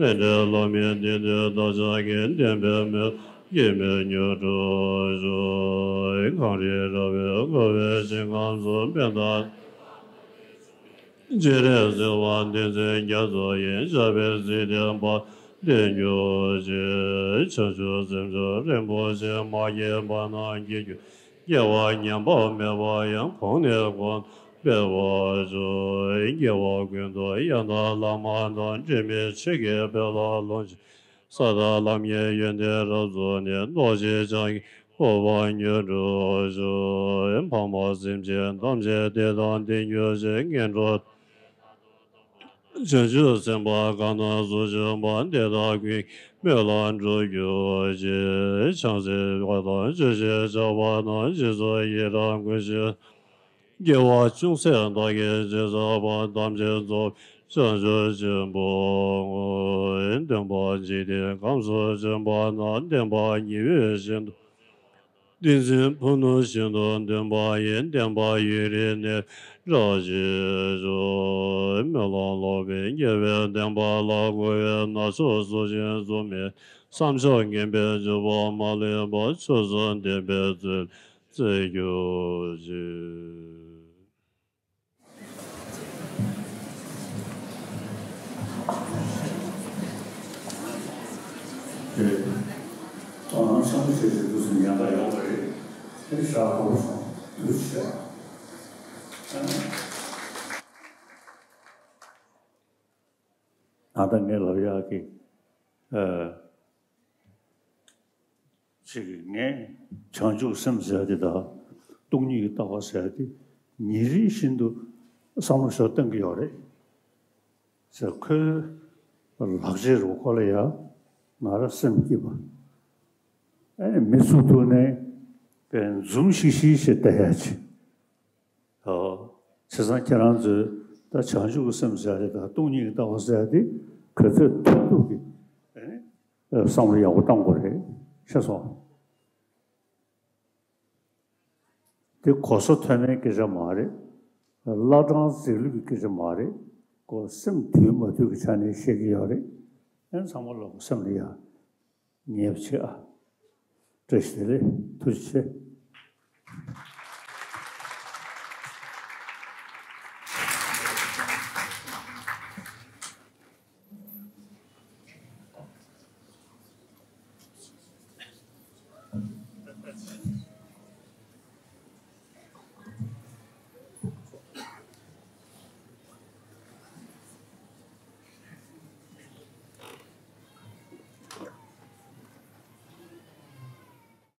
ལས་འབྲས་བླ་མེད་བདེ་འདོད་བདག་ཅག་གི། བདེན་པའི་མི་ལ་སྐྱེ་མེད་མྱུར་འགྲུབ་ཤོག། གངས་རི་ར་བས་བསྐོར་བའི་ཞིང་ཁམས་སུ། དཔལ་དང་སྤྱན་རས་གཟིགས་དབང་བསྟན་འཛིན་རྒྱ་མཚོ་ཡི། ཞབས་པད་སྲིད་མཐའི་བར་དུ་བརྟན་གྱུར་ཅིག། བྱང་ཆུབ་སེམས་མཆོག་རིན་པོ་ཆེ། མ་སྐྱེས་པ་རྣམས་སྐྱེ་གྱུར། སྐྱེ་བ་ཉམས་པ་མེད་པ་ཡང་། གོང་ནས་གོང་དུ་འཕེལ་བར་ཤོག། སྐྱེ་བ་ཀུན་ཏུ་ཡང་དག་བླ་མ་དང་། འབྲལ་མེད་ཆོས་ཀྱི་དཔལ་ལ་ལོངས་སྤྱོད། ས་དང་ལམ་གྱི་ཡོན་ཏན་རབ་རྫོགས་ནས། རྡོ་རྗེ་འཆང་གི་གོ་འཕང་མྱུར་འགྲུབ་ཤོག། ཕ་མ་སེམས་ཅན་ཐམས་ཅད་བདེ་དང་ལྡན་གྱུར་ཅིག། ངན་འགྲོ་བྱང་ཆུབ་སེམས་དཔའ་གང་རྣམས་སུ་བྱོན་པ། དེ་དག་ཀུན་གྱི་སྨོན་ལམ་འགྲུབ་གྱུར་ཅིག། བྱང་སེམས་དཔའ་དང་ཆོས་ཀྱི་ཆར་པ་དང་། རྗེས་སུ་ཡི་རང་བསྐུལ་ཞིང་། སྐྱེ་བ་ཅུང་ཟད་བདག་གིས་བྱས་བསགས་པ། ཐམས་ཅད་རྫོགས་པའི་བྱང་ཆུབ་ཆེན་པོའི་མངོན། བདེན་པ་འཇིག་རྟེན་ཁམས་སུ་བྱོན་པ་ན། བདེན་པ་ཉི་འོད་བཞིན་དུ། ཏིང་འཛིན་ཕུ་ནུ་བཞིན་དུ་འདོད་པ་ཡིས། བདེན་པ་ཡུན་རིང་གནས་པའི་རྟགས་ཤིག་ཤོག། སྨོན་ལམ་ལོག་པའི་དགེ་བའི་བདེན་པ་ལ་མགུ་བའི་ནག་ཕྱོགས་གཟུགས་ཅན་གཟུགས་མེད། བསམ་སྦྱོར་ངན་པའི་འཇུག་པ་མ་ལུས་པ། ཆོས་གསུམ་བདེན་པའི་ཚུལ་བརྩི་གྱུར་ཅིག། དེ་དོ་སྣང་ཆེན་པོ་བྱས་བྱས་འདུག་སེ་ཉན་པ་ཡོད་པ་རེད། དེ་ནི་ཞག་གོ་སོང་འདུག་བྱས། ད་ལྟ་ངས་ལབ་ཡག་གི། ཨ། ཅིག་ངས་བྱང་ཆུབ་སེམས་ཟེར་ཡ་དེ་དང་སྟོང་ཉིད་ཀྱི་ལྟ་བ་ཟེར་ཡ་དེ་ཉིན་རེ་བཞིན་དུ་བསམ་བློ་ཞིག་གཏོང་གི་ཡོད་རེད་ཟེར། ཁོའི་ལག་རྗེས་རུ་ཁོ་ལ་ཡ་ང་རང་སེམས་སྐྱིད་པ། ཨེ་མི་ཚུགས་ཐུག་ནས་པའི་འཛུམ་ཤིག་ཤིག་བྱས་བསྡད་ཡ་ཅིག། ཨོ། བྱས་ཙང་ཁྱེད་རང་ཚོས་ད་བྱང་ཆུབ་ཀྱི་སེམས་ཟེར་ཡ་དེ་དང་སྟོང་ཉིད་ཀྱི་ལྟ་བ་ཟེར་ཡ་དེ་ག་ཚོད་ཐུབ་ཐུབ་ཀྱིས་ཨེ་བསམ་བློ་ཡག་པོ་གཏོང་དགོས་རེད། ཤེས་སོང་། དེ་གོ་ས་མཐོ་དམན་སྐད་ཆ་མ་རེད། བླ་བྲང་རྫིག་ལོས་ཀྱི་སྐད་ཆ་མ་རེད། ཁོ་སེམས་དུལ་མ་དུལ་གྱི་ཆ་ནས་བཤད་ཀྱི་ཡོད་རེད། ཨེ་ཚང་མ་ལོག་སེམས་ལ་ཡ། ཉེས་པ་ཆེ་ཨ། བཀྲ་ཤིས་བདེ་ལེགས། ཐུགས་རྗེ་ཆེ།